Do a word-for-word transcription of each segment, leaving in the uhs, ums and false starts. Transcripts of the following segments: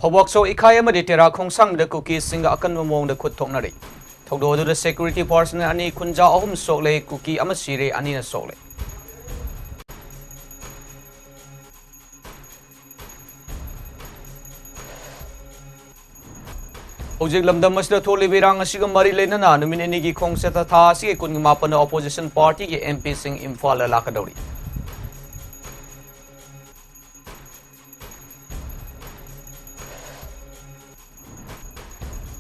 ꯐꯧꯕꯥꯛꯆꯧ ꯏꯈꯥꯏ ꯑꯃꯗꯤ ꯇꯦꯔꯥ ꯈꯣꯡꯁꯥꯡꯕꯤꯗ ꯀꯨꯀꯤꯁꯤꯡꯒ ꯑꯀꯟꯕ ꯃꯑꯣꯡꯗ ꯈꯨꯠ ꯊꯣꯛꯅꯔꯤ꯫ ꯊꯧꯗꯣꯛ ꯑꯗꯨꯗ security personnel ꯑꯅꯤ, ꯈꯨꯟꯖꯥ ꯑꯍꯨꯝ ꯁꯣꯛꯂꯦ, ꯀꯨꯀꯤ ꯑꯃ ꯁꯤꯔꯦ, ꯑꯅꯤꯅ ꯁꯣꯛꯂꯦ꯫ ꯍꯧꯖꯤꯛ ꯂꯝꯗꯝ ꯑꯁꯤꯗ ꯊꯣꯛꯂꯤꯕ ꯏꯔꯥꯡ ꯑꯁꯤꯒ ꯃꯔꯤ ꯂꯩꯅꯅ ꯅꯨꯃꯤꯠ ꯅꯤꯅꯤꯒꯤ ꯈꯣꯡꯆꯠꯇ ꯊꯥ ꯑꯁꯤꯒꯤ ꯀꯨꯟꯒꯤ ꯃꯥꯄꯟꯗ opposition party ꯒꯤ M P ꯁꯤꯡ ꯏꯝꯐꯥꯜꯗ ꯂꯥꯛꯀꯗꯧꯔꯤ꯫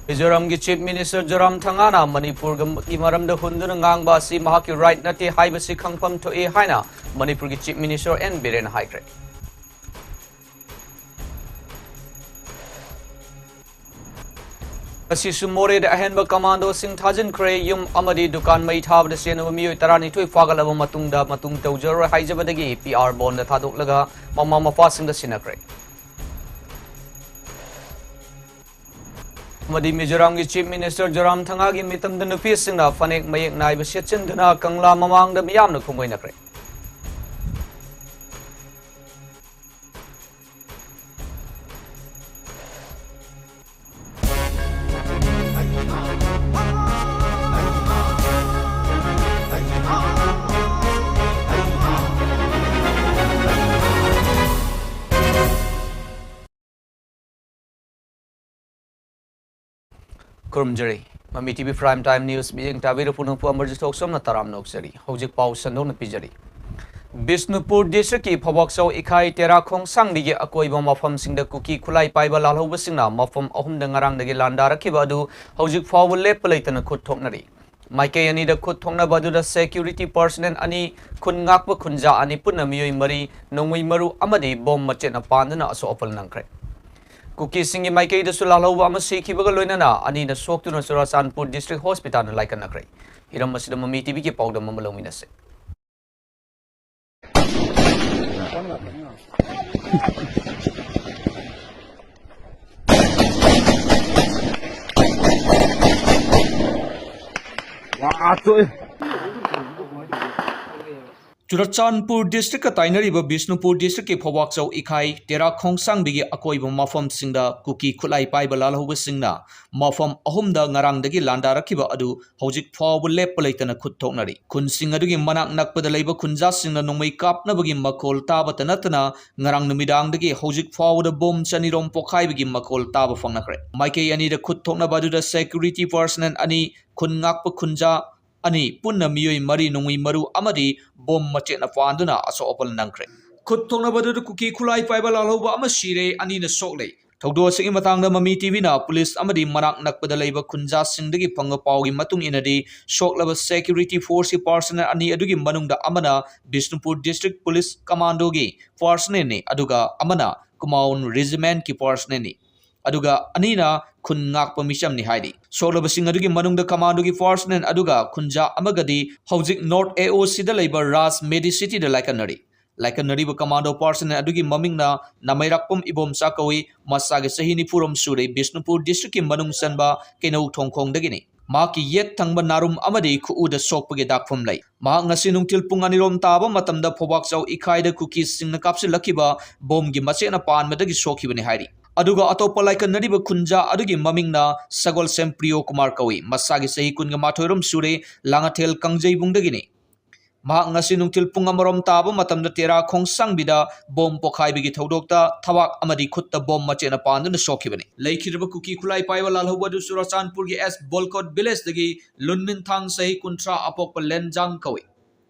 ꯃꯤꯖꯣꯔꯥꯝꯒꯤ Chief Minister ꯖꯣꯔꯥꯝꯊꯪꯒꯥꯅ ꯃꯅꯤꯄꯨꯔꯒꯤ ꯃꯔꯝꯗ ꯍꯨꯟꯗꯨꯅ ꯉꯥꯡꯕ ꯑꯁꯤ ꯃꯍꯥꯛꯀꯤ right ꯅꯠꯇꯦ ꯍꯥꯏꯕꯁꯤ ꯈꯪꯐꯝ ꯊꯣꯛꯏ ꯍꯥꯏꯅ ꯃꯅꯤꯄꯨꯔꯒꯤ Chief Minister N ꯕꯤꯔꯦꯟꯅ ꯍꯥꯏꯈ꯭ꯔꯦ꯫ ꯉꯁꯤꯁꯨ ꯃꯣꯔꯦꯗ ꯑꯍꯦꯟꯕ commandoꯁꯤꯡ ꯊꯥꯖꯤꯟꯈ꯭ꯔꯦ꯫ ꯌꯨꯝ ꯑꯃꯗꯤ ꯗꯨꯀꯥꯟ ꯃꯩ ꯊꯥꯕꯗ ꯁꯤꯖꯤꯟꯅꯕ ꯃꯤꯑꯣꯏ ꯇꯔꯥꯅꯤꯊꯣꯏ ꯐꯥꯒꯠꯂꯕ ꯃꯇꯨꯡꯗ ꯃꯇꯨꯡ ꯇꯧꯖꯔꯣꯏ ꯍꯥꯏꯖꯕꯗꯒꯤ P R bond ꯊꯥꯗꯣꯛꯂꯒ ꯃꯃꯥ ꯃꯄꯥꯁꯤꯡꯗ ꯁꯤꯟꯅꯈ꯭ꯔꯦ꯫ ꯑꯃꯗꯤ ꯃꯤꯖꯣꯔꯥꯝꯒꯤ Chief Minister ꯖꯣꯔꯥꯝꯊꯪꯒꯥꯒꯤ ꯃꯤꯇꯝꯗ ꯅꯨꯄꯤꯁꯤꯡꯅ ꯐꯅꯦꯛ ꯃꯌꯦꯛ ꯅꯥꯏꯕ ꯁꯦꯠꯆꯤꯟꯗꯨꯅ ꯀꯪꯂꯥ ꯃꯃꯥꯡꯗ ꯃꯤꯌꯥꯝꯅ ꯈꯣꯡꯒꯣꯏꯅꯈ꯭ꯔꯦ꯫ ꯈꯨꯔꯨꯝꯖꯔꯤ꯫ ꯃꯃꯤ T V Prime Time News ꯃꯤꯠꯌꯦꯡ ꯇꯥꯕꯤꯔꯤꯕ ꯄꯨꯝꯅꯃꯛꯄꯨ ꯑꯃꯔꯖꯤꯠ ꯊꯣꯛꯆꯣꯝꯅ ꯇꯔꯥꯝꯅ ꯑꯣꯛꯆꯔꯤ꯫ ꯍꯧꯖꯤꯛ ꯄꯥꯎ ꯁꯟꯗꯣꯛꯅ ꯄꯤꯖꯔꯤ꯫ ꯕꯤꯁꯅꯨꯄꯨꯔ district ꯀꯤ ꯐꯧꯕꯥꯛꯆꯧ ꯏꯈꯥꯏ ꯇꯦꯔꯥ ꯈꯣꯡꯁꯥꯡꯕꯤꯒꯤ ꯑꯀꯣꯏꯕ ꯃꯐꯝꯁꯤꯡꯗ ꯀꯨꯀꯤ ꯈꯨꯠꯂꯥꯏ ꯄꯥꯏꯕ ꯂꯥꯜꯍꯧꯕꯁꯤꯡꯅ ꯃꯐꯝ ꯑꯍꯨꯝꯗ ꯉꯔꯥꯡꯗꯒꯤ ꯂꯥꯟꯗꯥꯔꯛꯈꯤꯕ ꯑꯗꯨ ꯍꯧꯖꯤꯛ ꯐꯥꯎꯕ ꯂꯦꯞꯄ ꯂꯩꯇꯅ ꯈꯨꯠ ꯊꯣꯛꯅꯔꯤ꯫ ꯃꯥꯏꯀꯩ ꯑꯅꯤꯗ ꯈꯨꯠ ꯊꯣꯛꯅꯕ ꯑꯗꯨꯗ security personnel ꯑꯅꯤ, ꯈꯨꯟ ꯉꯥꯛꯄ ꯈꯨꯟꯖꯥ ꯑꯅꯤ, ꯄꯨꯟꯅ ꯃꯤꯑꯣꯏ ꯃꯔꯤ, ꯅꯣꯡꯃꯩ ꯃꯔꯨ ꯑꯃꯗꯤ bomb ꯃꯆꯦꯠꯅ ꯄꯥꯟꯗꯨꯅ ꯑꯁꯣꯛ ꯑꯄꯟ ꯅꯪꯈ꯭ꯔꯦ꯫ ꯀꯨꯀꯤꯁꯤꯡꯒꯤ ꯃꯥꯏꯀꯩꯗꯁꯨ ꯂꯥꯜꯍꯧꯕ ꯑꯃ ꯁꯤꯈꯤꯕꯒ ꯂꯣꯏꯅꯅ ꯑꯅꯤꯅ ꯁꯣꯛꯇꯨꯅ ꯆꯨꯔꯥꯆꯥꯟꯄꯨꯔ district hospital ꯗ ꯂꯥꯏꯀꯠꯅꯈ꯭ꯔꯦ꯫ ꯍꯤꯔꯝ ꯑꯁꯤꯗ ꯃꯃꯤ T V ꯒꯤ ꯄꯥꯎꯗꯝ ꯑꯃ ꯂꯧꯃꯤꯟꯅꯁꯤ꯫ ꯋꯥ, ꯇꯣꯛꯑꯦ꯫ ꯆꯨꯔꯆꯥꯟꯄꯨꯔ ꯗꯤꯁꯇ꯭ꯔꯤꯛꯀ ꯇꯥꯏꯅꯔꯤꯕ ꯕꯤꯁꯅꯨꯄꯨꯔ ꯗꯤꯁꯇ꯭ꯔꯤꯛꯀꯤ ꯐꯧꯕꯥꯛꯆꯧ ꯏꯈꯥꯏ, ꯇꯦꯔꯥ ꯈꯣꯡꯁꯥꯡꯕꯤꯒꯤ ꯑꯀꯣꯏꯕ ꯃꯐꯝꯁꯤꯡꯗ ꯀꯨꯀꯤ ꯈꯨꯠꯂꯥꯏ ꯄꯥꯏꯕ ꯂꯥꯜꯍꯧꯕꯁꯤꯡꯅ ꯃꯐꯝ ꯑꯍꯨꯝꯗ ꯉꯔꯥꯡꯗꯒꯤ ꯂꯥꯟꯗꯥꯔꯛꯈꯤꯕ ꯑꯗꯨ ꯍꯧꯖꯤꯛ ꯐꯥꯎꯕ ꯂꯦꯞꯄ ꯂꯩꯇꯅ ꯈꯨꯠ ꯊꯣꯛꯅꯔꯤ꯫ ꯈꯨꯟꯁꯤꯡ ꯑꯗꯨꯒꯤ ꯃꯅꯥꯛ ꯅꯛꯄꯗ ꯂꯩꯕ ꯈꯨꯟꯖꯥꯁꯤꯡꯅ ꯅꯣꯡꯃꯩ ꯀꯥꯞꯅꯕꯒꯤ ꯃꯈꯣꯜ ꯇꯥꯕꯇ ꯅꯠꯇꯅ ꯉꯔꯥꯡ ꯅꯨꯃꯤꯗꯥꯡꯗꯒꯤ ꯍꯧꯖꯤꯛ ꯐꯥꯎꯕꯗ ꯕꯣꯝ ꯆꯅꯤꯔꯣꯝ ꯄꯣꯈꯥꯏꯕꯒꯤ ꯃꯈꯣꯜ ꯇꯥꯕ ꯐꯪꯅꯈ꯭ꯔꯦ꯫ ꯃꯥꯏꯀꯩ ꯑꯅꯤꯗ ꯈꯨꯠ ꯊꯣꯛꯅꯕ ꯑꯗꯨꯗ security personnel ꯑꯅꯤ, ꯈꯨꯟ ꯉꯥꯛꯄ ꯈꯨꯟꯖꯥ ꯑꯅꯤ, ꯄꯨꯟꯅ ꯃꯤꯑꯣꯏ ꯃꯔꯤ, ꯅꯣꯡꯃꯩ ꯃꯔꯨ ꯑꯃꯗꯤ ꯕꯣꯝ ꯃꯆꯦꯠꯅ ꯄꯥꯟꯗꯨꯅ ꯑꯁꯣꯛ ꯑꯄꯟ ꯅꯪꯈ꯭ꯔꯦ꯫ ꯈꯨꯠ ꯊꯣꯛꯅꯕꯗꯨꯗ ꯀꯨꯀꯤ ꯈꯨꯠꯂꯥꯏ ꯄꯥꯏꯕ ꯂꯥꯜꯍꯧꯕ ꯑꯃ ꯁꯤꯔꯦ, ꯑꯅꯤꯅ ꯁꯣꯛꯂꯦ꯫ ꯊꯧꯗꯣꯛ ꯑꯁꯤꯒꯤ ꯃꯇꯥꯡꯗ ꯃꯃꯤ ꯇꯤꯚꯤꯅ ꯄꯨꯂꯤꯁ ꯑꯃꯗꯤ ꯃꯅꯥꯛ ꯅꯛꯄꯗ ꯂꯩꯕ ꯈꯨꯟꯖꯥꯁꯤꯡꯗꯒꯤ ꯐꯪꯕ ꯄꯥꯎꯒꯤ ꯃꯇꯨꯡ ꯏꯟꯅꯗꯤ, ꯁꯣꯛꯂꯕ security forceꯀꯤ personnel ꯑꯅꯤ ꯑꯗꯨꯒꯤ ꯃꯅꯨꯡꯗ ꯑꯃꯅ ꯕꯤꯁꯅꯨꯄꯨꯔ district police commandoꯒꯤ personnelꯅꯤ, ꯑꯗꯨꯒ ꯑꯃꯅ Kumaon regimentꯀꯤ personnelꯅꯤ, ꯑꯗꯨꯒ ꯑꯅꯤꯅ ꯈꯨꯟ ꯉꯥꯛꯄ ꯃꯤꯆꯝꯅꯤ ꯍꯥꯏꯔꯤ꯫ ꯁꯣꯛꯂꯕꯁꯤꯡ ꯑꯗꯨꯒꯤ ꯃꯅꯨꯡꯗ commandoꯒꯤ personnel ꯑꯗꯨꯒ ꯈꯨꯟꯖꯥ ꯑꯃꯒꯗꯤ ꯍꯧꯖꯤꯛ North AOCꯗ ꯂꯩꯕ ꯔꯥꯖ medicityꯗ ꯂꯥꯏꯀꯠꯅꯔꯤ꯫ ꯂꯥꯏꯀꯠꯅꯔꯤꯕ commando personnel ꯑꯗꯨꯒꯤ ꯃꯃꯤꯡꯅ ꯅꯥꯃꯩꯔꯥꯛꯄꯝ ꯏꯕꯣꯝꯆꯥ ꯀꯧꯏ꯫ ꯃꯁꯥꯒꯤ ꯆꯍꯤ ꯅꯤꯐꯨꯔꯣꯝ ꯁꯨꯔꯦ꯫ ꯕꯤꯁꯅꯨꯄꯨꯔ districtꯀꯤ ꯃꯅꯨꯡ ꯆꯟꯕ ꯀꯩꯅꯧ ꯊꯣꯡꯈꯣꯡꯗꯒꯤꯅꯤ꯫ ꯃꯍꯥꯛꯀꯤ ꯌꯦꯠ ꯊꯪꯕ ꯅꯥꯔꯨꯝ ꯑꯃꯗꯤ ꯈꯨꯎꯗ ꯁꯣꯛꯄꯒꯤ ꯗꯥꯛꯐꯝ ꯂꯩ꯫ ꯃꯍꯥꯛ ꯉꯁꯤ ꯅꯨꯡꯊꯤꯜ ꯄꯨꯡ ꯑꯅꯤꯔꯣꯝ ꯇꯥꯕ ꯃꯇꯝꯗ ꯐꯧꯕꯥꯛꯆꯧ ꯏꯈꯥꯏꯗ ꯀꯨꯀꯤꯁꯤꯡꯅ ꯀꯥꯞꯁꯤꯜꯂꯛꯈꯤꯕ ꯕꯣꯝꯒꯤ ꯃꯆꯦꯠꯅ ꯄꯥꯟꯕꯗꯒꯤ ꯁꯣꯛꯈꯤꯕꯅꯤ ꯍꯥꯏꯔꯤ꯫ ꯑꯗꯨꯒ ꯑꯇꯣꯞꯄ ꯂꯥꯏꯀꯠꯅꯔꯤꯕ ꯈꯨꯟꯖꯥ ꯑꯗꯨꯒꯤ ꯃꯃꯤꯡꯅ ꯁꯒꯣꯜꯁꯦꯝ ꯄ꯭ꯔꯤꯌꯣ ꯀꯨꯃꯥꯔ ꯀꯧꯏ꯫ ꯃꯁꯥꯒꯤ ꯆꯍꯤ ꯀꯨꯟꯒ ꯃꯥꯊꯣꯏꯔꯣꯝ ꯁꯨꯔꯦ꯫ ꯂꯥꯡꯉꯊꯦꯜ ꯀꯥꯡꯖꯩꯕꯨꯡꯗꯒꯤꯅꯤ꯫ ꯃꯍꯥꯛ ꯉꯁꯤ ꯅꯨꯡꯊꯤꯜ ꯄꯨꯡ ꯑꯃꯔꯣꯝ ꯇꯥꯕ ꯃꯇꯝꯗ ꯇꯦꯔꯥ ꯈꯣꯡꯁꯥꯡꯕꯤꯗ ꯕꯣꯝ ꯄꯣꯈꯥꯏꯕꯒꯤ ꯊꯧꯗꯣꯛꯇ ꯊꯕꯥꯛ ꯑꯃꯗꯤ ꯈꯨꯠꯇ ꯕꯣꯝ ꯃꯆꯦꯠꯅ ꯄꯥꯟꯗꯨꯅ ꯁꯣꯛꯈꯤꯕꯅꯤ꯫ ꯂꯩꯈꯤꯗ꯭ꯔꯕ ꯀꯨꯀꯤ ꯈꯨꯠꯂꯥꯏ ꯄꯥꯏꯕ ꯂꯥꯜꯍꯧꯕ ꯑꯗꯨ ꯆꯨꯔꯆꯥꯟꯄꯨꯔꯒꯤ ꯑꯦꯁ ꯕꯣꯜꯀꯣꯠ villageꯗꯒꯤ ꯂꯨꯟꯃꯤꯟꯊꯥꯡ ꯆꯍꯤ ꯀꯨꯟꯊ꯭ꯔꯥ ꯑꯄꯣꯛꯄ ꯂꯦꯟꯖꯥꯡ ꯀꯧꯏ꯫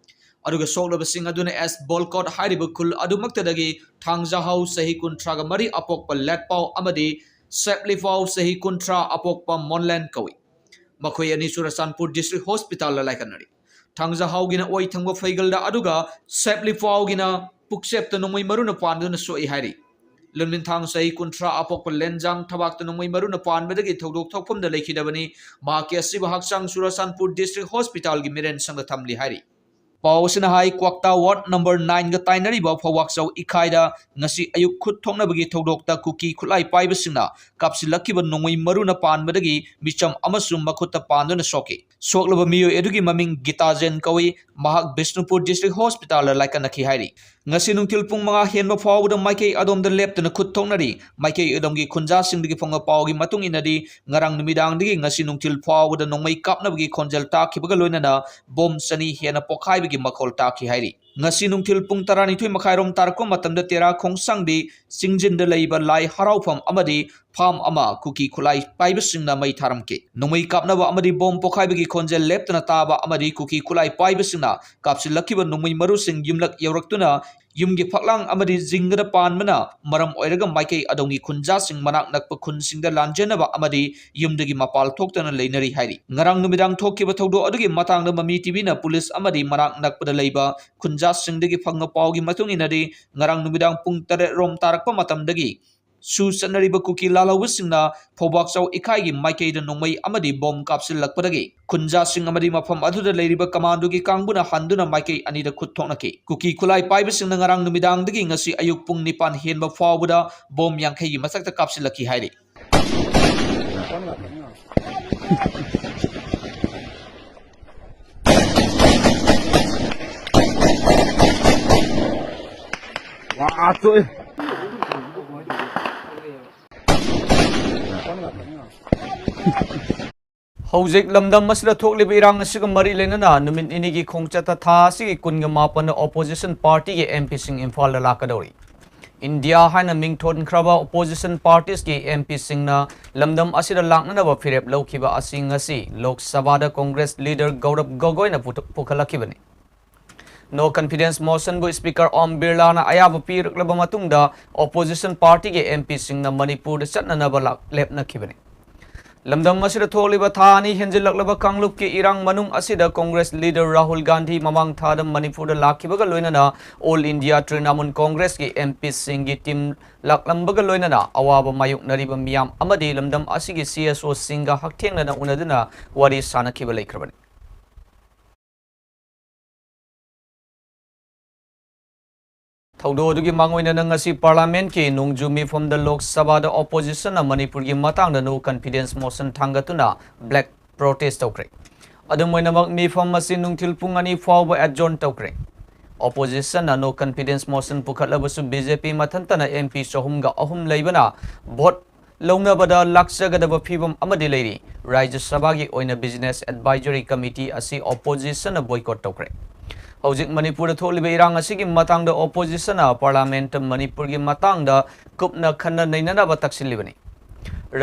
ꯑꯗꯨꯒ ꯁꯣꯛꯂꯕꯁꯤꯡ ꯑꯗꯨꯅ ꯑꯦꯁ ꯕꯣꯜꯀꯣꯠ ꯍꯥꯏꯔꯤꯕ ꯈꯨꯜ ꯑꯗꯨꯃꯛꯇꯗꯒꯤ ꯊꯥꯡꯖꯍꯥꯎ ꯆꯍꯤ ꯀꯨꯟꯊ꯭ꯔꯥꯒ ꯃꯔꯤ ꯑꯄꯣꯛꯄ ꯂꯦꯠꯄꯥꯎ ꯑꯃꯗꯤ ꯁꯦꯞꯂꯤꯐꯥꯎ ꯆꯍꯤ ꯀꯨꯟꯊ꯭ꯔꯥ ꯑꯄꯣꯛꯄ ꯃꯣꯟꯂꯦꯟ ꯀꯧꯏ꯫ ꯃꯈꯣꯏ ꯑꯅꯤ ꯆꯨꯔꯆꯥꯟꯄꯨꯔ district hospitalꯗ ꯂꯥꯏꯀꯠꯅꯔꯤ꯫ ꯊꯥꯡꯖꯍꯥꯎꯒꯤꯅ ꯑꯣꯏ ꯊꯪꯕ ꯐꯩꯒꯜꯗ ꯑꯗꯨꯒ ꯁꯦꯞꯂꯤꯐꯥꯎꯒꯤꯅ ꯄꯨꯛꯆꯦꯞꯇ ꯅꯣꯡꯃꯩ ꯃꯔꯨꯅ ꯄꯥꯟꯗꯨꯅ ꯁꯣꯛꯏ ꯍꯥꯏꯔꯤ꯫ ꯂꯨꯟꯃꯤꯟꯊꯥꯡ ꯆꯍꯤ ꯀꯨꯟꯊ꯭ꯔꯥ ꯑꯄꯣꯛꯄ ꯂꯦꯟꯖꯥꯡ ꯊꯕꯥꯛꯇ ꯅꯣꯡꯃꯩ ꯃꯔꯨꯅ ꯄꯥꯟꯕꯗꯒꯤ ꯊꯧꯗꯣꯛ ꯊꯣꯛꯐꯝꯗ ꯂꯩꯈꯤꯗꯕꯅꯤ꯫ ꯃꯍꯥꯛꯀꯤ ꯑꯁꯤꯕ ꯍꯛꯆꯥꯡ ꯆꯨꯔꯆꯥꯟꯄꯨꯔ district hospitalꯒꯤ ꯃꯤꯔꯦꯟ ꯁꯪꯗ ꯊꯝꯂꯤ ꯍꯥꯏꯔꯤ꯫ ꯄꯥꯎ ꯑꯁꯤꯅ ꯍꯥꯏ, ꯀ꯭ꯋꯥꯛꯇꯥ ward number nine ꯒ ꯇꯥꯏꯅꯔꯤꯕ ꯐꯧꯕꯥꯛꯆꯧ ꯏꯈꯥꯏꯗ ꯉꯁꯤ ꯑꯌꯨꯛ ꯈꯨꯠ ꯊꯣꯛꯅꯕꯒꯤ ꯊꯧꯗꯣꯛꯇ ꯀꯨꯀꯤ ꯈꯨꯠꯂꯥꯏ ꯄꯥꯏꯕꯁꯤꯡꯅ ꯀꯥꯞꯁꯤꯜꯂꯛꯈꯤꯕ ꯅꯣꯡꯃꯩ ꯃꯔꯨꯅ ꯄꯥꯟꯕꯗꯒꯤ ꯃꯤꯆꯝ ꯑꯃꯁꯨ ꯃꯈꯨꯠꯇ ꯄꯥꯟꯗꯨꯅ ꯁꯣꯛꯈꯤ꯫ ꯁꯣꯛꯂꯕ ꯃꯤꯑꯣꯏ ꯑꯗꯨꯒꯤ ꯃꯃꯤꯡ ꯒꯤꯇꯥꯖꯦꯟ ꯀꯧꯏ꯫ ꯃꯍꯥꯛ ꯕꯤꯁꯅꯨꯄꯨꯔ District Hospital ꯗ ꯂꯥꯏꯀꯠꯅꯈꯤ ꯍꯥꯏꯔꯤ꯫ ꯉꯁꯤ ꯅꯨꯡꯊꯤꯜ ꯄꯨꯡ ꯃꯉꯥ ꯍꯦꯟꯕ ꯐꯥꯎꯕꯗ ꯃꯥꯏꯀꯩ ꯑꯗꯣꯝꯗ ꯂꯦꯞꯇꯅ ꯈꯨꯠ ꯊꯣꯛꯅꯔꯤ꯫ ꯃꯥꯏꯀꯩ ꯑꯗꯣꯝꯒꯤ ꯈꯨꯟꯖꯥꯁꯤꯡꯗꯒꯤ ꯐꯪꯕ ꯄꯥꯎꯒꯤ ꯃꯇꯨꯡ ꯏꯟꯅꯗꯤ, ꯉꯔꯥꯡ ꯅꯨꯃꯤꯗꯥꯡꯗꯒꯤ ꯉꯁꯤ ꯅꯨꯡꯊꯤꯜ ꯐꯥꯎꯕꯗ ꯅꯣꯡꯃꯩ ꯀꯥꯞꯅꯕꯒꯤ ꯈꯣꯟꯖꯦꯜ ꯇꯥꯈꯤꯕꯒ ꯂꯣꯏꯅꯅ ꯕꯣꯝ ꯆꯅꯤ ꯍꯦꯟꯅ ꯄꯣꯈꯥꯏꯕꯒꯤ ꯃꯈꯣꯜ ꯇꯥꯈꯤ ꯍꯥꯏꯔꯤ꯫ ꯉꯁꯤ ꯅꯨꯡꯊꯤꯜ ꯄꯨꯡ ꯇꯔꯥꯅꯤꯊꯣꯏ ꯃꯈꯥꯏꯔꯣꯝ ꯇꯥꯔꯛꯄ ꯃꯇꯝꯗ ꯇꯦꯔꯥ ꯈꯣꯡꯁꯥꯡꯗꯤ ꯆꯤꯡꯖꯤꯟꯗ ꯂꯩꯕ ꯂꯥꯏ ꯍꯔꯥꯎꯐꯝ ꯑꯃꯗꯤ farm ꯑꯃ ꯀꯨꯀꯤ ꯈꯨꯠꯂꯥꯏ ꯄꯥꯏꯕꯁꯤꯡꯅ ꯃꯩ ꯊꯥꯔꯝꯈꯤ꯫ ꯅꯣꯡꯃꯩ ꯀꯥꯞꯅꯕ ꯑꯃꯗꯤ ꯕꯣꯝ ꯄꯣꯈꯥꯏꯕꯒꯤ ꯈꯣꯟꯖꯦꯜ ꯂꯦꯞꯇꯅ ꯇꯥꯕ ꯑꯃꯗꯤ ꯀꯨꯀꯤ ꯈꯨꯠꯂꯥꯏ ꯄꯥꯏꯕꯁꯤꯡꯅ ꯀꯥꯞꯁꯤꯜꯂꯛꯈꯤꯕ ꯅꯣꯡꯃꯩ ꯃꯔꯨꯁꯤꯡ ꯌꯨꯝꯂꯛ ꯌꯧꯔꯛꯇꯨꯅ ꯌꯨꯝꯒꯤ ꯐꯛꯂꯥꯡ ꯑꯃꯗꯤ ꯖꯤꯡꯒꯗ ꯄꯥꯟꯕꯅ ꯃꯔꯝ ꯑꯣꯏꯔꯒ ꯃꯥꯏꯀꯩ ꯑꯗꯣꯝꯒꯤ ꯈꯨꯟꯖꯥꯁꯤꯡ ꯃꯅꯥꯛ ꯅꯛꯄ ꯈꯨꯟꯁꯤꯡꯗ ꯂꯥꯟꯖꯦꯟꯅꯕ ꯑꯃꯗꯤ ꯌꯨꯝꯗꯒꯤ ꯃꯄꯥꯜ ꯊꯣꯛꯇꯅ ꯂꯩꯅꯔꯤ ꯍꯥꯏꯔꯤ꯫ ꯉꯔꯥꯡ ꯅꯨꯃꯤꯗꯥꯡ ꯊꯣꯛꯈꯤꯕ ꯊꯧꯗꯣꯛ ꯑꯗꯨꯒꯤ ꯃꯇꯥꯡꯗ ꯃꯃꯤ ꯇꯤꯚꯤꯅ ꯄꯨꯂꯤꯁ ꯑꯃꯗꯤ ꯃꯅꯥꯛ ꯅꯛꯄꯗ ꯂꯩꯕ ꯈꯨꯟꯖꯥꯁꯤꯡꯗꯒꯤ ꯐꯪꯕ ꯄꯥꯎꯒꯤ ꯃꯇꯨꯡ ꯏꯟꯅꯗꯤ, ꯉꯔꯥꯡ ꯅꯨꯃꯤꯗꯥꯡ ꯄꯨꯡ ꯇꯔꯦꯠ ꯔꯣꯝ ꯇꯥꯔꯛꯄ ꯃꯇꯝꯗꯒꯤ ꯁꯨ ꯆꯠꯅꯔꯤꯕ ꯀꯨꯀꯤ ꯂꯥꯜꯍꯧꯕꯁꯤꯡꯅ ꯐꯧꯕꯥꯛꯆꯧ ꯏꯈꯥꯏꯒꯤ ꯃꯥꯏꯀꯩꯗ ꯅꯣꯡꯃꯩ ꯑꯃꯗꯤ ꯕꯣꯝ ꯀꯥꯞꯁꯤꯜꯂꯛꯄꯗꯒꯤ ꯈꯨꯟꯖꯥꯁꯤꯡ ꯑꯃꯗꯤ ꯃꯐꯝ ꯑꯗꯨꯗ ꯂꯩꯔꯤꯕ ꯀꯃꯥꯟꯗꯣꯒꯤ ꯀꯥꯡꯕꯨꯅ ꯍꯟꯗꯨꯅ ꯃꯥꯏꯀꯩ ꯑꯅꯤꯗ ꯈꯨꯠ ꯊꯣꯛꯅꯈꯤ꯫ ꯀꯨꯀꯤ ꯈꯨꯠꯂꯥꯏ ꯄꯥꯏꯕꯁꯤꯡꯅ ꯉꯔꯥꯡ ꯅꯨꯃꯤꯗꯥꯡꯗꯒꯤ ꯉꯁꯤ ꯑꯌꯨꯛ ꯄꯨꯡ ꯅꯤꯄꯥꯟ ꯍꯦꯟꯕ ꯐꯥꯎꯕꯗ ꯕꯣꯝ ꯌꯥꯡꯈꯩꯒꯤ ꯃꯊꯛꯇ ꯀꯥꯞꯁꯤꯜꯂꯛꯈꯤ ꯍꯥꯏꯔꯤ꯫ ꯍꯧꯖꯤꯛ ꯂꯝꯗꯝ ꯑꯁꯤꯗ ꯊꯣꯛꯂꯤꯕ ꯏꯔꯥꯡ ꯑꯁꯤꯒ ꯃꯔꯤ ꯂꯩꯅꯅ ꯅꯨꯃꯤꯠ ꯅꯤꯅꯤꯒꯤ ꯈꯣꯡꯆꯠꯇ ꯊꯥ ꯑꯁꯤꯒꯤ ꯀꯨꯟꯒ ꯃꯥꯄꯟꯗ opposition party ꯒꯤ M P ꯁꯤꯡ ꯏꯝꯐꯥꯜꯗ ꯂꯥꯛꯀꯗꯧꯔꯤ꯫ ꯏꯟꯗꯤꯌꯥ ꯍꯥꯏꯅ ꯃꯤꯡ ꯊꯣꯟꯈ꯭ꯔꯕ opposition parties ꯀꯤ M P ꯁꯤꯡꯅ ꯂꯝꯗꯝ ꯑꯁꯤꯗ ꯂꯥꯛꯅꯅꯕ ꯐꯤꯔꯦꯞ ꯂꯧꯈꯤꯕ ꯑꯁꯤ ꯉꯁꯤ ꯂꯣꯛ ꯁꯚꯥꯗ Congress leader ꯒꯧꯔꯕ ꯒꯣꯒꯣꯏꯅ ꯄꯨꯊ-, ꯄꯨꯈꯠꯂꯛꯈꯤꯕꯅꯤ꯫ No confidence motion ꯕꯨ Speaker ꯑꯣꯝ ꯕꯤꯔꯂꯥꯅ ꯑꯌꯥꯕ ꯄꯤꯔꯛꯂꯕ ꯃꯇꯨꯡꯗ opposition party ꯒꯤ M P ꯁꯤꯡꯅ ꯃꯅꯤꯄꯨꯔꯗ ꯆꯠꯅꯅꯕ ꯂꯥꯛ-, ꯂꯦꯞꯅꯈꯤꯕꯅꯤ꯫ ꯂꯝꯗꯝ ꯑꯁꯤꯗ ꯊꯣꯛꯂꯤꯕ ꯊꯥ ꯑꯅꯤ ꯍꯦꯟꯖꯤꯜꯂꯛꯂꯕ ꯀꯥꯡꯂꯨꯞꯀꯤ ꯏꯔꯥꯡ ꯃꯅꯨꯡ ꯑꯁꯤꯗ Congress leader ꯔꯥꯍꯨꯜ ꯒꯥꯟꯙꯤ ꯃꯃꯥꯡ ꯊꯥꯗ ꯃꯅꯤꯄꯨꯔꯗ ꯂꯥꯛꯈꯤꯕꯒ ꯂꯣꯏꯅꯅ All India Trinamool Congress ꯀꯤ M P ꯁꯤꯡꯒꯤ team ꯂꯥꯛꯂꯝꯕꯒ ꯂꯣꯏꯅꯅ ꯑꯋꯥꯕ ꯃꯥꯌꯣꯛꯅꯔꯤꯕ ꯃꯤꯌꯥꯝ ꯑꯃꯗꯤ ꯂꯝꯗꯝ ꯑꯁꯤꯒꯤ C S O ꯁꯤꯡꯒ ꯍꯛꯊꯦꯡꯅꯅ ꯎꯅꯗꯨꯅ ꯋꯥꯔꯤ ꯁꯥꯅꯈꯤꯕ ꯂꯩꯈ꯭ꯔꯕꯅꯤ꯫ ꯊꯧꯗꯣꯛ ꯑꯗꯨꯒꯤ ꯃꯥꯡꯑꯣꯏꯅꯅ ꯉꯁꯤ Parliament ꯀꯤ ꯅꯣꯡꯖꯨ ꯃꯤꯐꯝꯗ Lok Sabha ꯗ Opposition ꯅ ꯃꯅꯤꯄꯨꯔꯒꯤ ꯃꯇꯥꯡꯗ No Confidence Motion ꯊꯥꯡꯒꯠꯇꯨꯅ black protest ꯇꯧꯈ꯭ꯔꯦ꯫ ꯑꯗꯨꯝ ꯑꯣꯏꯅꯃꯛ, ꯃꯤꯐꯝ ꯑꯁꯤ ꯅꯨꯡꯊꯤꯜ ꯄꯨꯡ ꯑꯅꯤ ꯐꯥꯎꯕ adjourn ꯇꯧꯈ꯭ꯔꯦ꯫ Opposition ꯅ No Confidence Motion ꯄꯨꯈꯠꯂꯕꯁꯨ, B J P ꯃꯊꯟꯇꯅ M P ꯆꯍꯨꯝꯒ ꯑꯍꯨꯝ ꯂꯩꯕꯅ vote ꯂꯧꯅꯕꯗ ꯂꯥꯛꯆꯒꯗꯕ ꯐꯤꯕꯝ ꯑꯃꯗꯤ ꯂꯩꯔꯤ꯫ ꯔꯥꯖ꯭ꯌ ꯁꯚꯥꯒꯤ ꯑꯣꯏꯅ Business Advisory Committee ꯑꯁꯤ Opposition ꯅ boycott ꯇꯧꯈ꯭ꯔꯦ꯫ ꯍꯧꯖꯤꯛ ꯃꯅꯤꯄꯨꯔꯗ ꯊꯣꯛꯂꯤꯕ ꯏꯔꯥꯡ ꯑꯁꯤꯒꯤ ꯃꯇꯥꯡꯗ Opposition ꯅ Parliament ꯇ ꯃꯅꯤꯄꯨꯔꯒꯤ ꯃꯇꯥꯡꯗ ꯀꯨꯞꯅ ꯈꯟꯅ ꯅꯩꯅꯅꯕ ꯇꯛꯁꯤꯜꯂꯤꯕꯅꯤ꯫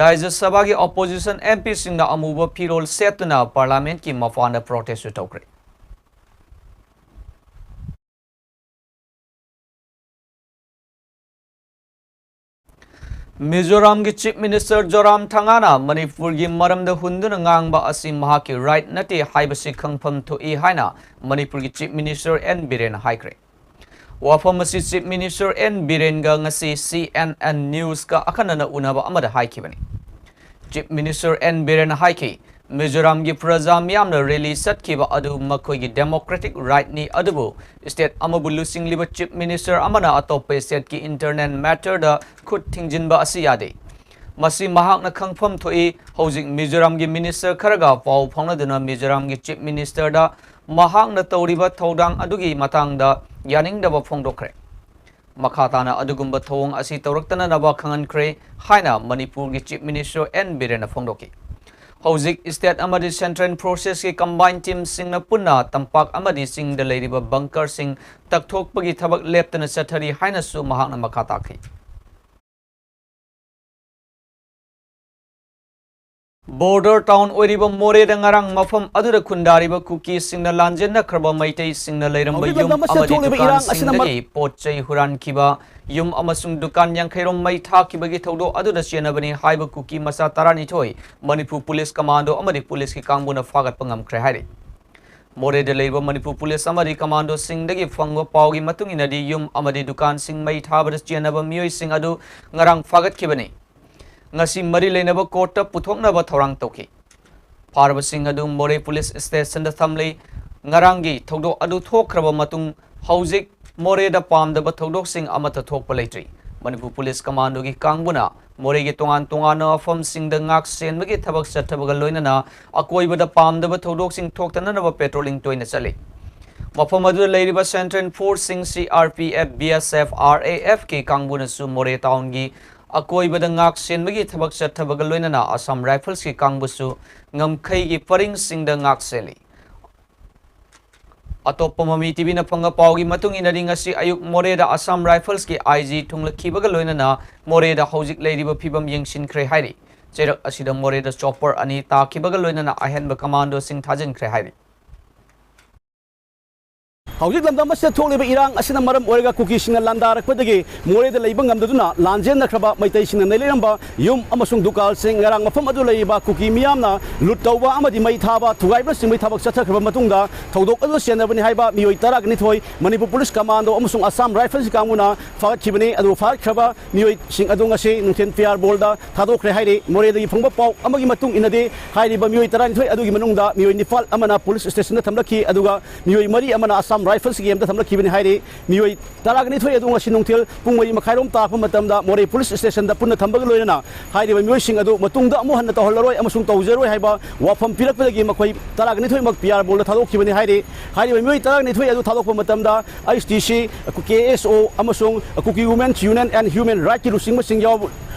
ꯔꯥꯖ꯭ꯌ ꯁꯚꯥꯒꯤ Opposition M P ꯁꯤꯡꯅ ꯑꯃꯨꯕ ꯐꯤꯔꯣꯜ ꯁꯦꯠꯇꯨꯅ Parliament ꯀꯤ ꯃꯄꯥꯟꯗ protest ꯁꯨ ꯇꯧꯈ꯭ꯔꯦ꯫ ꯃꯤꯖꯣꯔꯥꯝꯒꯤ Chief Minister ꯖꯣꯔꯥꯝꯊꯪꯒꯥꯅ ꯃꯅꯤꯄꯨꯔꯒꯤ ꯃꯔꯝꯗ ꯍꯨꯟꯗꯨꯅ ꯉꯥꯡꯕ ꯑꯁꯤ ꯃꯍꯥꯛꯀꯤ right ꯅꯠꯇꯦ ꯍꯥꯏꯕꯁꯤ ꯈꯪꯐꯝ ꯊꯣꯛꯏ ꯍꯥꯏꯅ ꯃꯅꯤꯄꯨꯔꯒꯤ Chief Minister N ꯕꯤꯔꯦꯟꯅ ꯍꯥꯏꯈ꯭ꯔꯦ꯫ ꯋꯥꯐꯝ ꯑꯁꯤ Chief Minister N ꯕꯤꯔꯦꯟꯒ ꯉꯁꯤ C N N News ꯀ ꯑꯈꯟꯅꯅ ꯎꯅꯕ ꯑꯃꯗ ꯍꯥꯏꯈꯤꯕꯅꯤ꯫ Chief Minister N ꯕꯤꯔꯦꯟꯅ ꯍꯥꯏꯈꯤ, ꯃꯤꯖꯣꯔꯥꯝꯒꯤ ꯄ꯭ꯔꯖꯥ ꯃꯤꯌꯥꯝꯅ rally ꯆꯠꯈꯤꯕ ꯑꯗꯨ ꯃꯈꯣꯏꯒꯤ democratic right ꯅꯤ, ꯑꯗꯨꯕꯨ state ꯑꯃꯕꯨ ꯂꯨꯆꯤꯡꯂꯤꯕ Chief Minister ꯑꯃꯅ ꯑꯇꯣꯞꯄ state ꯀꯤ internal matter ꯗ ꯈꯨꯠ ꯊꯤꯡꯖꯤꯟꯕ ꯑꯁꯤ ꯌꯥꯗꯦ꯫ ꯃꯁꯤ ꯃꯍꯥꯛꯅ ꯈꯪꯐꯝ ꯊꯣꯛꯏ꯫ ꯍꯧꯖꯤꯛ ꯃꯤꯖꯣꯔꯥꯝꯒꯤ minister ꯈꯔꯒ ꯄꯥꯎ ꯐꯥꯎꯅꯗꯨꯅ ꯃꯤꯖꯣꯔꯥꯝꯒꯤ Chief Minister ꯗ ꯃꯍꯥꯛꯅ ꯇꯧꯔꯤꯕ ꯊꯧꯗꯥꯡ ꯑꯗꯨꯒꯤ ꯃꯇꯥꯡꯗ ꯌꯥꯅꯤꯡꯗꯕ ꯐꯣꯡꯗꯣꯛꯈ꯭ꯔꯦ꯫ ꯃꯈꯥ ꯇꯥꯅ ꯑꯗꯨꯒꯨꯝꯕ ꯊꯧꯑꯣꯡ ꯑꯁꯤ ꯇꯧꯔꯛꯇꯅꯅꯕ ꯈꯪꯍꯟꯈ꯭ꯔꯦ ꯍꯥꯏꯅ ꯃꯅꯤꯄꯨꯔꯒꯤ Chief Minister N ꯕꯤꯔꯦꯟꯅ ꯐꯣꯡꯗꯣꯛꯈꯤ꯫ ꯍꯧꯖꯤꯛ state ꯑꯃꯗꯤ central forces ꯀꯤ combined team ꯁꯤꯡꯅ ꯄꯨꯟꯅ ꯇꯝꯄꯥꯛ ꯑꯃꯗꯤ ꯆꯤꯡꯗ ꯂꯩꯔꯤꯕ bunker ꯁꯤꯡ ꯇꯛꯊꯣꯛꯄꯒꯤ ꯊꯕꯛ ꯂꯦꯞꯇꯅ ꯆꯠꯊꯔꯤ ꯍꯥꯏꯅꯁꯨ ꯃꯍꯥꯛꯅ ꯃꯈꯥ ꯇꯥꯈꯤ꯫ Border town ꯑꯣꯏꯔꯤꯕ ꯃꯣꯔꯦꯗ ꯉꯔꯥꯡ ꯃꯐꯝ ꯑꯗꯨꯗ ꯈꯨꯟꯗꯥꯔꯤꯕ ꯀꯨꯀꯤꯁꯤꯡꯅ ꯂꯥꯟꯖꯦꯟꯅꯈ꯭ꯔꯕ ꯃꯩꯇꯩꯁꯤꯡꯅ ꯂꯩꯔꯝꯕ ꯍꯧꯈꯤꯕ ꯌꯨꯝ ꯂꯝ ꯑꯁꯤꯗ ꯑꯃꯗꯤ ꯊꯣꯛꯂꯤꯕ ꯏꯔꯥꯡ ꯑꯁꯤꯅ ꯗꯨꯀꯥꯟꯁꯤꯡꯗꯒꯤ ꯃꯔ- ꯄꯣꯠ ꯆꯩ ꯍꯨꯔꯥꯟꯈꯤꯕ, ꯌꯨꯝ ꯑꯃꯁꯨꯡ ꯗꯨꯀꯥꯟ ꯌꯥꯡꯈꯩ ꯔꯣꯝ ꯃꯩ ꯊꯥꯈꯤꯕꯒꯤ ꯊꯧꯗꯣꯛ ꯑꯗꯨꯗ ꯆꯦꯟꯅꯕꯅꯤ ꯍꯥꯏꯕ ꯀꯨꯀꯤ ꯃꯆꯥ ꯇꯔꯥꯅꯤꯊꯣꯏ ꯃꯅꯤꯄꯨꯔ police commando ꯑꯃꯗꯤ police ꯀꯤ ꯀꯥꯡꯕꯨꯅ ꯐꯥꯒꯠꯄ ꯉꯝꯈ꯭ꯔꯦ ꯍꯥꯏꯔꯤ꯫ ꯃꯣꯔꯦꯗ ꯂꯩꯔꯤꯕ ꯃꯅꯤꯄꯨꯔ police ꯑꯃꯗꯤ commando ꯁꯤꯡꯗꯒꯤ ꯐꯪꯕ ꯄꯥꯎꯒꯤ ꯃꯇꯨꯡ ꯏꯟꯅꯗꯤ, ꯌꯨꯝ ꯑꯃꯗꯤ ꯗꯨꯀꯥꯟꯁꯤꯡ ꯃꯩ ꯊꯥꯕꯗ ꯆꯦꯟꯅꯕ ꯃꯤꯑꯣꯏꯁꯤꯡ ꯑꯗꯨ ꯉꯔꯥꯡ ꯐꯥꯒꯠꯈꯤꯕꯅꯤ꯫ ꯉꯁꯤ ꯃꯔꯤ ꯂꯩꯅꯕ court ꯇ ꯄꯨꯊꯣꯛꯅꯕ ꯊꯧꯔꯥꯡ ꯇꯧꯈꯤ꯫ ꯐꯥꯔꯕꯁꯤꯡ ꯑꯗꯨ ꯃꯣꯔꯦ police station ꯗ ꯊꯝꯂꯤ꯫ ꯉꯔꯥꯡꯒꯤ ꯊꯧꯗꯣꯛ ꯑꯗꯨ ꯊꯣꯛꯈ꯭ꯔꯕ ꯃꯇꯨꯡ, ꯍꯧꯖꯤꯛ ꯃꯣꯔꯦꯗ ꯄꯥꯝꯗꯕ ꯊꯧꯗꯣꯛꯁꯤꯡ ꯑꯃꯠꯇ ꯊꯣꯛꯄ ꯂꯩꯇ꯭ꯔꯤ꯫ ꯃꯅꯤꯄꯨꯔ ꯄꯨꯂꯤꯁ ꯀꯃꯥꯟꯗꯣꯒꯤ ꯀꯥꯡꯕꯨꯅ ꯃꯣꯔꯦꯒꯤ ꯇꯣꯉꯥꯟ ꯇꯣꯉꯥꯟꯕ ꯃꯐꯝꯁꯤꯡꯗ ꯉꯥꯛ ꯁꯦꯟꯕꯒꯤ ꯊꯕꯛ ꯆꯠꯊꯕꯒ ꯂꯣꯏꯅꯅ ꯑꯀꯣꯏꯕꯗ ꯄꯥꯝꯗꯕ ꯊꯧꯗꯣꯛꯁꯤꯡ ꯊꯣꯛꯇꯅꯅꯕ ꯄꯦꯇ꯭ꯔꯣꯂꯤꯡ ꯇꯣꯏꯅ ꯆꯠꯂꯤ꯫ ꯃꯐꯝ ꯑꯗꯨꯗ ꯂꯩꯔꯤꯕ ꯁꯦꯟꯇ꯭ꯔꯦꯜ ꯐꯣꯔꯁꯁꯤꯡ, C R P F, B S F, R A ꯑꯦꯐꯀꯤ ꯀꯥꯡꯕꯨꯅꯁꯨ ꯃꯣꯔꯦ ꯇꯥꯎꯟꯒꯤ ꯑꯀꯣꯏꯕꯗ ꯉꯥꯛ ꯁꯦꯟꯕꯒꯤ ꯊꯕꯛ ꯆꯠꯊꯕꯒ ꯂꯣꯏꯅꯅ ꯑꯁꯥꯝ ꯔꯥꯏꯐꯜꯁꯀꯤ ꯀꯥꯡꯕꯨꯁꯨ ꯉꯝꯈꯩꯒꯤ ꯄꯔꯤꯡꯁꯤꯡꯗ ꯉꯥꯛ ꯁꯦꯜꯂꯤ꯫ ꯑꯇꯣꯞꯄ ꯃꯃꯤ ꯇꯤꯚꯤꯅ ꯐꯪꯕ ꯄꯥꯎꯒꯤ ꯃꯇꯨꯡ ꯏꯟꯅꯗꯤ, ꯉꯁꯤ ꯑꯌꯨꯛ ꯃꯣꯔꯦꯗ ꯑꯁꯥꯝ ꯔꯥꯏꯐꯜꯁꯀꯤ ꯑꯥꯏ ꯖꯤ ꯊꯨꯡꯂꯛꯈꯤꯕꯒ ꯂꯣꯏꯅꯅ ꯃꯣꯔꯦꯗ ꯍꯧꯖꯤꯛ ꯂꯩꯔꯤꯕ ꯐꯤꯕꯝ ꯌꯦꯡꯁꯤꯟꯈ꯭ꯔꯦ ꯍꯥꯏꯔꯤ꯫ ꯆꯩꯔꯛ ꯑꯁꯤꯗ ꯃꯣꯔꯦꯗ ꯆꯣꯄꯔ ꯑꯅꯤ ꯇꯥꯈꯤꯕꯒ ꯂꯣꯏꯅꯅ ꯑꯍꯦꯟꯕ ꯀꯃꯥꯟꯗꯣꯁꯤꯡ ꯊꯥꯖꯤꯟꯈ꯭ꯔꯦ ꯍꯥꯏꯔꯤ꯫ ꯍꯧꯖꯤꯛ ꯂꯝꯗꯝ ꯑꯁꯤꯗ ꯊꯣꯛꯂꯤꯕ ꯏꯔꯥꯡ ꯑꯁꯤꯅ ꯃꯔꯝ ꯑꯣꯏꯔꯒ ꯀꯨꯀꯤꯁꯤꯡꯅ ꯂꯥꯟꯗꯥꯔꯛꯄꯗꯒꯤ ꯃꯣꯔꯦꯗ ꯂꯩꯕ ꯉꯝꯗꯗꯨꯅ ꯂꯥꯟꯖꯦꯟꯅꯈ꯭ꯔꯕ ꯃꯩꯇꯩꯁꯤꯡꯅ ꯂꯩꯔꯝꯕ ꯌꯨꯝ ꯑꯃꯁꯨꯡ ꯗꯨꯀꯥꯟꯁꯤꯡ, ꯉꯔꯥꯡ ꯃꯐꯝ ꯑꯗꯨ ꯂꯩꯔꯤꯕ ꯀꯨꯀꯤ ꯃꯤꯌꯥꯝꯅ ꯂꯨꯠ ꯇꯧꯕ ꯑꯃꯗꯤ ꯃꯩ ꯊꯥꯕ ꯊꯨꯒꯥꯏꯕꯅꯆꯤꯡꯕꯒꯤ ꯊꯕꯛ ꯆꯠꯊꯈ꯭ꯔꯕ ꯃꯇꯨꯡꯗ, ꯊꯧꯗꯣꯛ ꯑꯗꯨ ꯆꯦꯟꯅꯕꯅꯤ ꯍꯥꯏꯕ ꯃꯤꯑꯣꯏ ꯇꯔꯥꯅꯤꯊꯣꯏ ꯃꯅꯤꯄꯨꯔ ꯄꯨꯂꯤꯁ ꯀꯃꯥꯟꯗꯣ ꯑꯃꯁꯨꯡ ꯑꯁꯥꯝ ꯔꯥꯏꯐꯜꯁ ꯀꯥꯡꯕꯨꯅ ꯐꯥꯒꯠꯈꯤꯕꯅꯤ꯫ ꯑꯗꯨ ꯐꯥꯒꯠꯈ꯭ꯔꯕ ꯃꯤꯑꯣꯏꯁꯤꯡ ꯑꯗꯨ ꯉꯁꯤ ꯅꯨꯡꯊꯤꯜ ꯄꯤ ꯑꯥꯔ ꯕꯣꯜꯗ ꯊꯥꯗꯣꯛꯈ꯭ꯔꯦ ꯍꯥꯏꯔꯤ꯫ ꯃꯣꯔꯦꯗꯒꯤ ꯐꯪꯕ ꯄꯥꯎ ꯑꯃꯒꯤ ꯃꯇꯨꯡ ꯏꯟꯅꯗꯤ, ꯍꯥꯏꯔꯤꯕ ꯃꯤꯑꯣꯏ ꯇꯔꯥꯅꯤꯊꯣꯏ ꯑꯗꯨꯒꯤ ꯃꯅꯨꯡꯗ ꯃꯤꯑꯣꯏ ꯅꯤꯄꯥꯜ ꯑꯃꯅ ꯄꯨꯂꯤꯁ ꯁ꯭ꯇꯦꯁꯟꯗ ꯊꯝꯂꯛꯈꯤ, ꯑꯗꯨꯒ ꯃꯤꯑꯣꯏ ꯃꯔꯤ ꯑꯃꯅ ꯑꯁꯥꯝ ꯔꯥꯏꯐꯜꯁꯀꯤ ꯀꯦꯝꯞꯇ ꯊꯝꯂꯛꯈꯤꯕꯅꯤ ꯍꯥꯏꯔꯤ꯫ ꯃꯤꯑꯣꯏ ꯇꯔꯥꯅꯤꯊꯣꯏ ꯑꯗꯨ ꯉꯁꯤ ꯅꯨꯡꯊꯤꯜ ꯄꯨꯡ ꯃꯔꯤ ꯃꯈꯥꯏꯔꯣꯝ ꯇꯥꯔꯛꯄ ꯃꯇꯝꯗ ꯃꯣꯔꯦ ꯄꯨꯂꯤꯁ ꯁ꯭ꯇꯦꯁꯟꯗ ꯄꯨꯟꯅ ꯊꯝꯕꯒ ꯂꯣꯏꯅꯅ ꯍꯥꯏꯔꯤꯕ ꯃꯤꯑꯣꯏꯁꯤꯡ ꯑꯗꯨ ꯃꯇꯨꯡꯗ ꯑꯃꯨꯛ ꯍꯟꯅ ꯇꯧꯍꯜꯂꯔꯣꯏ ꯑꯃꯁꯨꯡ ꯇꯧꯖꯔꯣꯏ ꯍꯥꯏꯕ ꯋꯥꯐꯝ ꯄꯤꯔꯛꯄꯗꯒꯤ ꯃꯈꯣꯏ ꯇꯔꯥꯅꯤꯊꯣꯏꯃꯛ ꯄꯤ ꯑꯥꯔ ꯕꯣꯜꯗ ꯊꯥꯗꯣꯛꯈꯤꯕꯅꯤ ꯍꯥꯏꯔꯤ꯫ ꯍꯥꯏꯔꯤꯕ ꯃꯤꯑꯣꯏ ꯇꯔꯥꯅꯤꯊꯣꯏ ꯑꯗꯨ ꯊꯥꯗꯣꯛꯄ ꯃꯇꯝꯗ ꯑꯩꯆ ꯇꯤ ꯁꯤ, ꯀꯦ ꯑꯦꯁ ꯑꯣ ꯑꯃꯁꯨꯡ ꯀꯨꯀꯤ ꯋꯨꯃꯦꯟꯁ ꯌꯨꯅꯤꯌꯟ ꯑꯦꯟ ꯍ꯭ꯌꯨꯃꯦꯟ ꯔꯥꯏꯠꯀꯤ ꯂꯨꯆꯤꯡꯕꯁꯤꯡ ꯌꯥꯎꯕ,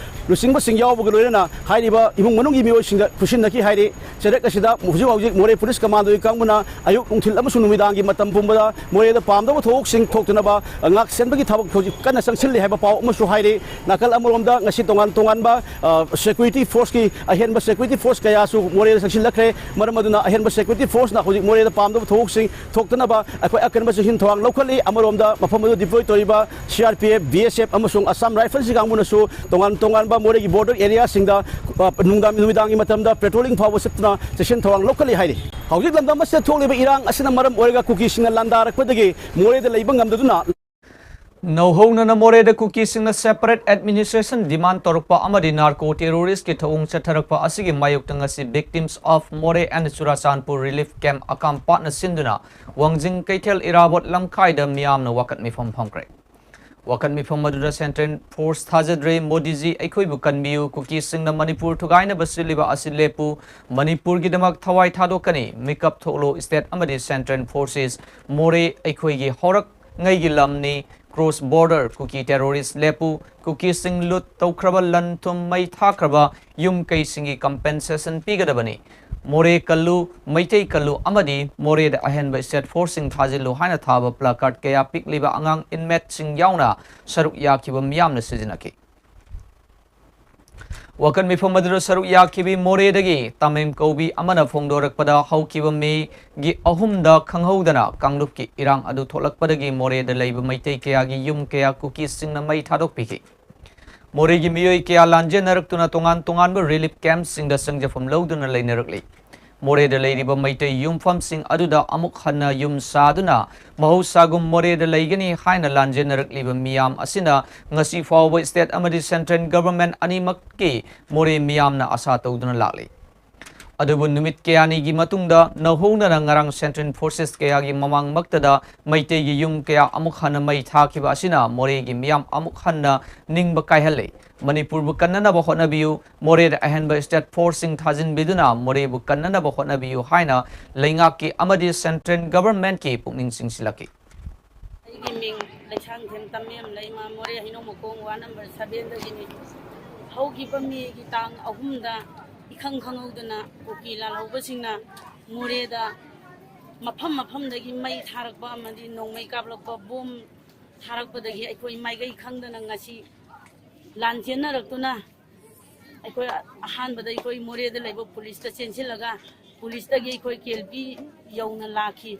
ꯂꯨꯆꯤꯡꯕꯁꯤꯡ ꯌꯥꯎꯕꯒ ꯂꯣꯏꯅꯅ ꯍꯥꯏꯔꯤꯕ ꯏꯃꯨꯡ ꯃꯅꯨꯡꯒꯤ ꯃꯤꯑꯣꯏꯁꯤꯡꯗ ꯈꯨꯠꯁꯤꯟꯅꯈꯤ ꯍꯥꯏꯔꯤ꯫ ꯆꯩꯔꯛ ꯑꯁꯤꯗ ꯍꯧꯖꯤꯛ ꯍꯧꯖꯤꯛ ꯃꯣꯔꯦ ꯄꯨꯂꯤꯁ ꯀꯃꯥꯟꯗꯣꯒꯤ ꯀꯥꯡꯕꯨꯅ ꯑꯌꯨꯛ, ꯅꯨꯡꯊꯤꯜ ꯑꯃꯁꯨꯡ ꯅꯨꯃꯤꯗꯥꯡꯒꯤ ꯃꯇꯝ ꯄꯨꯝꯕꯗ ꯃꯣꯔꯦꯗ ꯄꯥꯝꯗꯕ ꯊꯧꯗꯣꯛꯁꯤꯡ ꯊꯣꯛꯇꯅꯕ ꯉꯥꯛ ꯁꯦꯟꯕꯒꯤ ꯊꯕꯛ ꯍꯧꯖꯤꯛ ꯀꯟꯅ ꯆꯪꯁꯤꯜꯂꯤ ꯍꯥꯏꯕ ꯄꯥꯎ ꯑꯃꯁꯨ ꯍꯥꯏꯔꯤ꯫ ꯅꯥꯀꯜ ꯑꯃꯔꯣꯝꯗ ꯉꯁꯤ ꯇꯣꯉꯥꯟ ꯇꯣꯉꯥꯟꯕ, ꯑ, ꯁꯦꯀ꯭ꯌꯨꯔꯤꯇꯤ ꯐꯣꯔꯁꯀꯤ ꯑꯍꯦꯟꯕ ꯁꯦꯀ꯭ꯌꯨꯔꯤꯇꯤ ꯐꯣꯔꯁ ꯀꯌꯥꯁꯨ ꯃꯣꯔꯦꯗ ꯆꯪꯁꯤꯜꯂꯛꯈ꯭ꯔꯦ꯫ ꯃꯔꯝ ꯑꯗꯨꯅ ꯑꯍꯦꯟꯕ ꯁꯦꯀ꯭ꯌꯨꯔꯤꯇꯤ ꯐꯣꯔꯁꯅ ꯍꯧꯖꯤꯛ ꯃꯣꯔꯦꯗ ꯄꯥꯝꯗꯕ ꯊꯧꯗꯣꯛꯁꯤꯡ ꯊꯣꯛꯇꯅꯕ ꯑꯩꯈꯣꯏ ꯑꯀꯟꯕ ꯆꯦꯛꯁꯤꯟ ꯊꯧꯔꯥꯡ ꯂꯧꯈꯠꯂꯤ꯫ ꯑꯃꯔꯣꯝꯗ ꯃꯐꯝ ꯑꯗꯨ ꯗꯤꯄ꯭ꯂꯣꯏ ꯇꯧꯔꯤꯕ C R P F, B S F ꯑꯃꯁꯨꯡ ꯑꯁꯥꯝ ꯔꯥꯏꯐꯜꯁꯀꯤ ꯀꯥꯡꯕꯨꯅꯁꯨ ꯇꯣꯉꯥꯟ ꯇꯣꯉꯥꯟꯕ ꯃꯣꯔꯦꯒꯤ ꯕꯣꯔꯗꯔ ꯑꯦꯔꯤꯌꯥꯁꯤꯡꯗ, ꯑ, ꯅꯨꯡꯗꯥꯡ, ꯅꯨꯃꯤꯗꯥꯡꯒꯤ ꯃꯇꯝꯗ ꯄꯦꯇ꯭ꯔꯣꯂꯤꯡ ꯐꯥꯎꯕ ꯆꯠꯇꯨꯅ ꯆꯦꯛꯁꯤꯟ ꯊꯧꯔꯥꯡ ꯂꯧꯈꯠꯂꯤ ꯍꯥꯏꯔꯤ꯫ ꯍꯧꯖꯤꯛ ꯂꯝꯗꯝ ꯑꯁꯤꯗ ꯊꯣꯛꯂꯤꯕ ꯏꯔꯥꯡ ꯑꯁꯤꯅ ꯃꯔꯝ ꯑꯣꯏꯔꯒ ꯀꯨꯀꯤꯁꯤꯡꯅ ꯂꯥꯟꯗꯥꯔꯛꯄꯗꯒꯤ ꯃꯣꯔꯦꯗ ꯂꯩꯕ ꯉꯝꯗꯗꯨꯅ ꯅꯧꯍꯧꯅꯅ ꯃꯣꯔꯦꯗ ꯀꯨꯀꯤꯁꯤꯡꯅ separate administration demand ꯇꯧꯔꯛꯄ ꯑꯃꯗꯤ narco terrorist ꯀꯤ ꯊꯧꯑꯣꯡ ꯆꯠꯊꯔꯛꯄ ꯑꯁꯤꯒꯤ ꯃꯥꯌꯣꯛꯇ ꯉꯁꯤ Victims of Moreh and Churachandpur Relief Camp ꯑꯀꯥꯝ ꯄꯥꯠꯅ ꯁꯤꯟꯗꯨꯅ ꯋꯥꯡꯖꯤꯡ ꯀꯩꯊꯦꯜ ꯏꯔꯥꯕꯣꯠ ꯂꯝꯈꯥꯏꯗ ꯃꯤꯌꯥꯝꯅ ꯋꯥꯀꯠ ꯃꯤꯐꯝ ꯐꯝꯈ꯭ꯔꯦ꯫ ꯋꯥꯀꯠ ꯃꯤꯐꯝ ꯑꯗꯨꯗ Central Force ꯊꯥꯖꯗ꯭ꯔꯦ, ꯃꯣꯗꯤꯖꯤ ꯑꯩꯈꯣꯏꯕꯨ ꯀꯟꯕꯤꯌꯨ, ꯀꯨꯀꯤꯁꯤꯡꯅ ꯃꯅꯤꯄꯨꯔ ꯊꯨꯒꯥꯏꯅꯕ ꯁꯤꯜꯂꯤꯕ ꯑꯁꯤ ꯂꯦꯞꯄꯨ, ꯃꯅꯤꯄꯨꯔꯒꯤꯗꯃꯛ ꯊꯋꯥꯏ ꯊꯥꯗꯣꯛꯀꯅꯤ, ꯃꯤꯀꯞ ꯊꯣꯛꯂꯣ, state ꯑꯃꯗꯤ Central Forces, ꯃꯣꯔꯦ ꯑꯩꯈꯣꯏꯒꯤ ꯍꯧꯔꯛꯉꯩꯒꯤ ꯂꯝꯅꯤ, cross border, ꯀꯨꯀꯤ terrorist ꯂꯦꯞꯄꯨ, ꯀꯨꯀꯤꯁꯤꯡ ꯂꯨꯠ ꯇꯧꯈ꯭ꯔꯕ ꯂꯟ ꯊꯨꯝ ꯃꯩ ꯊꯥꯈ꯭ꯔꯕ ꯌꯨꯝ ꯀꯩꯁꯤꯡꯒꯤ compensation ꯄꯤꯒꯗꯕꯅꯤ, ꯃꯣꯔꯦ ꯀꯜꯂꯨ, ꯃꯩꯇꯩ ꯀꯜꯂꯨ ꯑꯃꯗꯤ ꯃꯣꯔꯦꯗ ꯑꯍꯦꯟꯕ state force ꯁꯤꯡ ꯊꯥꯖꯤꯜꯂꯨ ꯍꯥꯏꯅ ꯊꯥꯕ placard ꯀꯌꯥ ꯄꯤꯛꯂꯤꯕ ꯑꯉꯥꯡ inmate ꯁꯤꯡ ꯌꯥꯎꯅ ꯁꯔꯨꯛ ꯌꯥꯈꯤꯕ ꯃꯤꯌꯥꯝꯅ ꯁꯤꯖꯤꯟꯅꯈꯤ꯫ ꯋꯥꯀꯠ ꯃꯤꯐꯝ ꯑꯗꯨꯗ ꯁꯔꯨꯛ ꯌꯥꯈꯤꯕꯤ ꯃꯣꯔꯦꯗꯒꯤ ꯇꯥꯃꯦꯝ ꯀꯧꯕꯤ ꯑꯃꯅ ꯐꯣꯡꯗꯣꯔꯛꯄꯗ, ꯍꯧꯈꯤꯕ ꯃꯦꯒꯤ ꯑꯍꯨꯝꯗ ꯈꯪꯍꯧꯗꯅ ꯀꯥꯡꯂꯨꯞꯀꯤ ꯏꯔꯥꯡ ꯑꯗꯨ ꯊꯣꯛꯂꯛꯄꯗꯒꯤ ꯃꯣꯔꯦꯗ ꯂꯩꯕ ꯃꯩꯇꯩ ꯀꯌꯥꯒꯤ ꯌꯨꯝ ꯀꯌꯥ ꯀꯨꯀꯤꯁꯤꯡꯅ ꯃꯩ ꯊꯥꯗꯣꯛꯄꯤꯈꯤ꯫ ꯃꯣꯔꯦꯒꯤ ꯃꯤꯑꯣꯏ ꯀꯌꯥ ꯂꯥꯟꯖꯦꯟꯅꯔꯛꯇꯨꯅ ꯇꯣꯉꯥꯟ ꯇꯣꯉꯥꯟꯕ relief camp ꯁꯤꯡꯗ ꯆꯪꯖꯐꯝ ꯂꯧꯗꯨꯅ ꯂꯩꯅꯔꯛꯂꯤ꯫ ꯃꯣꯔꯦꯗ ꯂꯩꯔꯤꯕ ꯃꯩꯇꯩ ꯌꯨꯝꯐꯝꯁꯤꯡ ꯑꯗꯨꯗ ꯑꯃꯨꯛ ꯍꯟꯅ ꯌꯨꯝ ꯁꯥꯗꯨꯅ ꯃꯍꯧꯁꯥꯒꯨꯝ ꯃꯣꯔꯦꯗ ꯂꯩꯒꯅꯤ ꯍꯥꯏꯅ ꯂꯥꯟꯖꯦꯟꯅꯔꯛꯂꯤꯕ ꯃꯤꯌꯥꯝ ꯑꯁꯤꯅ ꯉꯁꯤ ꯐꯥꯎꯕ state ꯑꯃꯗꯤ central government ꯑꯅꯤꯃꯛꯀꯤ ꯃꯣꯔꯦ ꯃꯤꯌꯥꯝꯅ ꯑꯁꯥ ꯇꯧꯗꯨꯅ ꯂꯥꯛꯂꯤ꯫ ꯑꯗꯨꯕꯨ ꯅꯨꯃꯤꯠ ꯀꯌꯥꯅꯤꯒꯤ ꯃꯇꯨꯡꯗ ꯅꯧꯍꯧꯅꯅ ꯉꯔꯥꯡ central forces ꯀꯌꯥꯒꯤ ꯃꯃꯥꯡꯃꯛꯇꯗ ꯃꯩꯇꯩꯒꯤ ꯌꯨꯝ ꯀꯌꯥ ꯑꯃꯨꯛ ꯍꯟꯅ ꯃꯩ ꯊꯥꯈꯤꯕ ꯑꯁꯤꯅ ꯃꯣꯔꯦꯒꯤ ꯃꯤꯌꯥꯝ ꯑꯃꯨꯛ ꯍꯟꯅ ꯅꯤꯡꯕ ꯀꯥꯏꯍꯜꯂꯤ꯫ ꯃꯅꯤꯄꯨꯔꯕꯨ ꯀꯟꯅꯅꯕ ꯍꯣꯠꯅꯕꯤꯌꯨ, ꯃꯣꯔꯦꯗ ꯑꯍꯦꯟꯕ state force ꯁꯤꯡ ꯊꯥꯖꯤꯟꯕꯤꯗꯨꯅ ꯃꯣꯔꯦꯕꯨ ꯀꯟꯅꯅꯕ ꯍꯣꯠꯅꯕꯤꯌꯨ ꯍꯥꯏꯅ ꯂꯩꯉꯥꯛꯀꯤ ꯑꯃꯗꯤ central government ꯀꯤ ꯄꯨꯛꯅꯤꯡ ꯆꯤꯡꯁꯤꯜꯂꯛꯈꯤ꯫ ꯑꯩꯒꯤ ꯃꯤꯡ ꯂꯩꯁꯥꯡꯊꯦꯝ ꯇꯝꯃꯦꯝ ꯂꯩꯃ, ꯃꯣꯔꯦ ꯍꯩꯅꯧ ꯃꯈꯣꯡ ward number seven ꯗꯒꯤꯅꯤ꯫ ꯍꯧꯈꯤꯕ ꯃꯦꯒꯤ ꯇꯥꯡ ꯑꯍꯨꯝꯗ ꯏꯈꯪ ꯈꯪꯍꯧꯗꯅ ꯀꯨꯀꯤ ꯂꯥꯜꯍꯧꯕꯁꯤꯡꯅ ꯃꯣꯔꯦꯗ ꯃꯐꯝ ꯃꯐꯝꯗꯒꯤ ꯃꯩ ꯊꯥꯔꯛꯄ ꯑꯃꯗꯤ ꯅꯣꯡꯃꯩ ꯀꯥꯞꯂꯛꯄ, ꯕꯣꯝ ꯊꯥꯔꯛꯄꯗꯒꯤ ꯑꯩꯈꯣꯏ ꯃꯥꯏꯀꯩ ꯈꯪꯗꯅ ꯉꯁꯤ ꯂꯥꯟ ꯆꯦꯟꯅꯔꯛꯇꯨꯅ ꯑꯩꯈꯣꯏ ꯑꯍꯥꯟꯕꯗ ꯑꯩꯈꯣꯏ ꯃꯣꯔꯦꯗ ꯂꯩꯕ ꯄꯨꯂꯤꯁꯇ ꯆꯦꯟꯁꯤꯜꯂꯒ ꯄꯨꯂꯤꯁꯇꯒꯤ ꯑꯩꯈꯣꯏ ꯀꯦꯜꯄꯤ ꯌꯧꯅ ꯂꯥꯛꯈꯤ꯫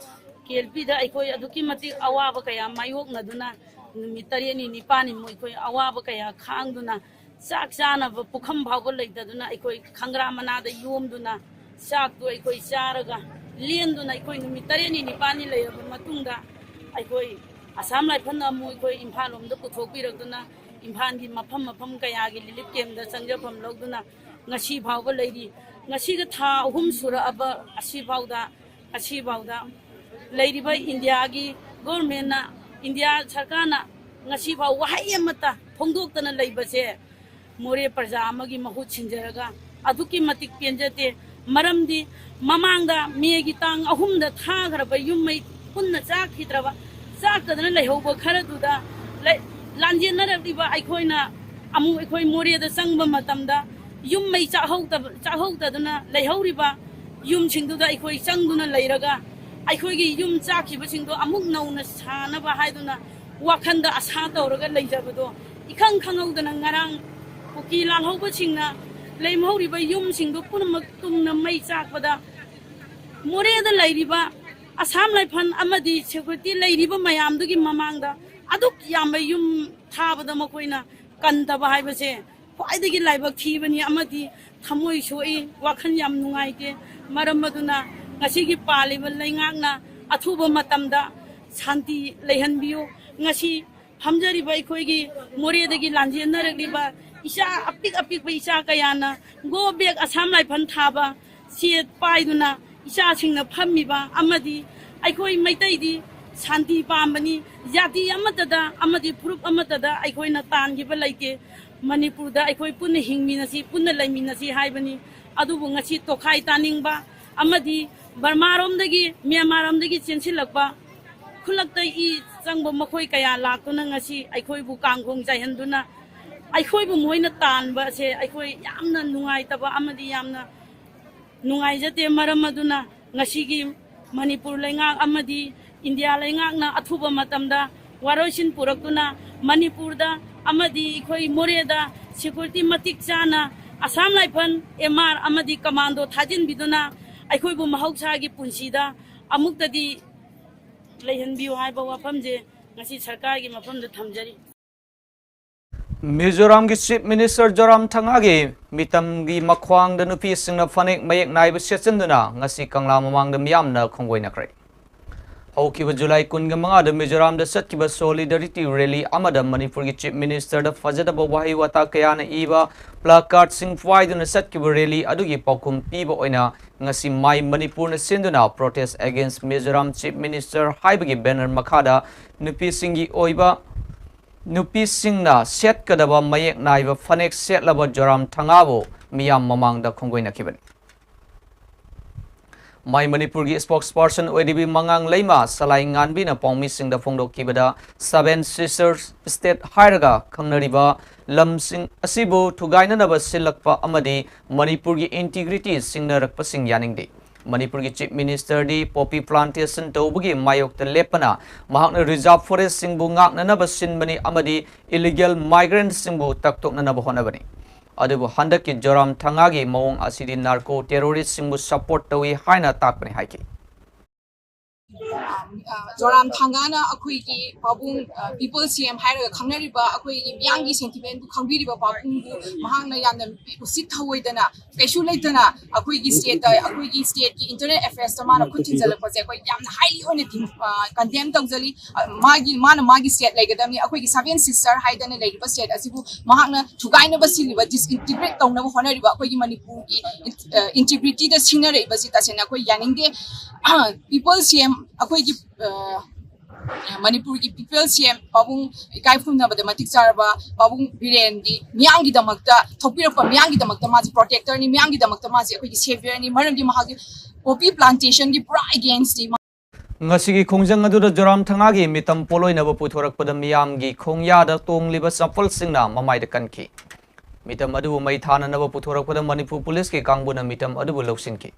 ꯀꯦꯜꯄꯤꯗ ꯑꯩꯈꯣꯏ ꯑꯗꯨꯛꯀꯤ ꯃꯇꯤꯛ ꯑꯋꯥꯕ ꯀꯌꯥ ꯃꯥꯌꯣꯛꯅꯗꯨꯅ ꯅꯨꯃꯤꯠ ꯇꯔꯦꯠꯅꯤ ꯅꯤꯄꯥꯜꯅꯤꯃꯨꯛ ꯑꯩꯈꯣꯏ ꯑꯋꯥꯕ ꯀꯌꯥ ꯈꯥꯡꯗꯨꯅ ꯆꯥꯛ ꯆꯥꯅꯕ ꯄꯨꯈꯝ ꯐꯥꯎꯕ ꯂꯩꯇꯗꯨꯅ ꯑꯩꯈꯣꯏ ꯈꯪꯒ꯭ꯔꯥ ꯃꯅꯥꯗ ꯌꯣꯝꯗꯨꯅ ꯆꯥꯛꯇꯨ ꯑꯩꯈꯣꯏ ꯆꯥꯔꯒ ꯂꯦꯟꯗꯨꯅ ꯑꯩꯈꯣꯏ ꯅꯨꯃꯤꯠ ꯇꯔꯦꯠꯅꯤ ꯅꯤꯄꯥꯜꯅꯤ ꯂꯩꯔꯕ ꯃꯇꯨꯡꯗ ꯑꯩꯈꯣꯏ ꯑꯁꯥꯝ ꯔꯥꯏꯐꯜꯅ ꯑꯃꯨꯛ ꯑꯩꯈꯣꯏ ꯏꯝꯐꯥꯜ ꯂꯣꯝꯗ ꯄꯨꯊꯣꯛꯄꯤꯔꯛꯇꯨꯅ, ꯏꯝꯐꯥꯜꯒꯤ ꯃꯐꯝ ꯃꯐꯝ ꯀꯌꯥꯒꯤ ꯔꯤꯂꯤꯐ ꯀꯦꯝꯗ ꯆꯪꯖꯐꯝ ꯂꯧꯗꯨꯅ ꯉꯁꯤ ꯐꯥꯎꯕ ꯂꯩꯔꯤ꯫ ꯉꯁꯤꯒ ꯊꯥ ꯑꯍꯨꯝ ꯁꯨꯔꯛꯑꯕ ꯑꯁꯤꯐꯥꯎꯗ, ꯑꯁꯤꯐꯥꯎꯗ ꯂꯩꯔꯤꯕ ꯏꯟꯗꯤꯌꯥꯒꯤ ꯒꯣꯔꯃꯦꯟꯅ, ꯏꯟꯗꯤꯌꯥ ꯁꯔꯀꯥꯔꯅ ꯉꯁꯤꯐꯥꯎ ꯋꯥꯍꯩ ꯑꯃꯠꯇ ꯐꯣꯡꯗꯣꯛꯇꯅ ꯂꯩꯕꯁꯦ ꯃꯣꯔꯦ ꯄ꯭ꯔꯖꯥ ꯑꯃꯒꯤ ꯃꯍꯨꯠ ꯁꯤꯟꯖꯔꯒ ꯑꯗꯨꯛꯀꯤ ꯃꯇꯤꯛ ꯄꯦꯟꯖꯗꯦ꯫ ꯃꯔꯝꯗꯤ ꯃꯃꯥꯡꯗ ꯃꯦꯒꯤ ꯇꯥꯡ ꯑꯍꯨꯝꯗ ꯊꯥꯈ꯭ꯔꯕ ꯌꯨꯝ ꯃꯩ ꯄꯨꯟꯅ ꯆꯥꯛꯈꯤꯗ꯭ꯔꯕ, ꯆꯥꯛꯇꯗꯅ ꯂꯩꯍꯧꯕ ꯈꯔꯗꯨꯗ ꯂꯩ-, ꯂꯥꯟꯖꯦꯟꯅꯔꯛꯂꯤꯕ ꯑꯩꯈꯣꯏꯅ ꯑꯃꯨꯛ ꯑꯩꯈꯣꯏ ꯃꯣꯔꯦꯗ ꯆꯪꯕ ꯃꯇꯝꯗ ꯌꯨꯝ ꯃꯩ ꯆꯥꯛꯍꯧꯗꯕ-, ꯆꯥꯛꯍꯧꯗꯗꯅ ꯂꯩꯍꯧꯔꯤꯕ ꯌꯨꯝꯁꯤꯡꯗꯨꯗ ꯑꯩꯈꯣꯏ ꯆꯪꯗꯨꯅ ꯂꯩꯔꯒ ꯑꯩꯈꯣꯏꯒꯤ ꯌꯨꯝ ꯆꯥꯛꯈꯤꯕꯁꯤꯡꯗꯣ ꯑꯃꯨꯛ ꯅꯧꯅ ꯁꯥꯅꯕ ꯍꯥꯏꯗꯨꯅ ꯋꯥꯈꯜꯗ ꯑꯁꯥ ꯇꯧꯔꯒ ꯂꯩꯖꯕꯗꯣ ꯏꯈꯪ ꯈꯪꯍꯧꯗꯅ ꯉꯔꯥꯡ ꯀꯨꯀꯤ ꯂꯥꯜꯍꯧꯕꯁꯤꯡꯅ ꯂꯦꯝꯍꯧꯔꯤꯕ ꯌꯨꯝꯁꯤꯡꯗꯨ ꯄꯨꯝꯅꯃꯛ ꯇꯨꯝꯅ ꯃꯩ ꯆꯥꯛꯄꯗ ꯃꯣꯔꯦꯗ ꯂꯩꯔꯤꯕ ꯑꯁꯥꯝ ꯔꯥꯏꯐꯜ ꯑꯃꯗꯤ ꯁꯦꯀ꯭ꯌꯨꯔꯤꯇꯤ ꯂꯩꯔꯤꯕ ꯃꯌꯥꯝꯗꯨꯒꯤ ꯃꯃꯥꯡꯗ ꯑꯗꯨꯛ ꯌꯥꯝꯕ ꯌꯨꯝ ꯊꯥꯕꯗ ꯃꯈꯣꯏꯅ ꯀꯟꯗꯕ ꯍꯥꯏꯕꯁꯦ ꯈ꯭ꯋꯥꯏꯗꯒꯤ ꯂꯥꯏꯕꯛ ꯊꯤꯕꯅꯤ ꯑꯃꯗꯤ ꯊꯃꯣꯏ ꯁꯣꯛꯏ, ꯋꯥꯈꯜ ꯌꯥꯝ ꯅꯨꯡꯉꯥꯏꯇꯦ꯫ ꯃꯔꯝ ꯑꯗꯨꯅ ꯉꯁꯤꯒꯤ ꯄꯥꯜꯂꯤꯕ ꯂꯩꯉꯥꯛꯅ ꯑꯊꯨꯕ ꯃꯇꯝꯗ ꯁꯥꯟꯇꯤ ꯂꯩꯍꯟꯕꯤꯌꯨ꯫ ꯉꯁꯤ ꯐꯝꯖꯔꯤꯕ ꯑꯩꯈꯣꯏꯒꯤ ꯃꯣꯔꯦꯗꯒꯤ ꯂꯥꯟꯖꯦꯟꯅꯔꯛꯂꯤꯕ ꯏꯆꯥ ꯑꯄꯤꯛ ꯑꯄꯤꯛꯄ ꯏꯆꯥ ꯀꯌꯥꯅ ꯒꯣ ꯕꯦꯛ ꯑꯁꯥꯝ ꯔꯥꯏꯐꯜ ꯊꯥꯕ ꯁꯦꯠ ꯄꯥꯏꯗꯨꯅ ꯏꯆꯥꯁꯤꯡꯅ ꯐꯝꯃꯤꯕ ꯑꯃꯗꯤ ꯑꯩꯈꯣꯏ ꯃꯩꯇꯩꯗꯤ ꯁꯥꯟꯇꯤ ꯄꯥꯝꯕꯅꯤ, ꯖꯥꯇꯤ ꯑꯃꯠꯇꯗ ꯑꯃꯗꯤ ꯐꯨꯔꯨꯞ ꯑꯃꯠꯇꯗ ꯑꯩꯈꯣꯏꯅ ꯇꯥꯟꯈꯤꯕ ꯂꯩꯇꯦ꯫ ꯃꯅꯤꯄꯨꯔꯗ ꯑꯩꯈꯣꯏ ꯄꯨꯟꯅ ꯍꯤꯡꯃꯤꯟꯅꯁꯤ, ꯄꯨꯟꯅ ꯂꯩꯃꯤꯟꯅꯁꯤ ꯍꯥꯏꯕꯅꯤ꯫ ꯑꯗꯨꯕꯨ ꯉꯁꯤ ꯇꯣꯈꯥꯏ ꯇꯥꯅꯤꯡꯕ ꯑꯃꯗꯤ ꯕꯔꯃꯥꯔꯣꯝꯗꯒꯤ, ꯃ꯭ꯌꯥꯟꯃꯥꯔꯔꯣꯝꯗꯒꯤ ꯆꯦꯟꯁꯤꯜꯂꯛꯄ ꯈꯨꯜꯂꯛꯇ ꯏ ꯆꯪꯕ ꯃꯈꯣꯏ ꯀꯌꯥ ꯂꯥꯛꯇꯨꯅ ꯉꯁꯤ ꯑꯩꯈꯣꯏꯕꯨ ꯀꯥꯡꯈꯣꯡ ꯆꯥꯏꯍꯟꯗꯨꯅ ꯑꯩꯈꯣꯏꯕꯨ ꯃꯣꯏꯅ ꯇꯥꯟꯕ ꯑꯁꯦ ꯑꯩꯈꯣꯏ ꯌꯥꯝꯅ ꯅꯨꯡꯉꯥꯏꯇꯕ ꯑꯃꯗꯤ ꯌꯥꯝꯅ ꯅꯨꯡꯉꯥꯏꯖꯗꯦ꯫ ꯃꯔꯝ ꯑꯗꯨꯅ ꯉꯁꯤꯒꯤ ꯃꯅꯤꯄꯨꯔ ꯂꯩꯉꯥꯛ ꯑꯃꯗꯤ ꯏꯟꯗꯤꯌꯥ ꯂꯩꯉꯥꯛꯅ ꯑꯊꯨꯕ ꯃꯇꯝꯗ ꯋꯥꯔꯣꯏꯁꯤꯟ ꯄꯨꯔꯛꯇꯨꯅ ꯃꯅꯤꯄꯨꯔꯗ ꯑꯃꯗꯤ ꯑꯩꯈꯣꯏ ꯃꯣꯔꯦꯗ ꯁꯦꯀ꯭ꯌꯨꯔꯤꯇꯤ ꯃꯇꯤꯛ ꯆꯥꯅ ꯑꯁꯥꯝ ꯔꯥꯏꯐꯜ, ꯑꯦꯝ ꯑꯥꯔ ꯑꯃꯗꯤ ꯀꯃꯥꯟꯗꯣ ꯊꯥꯖꯤꯟꯕꯤꯗꯨꯅ ꯑꯩꯈꯣꯏꯕꯨ ꯃꯍꯧꯁꯥꯒꯤ ꯄꯨꯟꯁꯤꯗ ꯑꯃꯨꯛꯇꯗꯤ ꯂꯩꯍꯟꯕꯤꯌꯨ ꯍꯥꯏꯕ ꯋꯥꯐꯝꯁꯦ ꯉꯁꯤ ꯁꯔꯀꯥꯔꯒꯤ ꯃꯐꯝꯗ ꯊꯝꯖꯔꯤ꯫ ꯃꯤꯖꯣꯔꯥꯝꯒꯤ Chief Minister ꯖꯣꯔꯥꯝ ꯊꯪꯒꯥꯒꯤ ꯃꯤꯇꯝꯒꯤ ꯃꯈ꯭ꯋꯥꯡꯗ ꯅꯨꯄꯤꯁꯤꯡꯅ ꯐꯅꯦꯛ ꯃꯌꯦꯛ ꯅꯥꯏꯕ ꯁꯦꯠꯆꯟꯗꯨꯅ ꯉꯁꯤ ꯀꯪꯂꯥ ꯃꯃꯥꯡꯗ ꯃꯤꯌꯥꯝꯅ ꯈꯣꯡꯒꯣꯏꯅꯈ꯭ꯔꯦ꯫ ꯍꯧꯈꯤꯕ ꯖꯨꯂꯥꯏ ꯀꯨꯟꯒ ꯃꯉꯥꯗ ꯃꯤꯖꯣꯔꯥꯝꯗ ꯆꯠꯈꯤꯕ Solidarity Rally ꯑꯃꯗ ꯃꯅꯤꯄꯨꯔꯒꯤ Chief Ministerꯗ ꯐꯖꯗꯕ ꯋꯥꯍꯩ ꯋꯥꯇꯥ ꯀꯌꯥꯅ ꯏꯕ placardꯁꯤꯡ ꯄꯥꯏꯗꯨꯅ ꯆꯠꯈꯤꯕ rally ꯑꯗꯨꯒꯤ ꯄꯥꯎꯈꯨꯝ ꯄꯤꯕ ꯑꯣꯏꯅ ꯉꯁꯤ My Manipurꯅ ꯁꯤꯟꯗꯨꯅ Protest Against Mizoram Chief Minister ꯍꯥꯏꯕꯒꯤ banner ꯃꯈꯥꯗ ꯅꯨꯄꯤꯁꯤꯡꯒꯤ ꯑꯣꯏꯕ, ꯅꯨꯄꯤꯁꯤꯡꯅ ꯁꯦꯠꯀꯗꯕ ꯃꯌꯦꯛ ꯅꯥꯏꯕ ꯐꯅꯦꯛ ꯁꯦꯠꯂꯕ ꯖꯣꯔꯥꯝꯊꯥꯉꯥꯕꯨ ꯃꯤꯌꯥꯝ ꯃꯃꯥꯡꯗ ꯈꯣꯡꯒꯣꯏꯅꯈꯤꯕꯅꯤ꯫ My Manipurꯒꯤ spokesperson ꯑꯣꯏꯔꯤꯕꯤ ꯃꯉꯥꯡꯂꯩꯃ ꯁꯂꯥꯏꯉꯥꯟꯕꯤꯅ ꯄꯥꯎꯃꯤꯁꯤꯡꯗ ꯐꯣꯡꯗꯣꯛꯈꯤꯕꯗ, Seven Sisters state ꯍꯥꯏꯔꯒ ꯈꯪꯅꯔꯤꯕ ꯂꯝꯁꯤꯡ ꯑꯁꯤꯕꯨ ꯊꯨꯒꯥꯏꯅꯅꯕ ꯁꯤꯜꯂꯛꯄ ꯑꯃꯗꯤ ꯃꯅꯤꯄꯨꯔꯒꯤ integrity ꯁꯤꯡꯅꯔꯛꯄꯁꯤꯡ ꯌꯥꯅꯤꯡꯗꯦ꯫ ꯃꯅꯤꯄꯨꯔꯒꯤ Chief Ministerꯗꯤ poppy plantation ꯇꯧꯕꯒꯤ ꯃꯥꯌꯣꯛꯇ ꯂꯦꯞꯄꯅ ꯃꯍꯥꯛꯅ reserve forestꯁꯤꯡꯕꯨ ꯉꯥꯛꯅꯅꯕ ꯁꯤꯟꯕꯅꯤ ꯑꯃꯗꯤ illegal migrantꯁꯤꯡꯕꯨ ꯇꯛꯊꯣꯛꯅꯅꯕ ꯍꯣꯠꯅꯕꯅꯤ꯫ ꯑꯗꯨꯕꯨ ꯍꯟꯗꯛꯀꯤ ꯖꯣꯔꯥꯝꯊꯥꯉꯥꯒꯤ ꯃꯑꯣꯡ ꯑꯁꯤꯗꯤ narco terroristꯁꯤꯡꯕꯨ support ꯇꯧꯏ ꯍꯥꯏꯅ ꯇꯥꯛꯄꯅꯤ ꯍꯥꯏꯈꯤ꯫ ꯖꯣꯔꯥꯝꯊꯥꯉꯥꯅ ꯑꯩꯈꯣꯏꯒꯤ ꯄꯥꯕꯨꯡ, ꯄꯤꯄꯜ ꯁꯤ ꯑꯦꯝ ꯍꯥꯏꯔꯒ ꯈꯪꯅꯔꯤꯕ, ꯑꯩꯈꯣꯏꯒꯤ ꯃꯤꯌꯥꯝꯒꯤ sentimentꯕꯨ ꯈꯪꯕꯤꯔꯤꯕ ꯄꯥꯕꯨꯡꯕꯨ ꯃꯍꯥꯛꯅ ꯌꯥꯝꯅ ꯎꯁꯤꯠ ꯊꯑꯣꯏꯗꯅ, ꯀꯩꯁꯨ ꯂꯩꯇꯅ ꯑꯩꯈꯣꯏꯒꯤ stateꯇ, ꯑꯩꯈꯣꯏꯒꯤ stateꯀꯤ internal affairsꯇ ꯃꯥꯅ ꯈꯨꯠ ꯊꯤꯟꯖꯜꯂꯛꯄꯁꯦ ꯑꯩꯈꯣꯏ ꯌꯥꯝꯅ highly ꯑꯣꯏꯅ condemn ꯇꯧꯖꯔꯤ꯫ ꯃꯥꯒꯤ, ꯃꯥꯅ ꯃꯥꯒꯤ state ꯂꯩꯒꯗꯕꯅꯤ, ꯑꯩꯈꯣꯏꯒꯤ Seven Sister ꯍꯥꯏꯗꯅ ꯂꯩꯔꯤꯕ state ꯑꯁꯤꯕꯨ ꯃꯍꯥꯛꯅ ꯊꯨꯒꯥꯏꯅꯕ ꯁꯤꯜꯂꯤꯕ, disintegrate ꯇꯧꯅꯕ ꯍꯣꯠꯅꯔꯤꯕ ꯑꯩꯈꯣꯏꯒꯤ ꯃꯅꯤꯄꯨꯔꯒꯤ integrityꯗ ꯁꯤꯡꯅꯔꯛꯏꯕꯁꯤ ꯇꯁꯦꯡꯅ ꯑꯩꯈꯣꯏ ꯌꯥꯅꯤꯡꯗꯦ꯫ People ꯁꯤ ꯑꯦꯝ, ꯑꯩꯈꯣꯏꯒꯤ ꯃꯅꯤꯄꯨꯔꯒꯤ People ꯁꯤ ꯑꯦꯝ ꯄꯥꯕꯨꯡ, ꯏꯀꯥꯏ ꯈꯨꯝꯅꯕꯗ ꯃꯇꯤꯛ ꯆꯥꯔꯕ ꯄꯥꯕꯨꯡ ꯕꯤꯔꯦꯟꯒꯤ ꯃꯤꯌꯥꯝꯒꯤꯗꯃꯛꯇ ꯊꯣꯛꯄꯤꯔꯛꯄ, ꯃꯤꯌꯥꯝꯒꯤꯗꯃꯛꯇ ꯃꯥꯁꯦ protectorꯅꯤ, ꯃꯤꯌꯥꯝꯒꯤꯗꯃꯛꯇ ꯃꯥꯁꯦ ꯑꯩꯈꯣꯏꯒꯤ saviorꯅꯤ, ꯃꯔꯝꯗꯤ ꯃꯍꯥꯛꯀꯤ poppy plantationꯒꯤ ꯄꯨꯔꯥ againstꯅꯤ꯫ ꯉꯁꯤꯒꯤ ꯈꯣꯡꯖꯪ ꯑꯗꯨꯗ ꯖꯣꯔꯥꯝꯊꯥꯉꯥꯒꯤ ꯃꯤꯇꯝ ꯄꯣꯂꯣꯏꯅꯕ ꯄꯨꯊꯣꯔꯛꯄꯗ ꯃꯤꯌꯥꯝꯒꯤ ꯈꯣꯡꯌꯥꯗ ꯇꯣꯡꯂꯤꯕ ꯆꯄꯜꯁꯤꯡꯅ ꯃꯃꯥꯏꯗ ꯀꯟꯈꯤ꯫ ꯃꯤꯇꯝ ꯑꯗꯨꯕꯨ ꯃꯩ ꯊꯥꯅꯅꯕ ꯄꯨꯊꯣꯔꯛꯄꯗ ꯃꯅꯤꯄꯨꯔ ꯄꯨꯂꯤꯁꯀꯤ ꯀꯥꯡꯕꯨꯅ ꯃꯤꯇꯝ ꯑꯗꯨꯕꯨ ꯂꯧꯁꯤꯟꯈꯤ꯫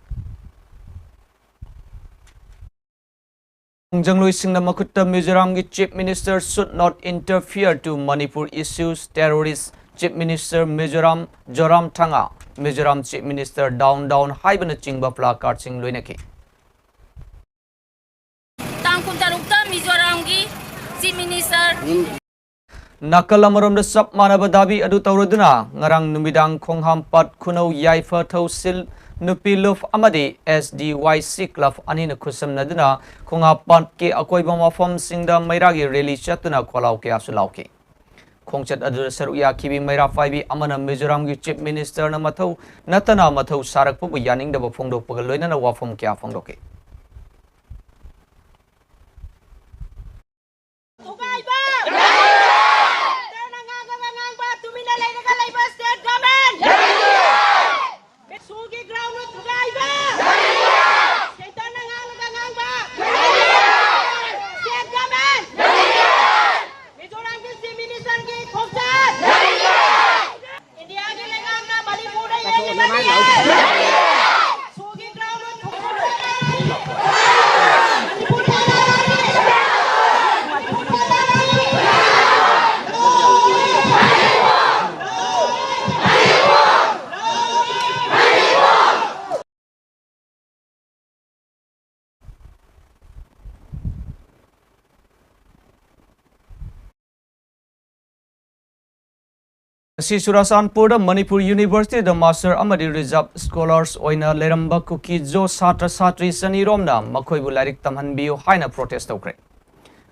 ꯈꯣꯡꯖꯪꯂꯣꯏꯁꯤꯡꯅ ꯃꯈꯨꯠꯇ Mizoramꯒꯤ Chief Minister should not interfere to Manipur issues, terrorist Chief Minister Mizoram, ꯖꯣꯔꯥꯝꯊꯥꯉꯥ, Mizoram Chief Minister down down ꯍꯥꯏꯕꯅꯆꯤꯡꯕ placardꯁꯤꯡ ꯂꯣꯏꯅꯈꯤ꯫ ꯇꯥꯡ ꯀꯨꯟꯇꯔꯨꯛꯇ ꯃꯤꯖꯣꯔꯥꯝꯒꯤ Chief Minister꯫ ꯅꯥꯀꯜ ꯑꯃꯔꯣꯝꯗ ꯆꯞ ꯃꯥꯟꯅꯕ ꯗꯥꯕꯤ ꯑꯗꯨ ꯇꯧꯔꯗꯨꯅ ꯉꯔꯥꯡ ꯅꯨꯃꯤꯗꯥꯡ ꯈꯣꯡꯍꯥꯝꯄꯥꯠ ꯈꯨꯅꯧ ꯌꯥꯏꯐ ꯊꯧꯁꯤꯜ ꯅꯨꯄꯤ ꯂꯨꯞ ꯑꯃꯗꯤ ꯑꯦꯁ ꯗꯤ ꯋꯥꯏ ꯁꯤ ꯀ꯭ꯂꯕ ꯑꯅꯤꯅ ꯈꯨꯠꯁꯝꯅꯗꯨꯅ ꯈꯣꯡꯉꯥꯞ ꯄꯥꯠꯀꯤ ꯑꯀꯣꯏꯕ ꯃꯐꯝꯁꯤꯡꯗ ꯃꯩꯔꯥꯒꯤ ꯔꯦꯂꯤ ꯆꯠꯇꯨꯅ ꯈꯣꯜꯂꯥꯎ ꯀꯌꯥꯁꯨ ꯂꯥꯎꯈꯤ꯫ ꯈꯣꯡꯆꯠ ꯑꯗꯨꯗ ꯁꯔꯨꯛ ꯌꯥꯈꯤꯕꯤ ꯃꯩꯔꯥ ꯄꯥꯏꯕꯤ ꯑꯃꯅ ꯃꯤꯖꯣꯔꯥꯝꯒꯤ ꯆꯤꯐ ꯃꯤꯅꯤꯁꯇꯔꯅ ꯃꯊꯧ ꯅꯠꯇꯅ ꯃꯊꯧ ꯁꯥꯔꯛꯄꯕꯨ ꯌꯥꯅꯤꯡꯗꯕ ꯐꯣꯡꯗꯣꯛꯄꯒ ꯂꯣꯏꯅꯅ ꯋꯥꯐꯝ ꯀꯌꯥ ꯐꯣꯡꯗꯣꯛꯈꯤ꯫ ꯊꯨꯒꯥꯏꯕ! ꯁꯦꯟꯇꯔꯅ ꯉꯥꯡꯉꯒ ꯉꯥꯡꯕ, ꯇꯨꯃꯤꯟꯅ ꯂꯩꯔꯒ ꯂꯩꯕ ꯁ꯭ꯇꯦꯠ ꯒꯚꯔꯟꯃꯦꯟꯠ! ꯁꯨꯒꯤ ꯒ꯭ꯔꯥꯎꯟꯗ ꯊꯨꯒꯥꯏꯕ! ꯁꯦꯟꯇꯔꯅ ꯉꯥꯡꯉꯒ ꯉꯥꯡꯕ, ꯁ꯭ꯇꯦꯠ ꯒꯚꯔꯟꯃꯦꯟꯠ! ꯃꯤꯖꯣꯔꯥꯝꯒꯤ ꯆꯤꯐ ꯃꯤꯅꯤꯁꯇꯔꯒꯤ ꯈꯣꯡꯆꯠ! ꯏꯟꯗꯤꯌꯥꯒꯤ ꯂꯩꯉꯥꯛꯅ ꯃꯅꯤꯄꯨꯔꯗ ꯌꯦꯡꯂꯤꯕꯅꯤ! ꯁꯨꯒꯤ ꯒ꯭ꯔꯥꯎꯟꯗ ꯊꯨꯒꯥꯏꯕ! ꯉꯁꯤ ꯆꯨꯔꯥꯆꯥꯟꯄꯨꯔꯗ ꯃꯅꯤꯄꯨꯔ ꯌꯨꯅꯤꯚꯔꯁꯤꯇꯤꯗ ꯃꯥꯁꯇꯔ ꯑꯃꯗꯤ ꯔꯤꯖꯥꯔꯚ ꯁ꯭ꯀꯣꯂꯥꯔꯁ ꯑꯣꯏꯅ ꯂꯩꯔꯝꯕ ꯀꯨꯀꯤ-ꯖꯣ ꯁꯥꯇ꯭ꯔ ꯁꯥꯇ꯭ꯔꯤ ꯆꯅꯤꯔꯣꯝꯅ ꯃꯈꯣꯏꯕꯨ ꯂꯥꯏꯔꯤꯛ ꯇꯝꯍꯟꯕꯤꯌꯨ ꯍꯥꯏꯅ ꯄ꯭ꯔꯣꯇꯦꯁ ꯇꯧꯈ꯭ꯔꯦ꯫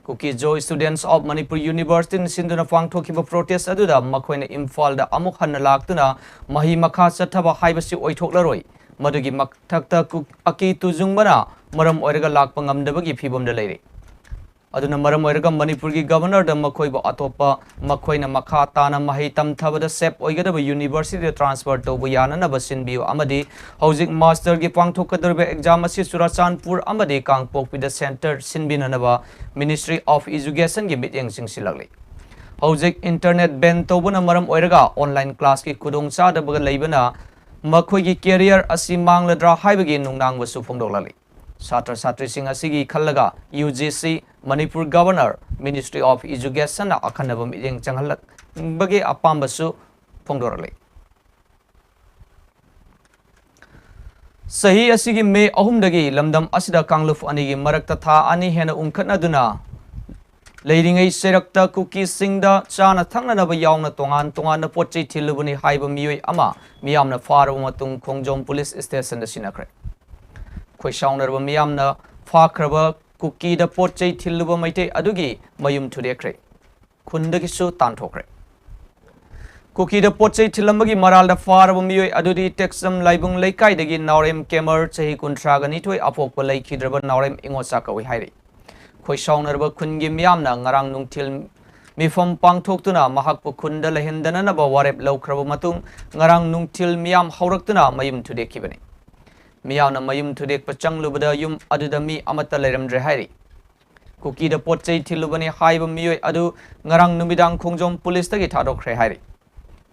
ꯀꯨꯀꯤ-ꯖꯣ ꯁ꯭ꯇꯨꯗꯦꯟꯠꯁ ꯑꯣꯐ ꯃꯅꯤꯄꯨꯔ ꯌꯨꯅꯤꯚꯔꯁꯤꯇꯤꯅ ꯁꯤꯟꯗꯨꯅ ꯄꯥꯡꯊꯣꯛꯈꯤꯕ ꯄ꯭ꯔꯣꯇꯦꯁ ꯑꯗꯨꯗ ꯃꯈꯣꯏꯅ ꯏꯝꯐꯥꯜꯗ ꯑꯃꯨꯛ ꯍꯟꯅ ꯂꯥꯛꯇꯨꯅ ꯃꯍꯩ ꯃꯈꯥ ꯆꯠꯊꯕ ꯍꯥꯏꯕꯁꯤ ꯑꯣꯏꯊꯣꯛꯂꯔꯣꯏ꯫ ꯃꯗꯨꯒꯤ ꯃꯊꯛꯇ ꯀꯨ-, ꯑꯀꯤ ꯇꯨꯖꯨꯡꯕꯅ ꯃꯔꯝ ꯑꯣꯏꯔꯒ ꯂꯥꯛꯄ ꯉꯝꯗꯕꯒꯤ ꯐꯤꯕꯝꯗ ꯂꯩꯔꯦ꯫ ꯑꯗꯨꯅ ꯃꯔꯝ ꯑꯣꯏꯔꯒ ꯃꯅꯤꯄꯨꯔꯒꯤ ꯒꯕꯔꯅꯔꯗ ꯃꯈꯣꯏꯕꯨ ꯑꯇꯣꯞꯄ ꯃꯈꯣꯏꯅ ꯃꯈꯥ ꯇꯥꯅ ꯃꯍꯩ ꯇꯝꯊꯕꯗ ꯁꯦꯐ ꯑꯣꯏꯒꯗꯕ ꯌꯨꯅꯤꯚꯔꯁꯤꯇꯤꯗ ꯇ꯭ꯔꯥꯟꯁꯐꯔ ꯇꯧꯕ ꯌꯥꯅꯅꯕ ꯁꯤꯟꯕꯤꯌꯨ ꯑꯃꯗꯤ ꯍꯧꯖꯤꯛ ꯃꯥꯁꯇꯔꯒꯤ ꯄꯥꯡꯊꯣꯛꯀꯗꯧꯔꯤꯕ ꯑꯦꯛꯖꯥꯝ ꯑꯁꯤ ꯆꯨꯔꯥꯆꯥꯟꯄꯨꯔ ꯑꯃꯗꯤ ꯀꯥꯡꯄꯣꯛꯄꯤꯗ ꯁꯦꯟꯇꯔ ꯁꯤꯟꯕꯤꯅꯅꯕ ꯃꯤꯅꯤꯁꯇ꯭ꯔꯤ ꯑꯣꯐ ꯏꯖꯨꯀꯦꯁꯟꯒꯤ ꯃꯤꯠꯌꯦꯡ ꯆꯤꯡꯁꯤꯜꯂꯛꯂꯤ꯫ ꯍꯧꯖꯤꯛ ꯏꯟꯇꯔꯅꯦꯠ ꯕꯦꯟ ꯇꯧꯕꯅ ꯃꯔꯝ ꯑꯣꯏꯔꯒ ꯑꯣꯟꯂꯥꯏꯟ ꯀ꯭ꯂꯥꯁꯀꯤ ꯈꯨꯗꯣꯡꯆꯥꯗꯕꯒ ꯂꯩꯕꯅ ꯃꯈꯣꯏꯒꯤ ꯀꯦꯔꯤꯌꯔ ꯑꯁꯤ ꯃꯥꯡꯂꯗ꯭ꯔꯥ ꯍꯥꯏꯕꯒꯤ ꯅꯨꯡꯅꯥꯡꯕꯁꯨ ꯐꯣꯡꯗꯣꯛꯂꯛꯂꯤ꯫ ꯁꯥꯇ꯭ꯔ ꯁꯥꯇ꯭ꯔꯤꯁꯤꯡ ꯑꯁꯤꯒꯤ ꯈꯜꯂꯒ U G C, Manipur governor, ministry of ꯏꯖꯨꯀꯦꯁꯟꯅ ꯑꯈꯟꯅꯕ ꯃꯤꯠꯌꯦꯡ ꯆꯪꯍꯜꯂꯛꯕꯒꯤ ꯑꯄꯥꯝꯕꯁꯨ ꯐꯣꯡꯗꯣꯔꯛꯂꯤ꯫ ꯆꯍꯤ ꯑꯁꯤꯒꯤ ꯃꯦ ꯑꯍꯨꯝꯗꯒꯤ ꯂꯝꯗꯝ ꯑꯁꯤꯗ ꯀꯥꯡꯂꯨꯞ ꯑꯅꯤꯒꯤ ꯃꯔꯛꯇ ꯊꯥ ꯑꯅꯤ ꯍꯦꯟꯅ ꯎꯪꯈꯠꯅꯗꯨꯅ ꯂꯩꯔꯤꯉꯩ ꯆꯩꯔꯛꯇ ꯀꯨꯀꯤꯁꯤꯡꯗ ꯆꯥꯅ ꯊꯛꯅꯅꯕ ꯌꯥꯎꯅ ꯇꯣꯉꯥꯟ ꯇꯣꯉꯥꯟꯕ ꯄꯣꯠ ꯆꯩ ꯊꯤꯜꯂꯨꯕꯅꯤ ꯍꯥꯏꯕ ꯃꯤꯑꯣꯏ ꯑꯃ ꯃꯤꯌꯥꯝꯅ ꯐꯥꯔꯕ ꯃꯇꯨꯡ ꯈꯣꯡꯖꯣꯝ ꯄꯨꯂꯤꯁ ꯁ꯭ꯇꯦꯁꯟꯗ ꯁꯤꯟꯅꯈ꯭ꯔꯦ꯫ ꯈꯣꯏꯁꯥꯎꯅꯔꯕ ꯃꯤꯌꯥꯝꯅ ꯐꯥꯈ꯭ꯔꯕ ꯀꯨꯀꯤꯗ ꯄꯣꯠ ꯆꯩ ꯊꯤꯜꯂꯨꯕ ꯃꯩꯇꯩ ꯑꯗꯨꯒꯤ ꯃꯌꯨꯝ ꯊꯨꯗꯦꯛꯈ꯭ꯔꯦ꯫ ꯈꯨꯟꯗꯒꯤꯁꯨ ꯇꯥꯟꯊꯣꯛꯈ꯭ꯔꯦ꯫ ꯀꯨꯀꯤꯗ ꯄꯣꯠ ꯆꯩ ꯊꯤꯜꯂꯝꯕꯒꯤ ꯃꯔꯥꯜꯗ ꯐꯥꯔꯕ ꯃꯤꯑꯣꯏ ꯑꯗꯨꯗꯤ ꯇꯦꯛꯆꯝ ꯂꯥꯏꯕꯨꯡ ꯂꯩꯀꯥꯏꯗꯒꯤ ꯅꯥꯎꯔꯦꯝ ꯀꯦꯃꯔ, ꯆꯍꯤ ꯀꯨꯟꯊ꯭ꯔꯥꯒ ꯅꯤꯊꯣꯏ, ꯑꯄꯣꯛꯄ ꯂꯩꯈꯤꯗ꯭ꯔꯕ ꯅꯥꯎꯔꯦꯝ ꯏꯉꯣꯆꯥ ꯀꯧꯏ ꯍꯥꯏꯔꯤ꯫ ꯈꯣꯏꯁꯥꯎꯅꯔꯕ ꯈꯨꯟꯒꯤ ꯃꯤꯌꯥꯝꯅ ꯉꯔꯥꯡ ꯅꯨꯡꯊꯤꯜ ꯃꯤꯐꯝ ꯄꯥꯡꯊꯣꯛꯇꯨꯅ ꯃꯍꯥꯛꯄꯨ ꯈꯨꯟꯗ ꯂꯩꯍꯟꯗꯅꯅꯕ ꯋꯥꯔꯦꯞ ꯂꯧꯈ꯭ꯔꯕ ꯃꯇꯨꯡ ꯉꯔꯥꯡ ꯅꯨꯡꯊꯤꯜ ꯃꯤꯌꯥꯝ ꯍꯧꯔꯛꯇꯨꯅ ꯃꯌꯨꯝ ꯊꯨꯗꯦꯛꯈꯤꯕꯅꯤ꯫ ꯃꯤꯌꯥꯝꯅ ꯃꯌꯨꯝ ꯊꯨꯗꯦꯛꯄ ꯆꯪꯂꯨꯕꯗ ꯌꯨꯝ ꯑꯗꯨꯗ ꯃꯤ ꯑꯃꯠꯇ ꯂꯩꯔꯝꯗ꯭ꯔꯦ ꯍꯥꯏꯔꯤ꯫ ꯀꯨꯀꯤꯗ ꯄꯣꯠ ꯆꯩ ꯊꯤꯜꯂꯨꯕꯅꯤ ꯍꯥꯏꯕ ꯃꯤꯑꯣꯏ ꯑꯗꯨ ꯉꯔꯥꯡ ꯅꯨꯃꯤꯗꯥꯡ ꯈꯣꯡꯖꯣꯝ ꯄꯨꯂꯤꯁꯇꯒꯤ ꯊꯥꯗꯣꯛꯈ꯭ꯔꯦ ꯍꯥꯏꯔꯤ꯫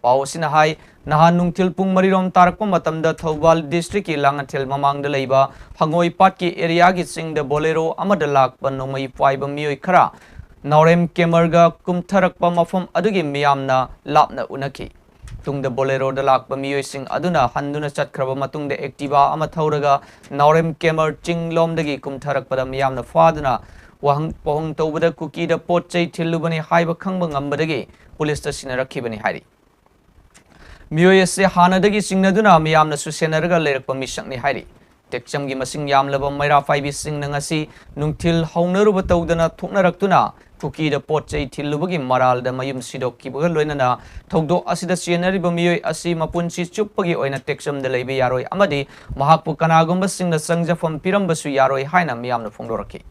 ꯄꯥꯎ ꯑꯁꯤꯅ ꯍꯥꯏ, ꯅꯍꯥꯟ ꯅꯨꯡꯊꯤꯜ ꯄꯨꯡ ꯃꯔꯤꯔꯣꯝ ꯇꯥꯔꯛꯄ ꯃꯇꯝꯗ ꯊꯧꯕꯥꯜ ꯗꯤꯁꯇ꯭ꯔꯤꯛꯀꯤ ꯂꯥꯡꯉꯊꯦꯜ ꯃꯃꯥꯡꯗ ꯂꯩꯕ ꯍꯪꯉꯣꯏ ꯄꯥꯠꯀꯤ ꯑꯦꯔꯤꯌꯥꯒꯤ ꯆꯤꯡꯗ ꯕꯣꯂꯦꯔꯣ ꯑꯃꯗ ꯂꯥꯛꯄ ꯅꯣꯡꯃꯩ ꯄꯥꯏꯕ ꯃꯤꯑꯣꯏ ꯈꯔ ꯅꯥꯎꯔꯦꯝ ꯀꯦꯃꯔꯒ ꯀꯨꯝꯊꯔꯛꯄ ꯃꯐꯝ ꯑꯗꯨꯒꯤ ꯃꯤꯌꯥꯝꯅ ꯂꯥꯞꯅ ꯎꯅꯈꯤ꯫ ꯇꯨꯡꯗ ꯕꯣꯂꯦꯔꯣꯗ ꯂꯥꯛꯄ ꯃꯤꯑꯣꯏꯁꯤꯡ ꯑꯗꯨꯅ ꯍꯟꯗꯨꯅ ꯆꯠꯈ꯭ꯔꯕ ꯃꯇꯨꯡꯗ ꯑꯦꯛꯇꯤꯚꯥ ꯑꯃ ꯊꯧꯔꯒ ꯅꯥꯎꯔꯦꯝ ꯀꯦꯃꯔ ꯆꯤꯡ ꯂꯣꯝꯗꯒꯤ ꯀꯨꯝꯊꯔꯛꯄꯗ ꯃꯤꯌꯥꯝꯅ ꯐꯥꯗꯨꯅ ꯋꯥꯍꯪ ꯄꯥꯎꯍꯪ ꯇꯧꯕꯗ ꯀꯨꯀꯤꯗ ꯄꯣꯠ ꯆꯩ ꯊꯤꯜꯂꯨꯕꯅꯤ ꯍꯥꯏꯕ ꯈꯪꯕ ꯉꯝꯕꯗꯒꯤ ꯄꯨꯂꯤꯁꯇ ꯁꯤꯟꯅꯔꯛꯈꯤꯕꯅꯤ ꯍꯥꯏꯔꯤ꯫ ꯃꯤꯑꯣꯏ ꯑꯁꯤ ꯍꯥꯟꯅꯗꯒꯤ ꯆꯤꯡꯅꯗꯨꯅ ꯃꯤꯌꯥꯝꯅꯁꯨ ꯁꯦꯟꯅꯔꯒ ꯂꯩꯔꯛꯄ ꯃꯤꯁꯛꯅꯤ ꯍꯥꯏꯔꯤ꯫ ꯇꯦꯛꯆꯝꯒꯤ ꯃꯁꯤꯡ ꯌꯥꯝꯂꯕ ꯃꯩꯔꯥ ꯄꯥꯏꯕꯤꯁꯤꯡꯅ ꯉꯁꯤ ꯅꯨꯡꯊꯤꯜ ꯍꯧꯅꯔꯨꯕ ꯇꯧꯗꯅ ꯊꯣꯛꯅꯔꯛꯇꯨꯅ ꯀꯨꯀꯤꯗ ꯄꯣꯠ ꯆꯩ ꯊꯤꯜꯂꯨꯕꯒꯤ ꯃꯔꯥꯜꯗ ꯃꯌꯨꯝ ꯁꯤꯗꯣꯛꯈꯤꯕꯒ ꯂꯣꯏꯅꯅ ꯊꯧꯗꯣꯛ ꯑꯁꯤꯗ ꯆꯦꯟꯅꯔꯤꯕ ꯃꯤꯑꯣꯏ ꯑꯁꯤ ꯃꯄꯨꯟꯁꯤ ꯆꯨꯞꯄꯒꯤ ꯑꯣꯏꯅ ꯇꯦꯛꯆꯝꯗ ꯂꯩꯕ ꯌꯥꯔꯣꯏ ꯑꯃꯗꯤ ꯃꯍꯥꯛꯄꯨ ꯀꯅꯥꯒꯨꯝꯕꯁꯤꯡꯅ ꯆꯪꯖꯐꯝ ꯄꯤꯔꯝꯕꯁꯨ ꯌꯥꯔꯣꯏ ꯍꯥꯏꯅ ꯃꯤꯌꯥꯝꯅ ꯐꯣꯡꯗꯣꯔꯛꯈꯤ꯫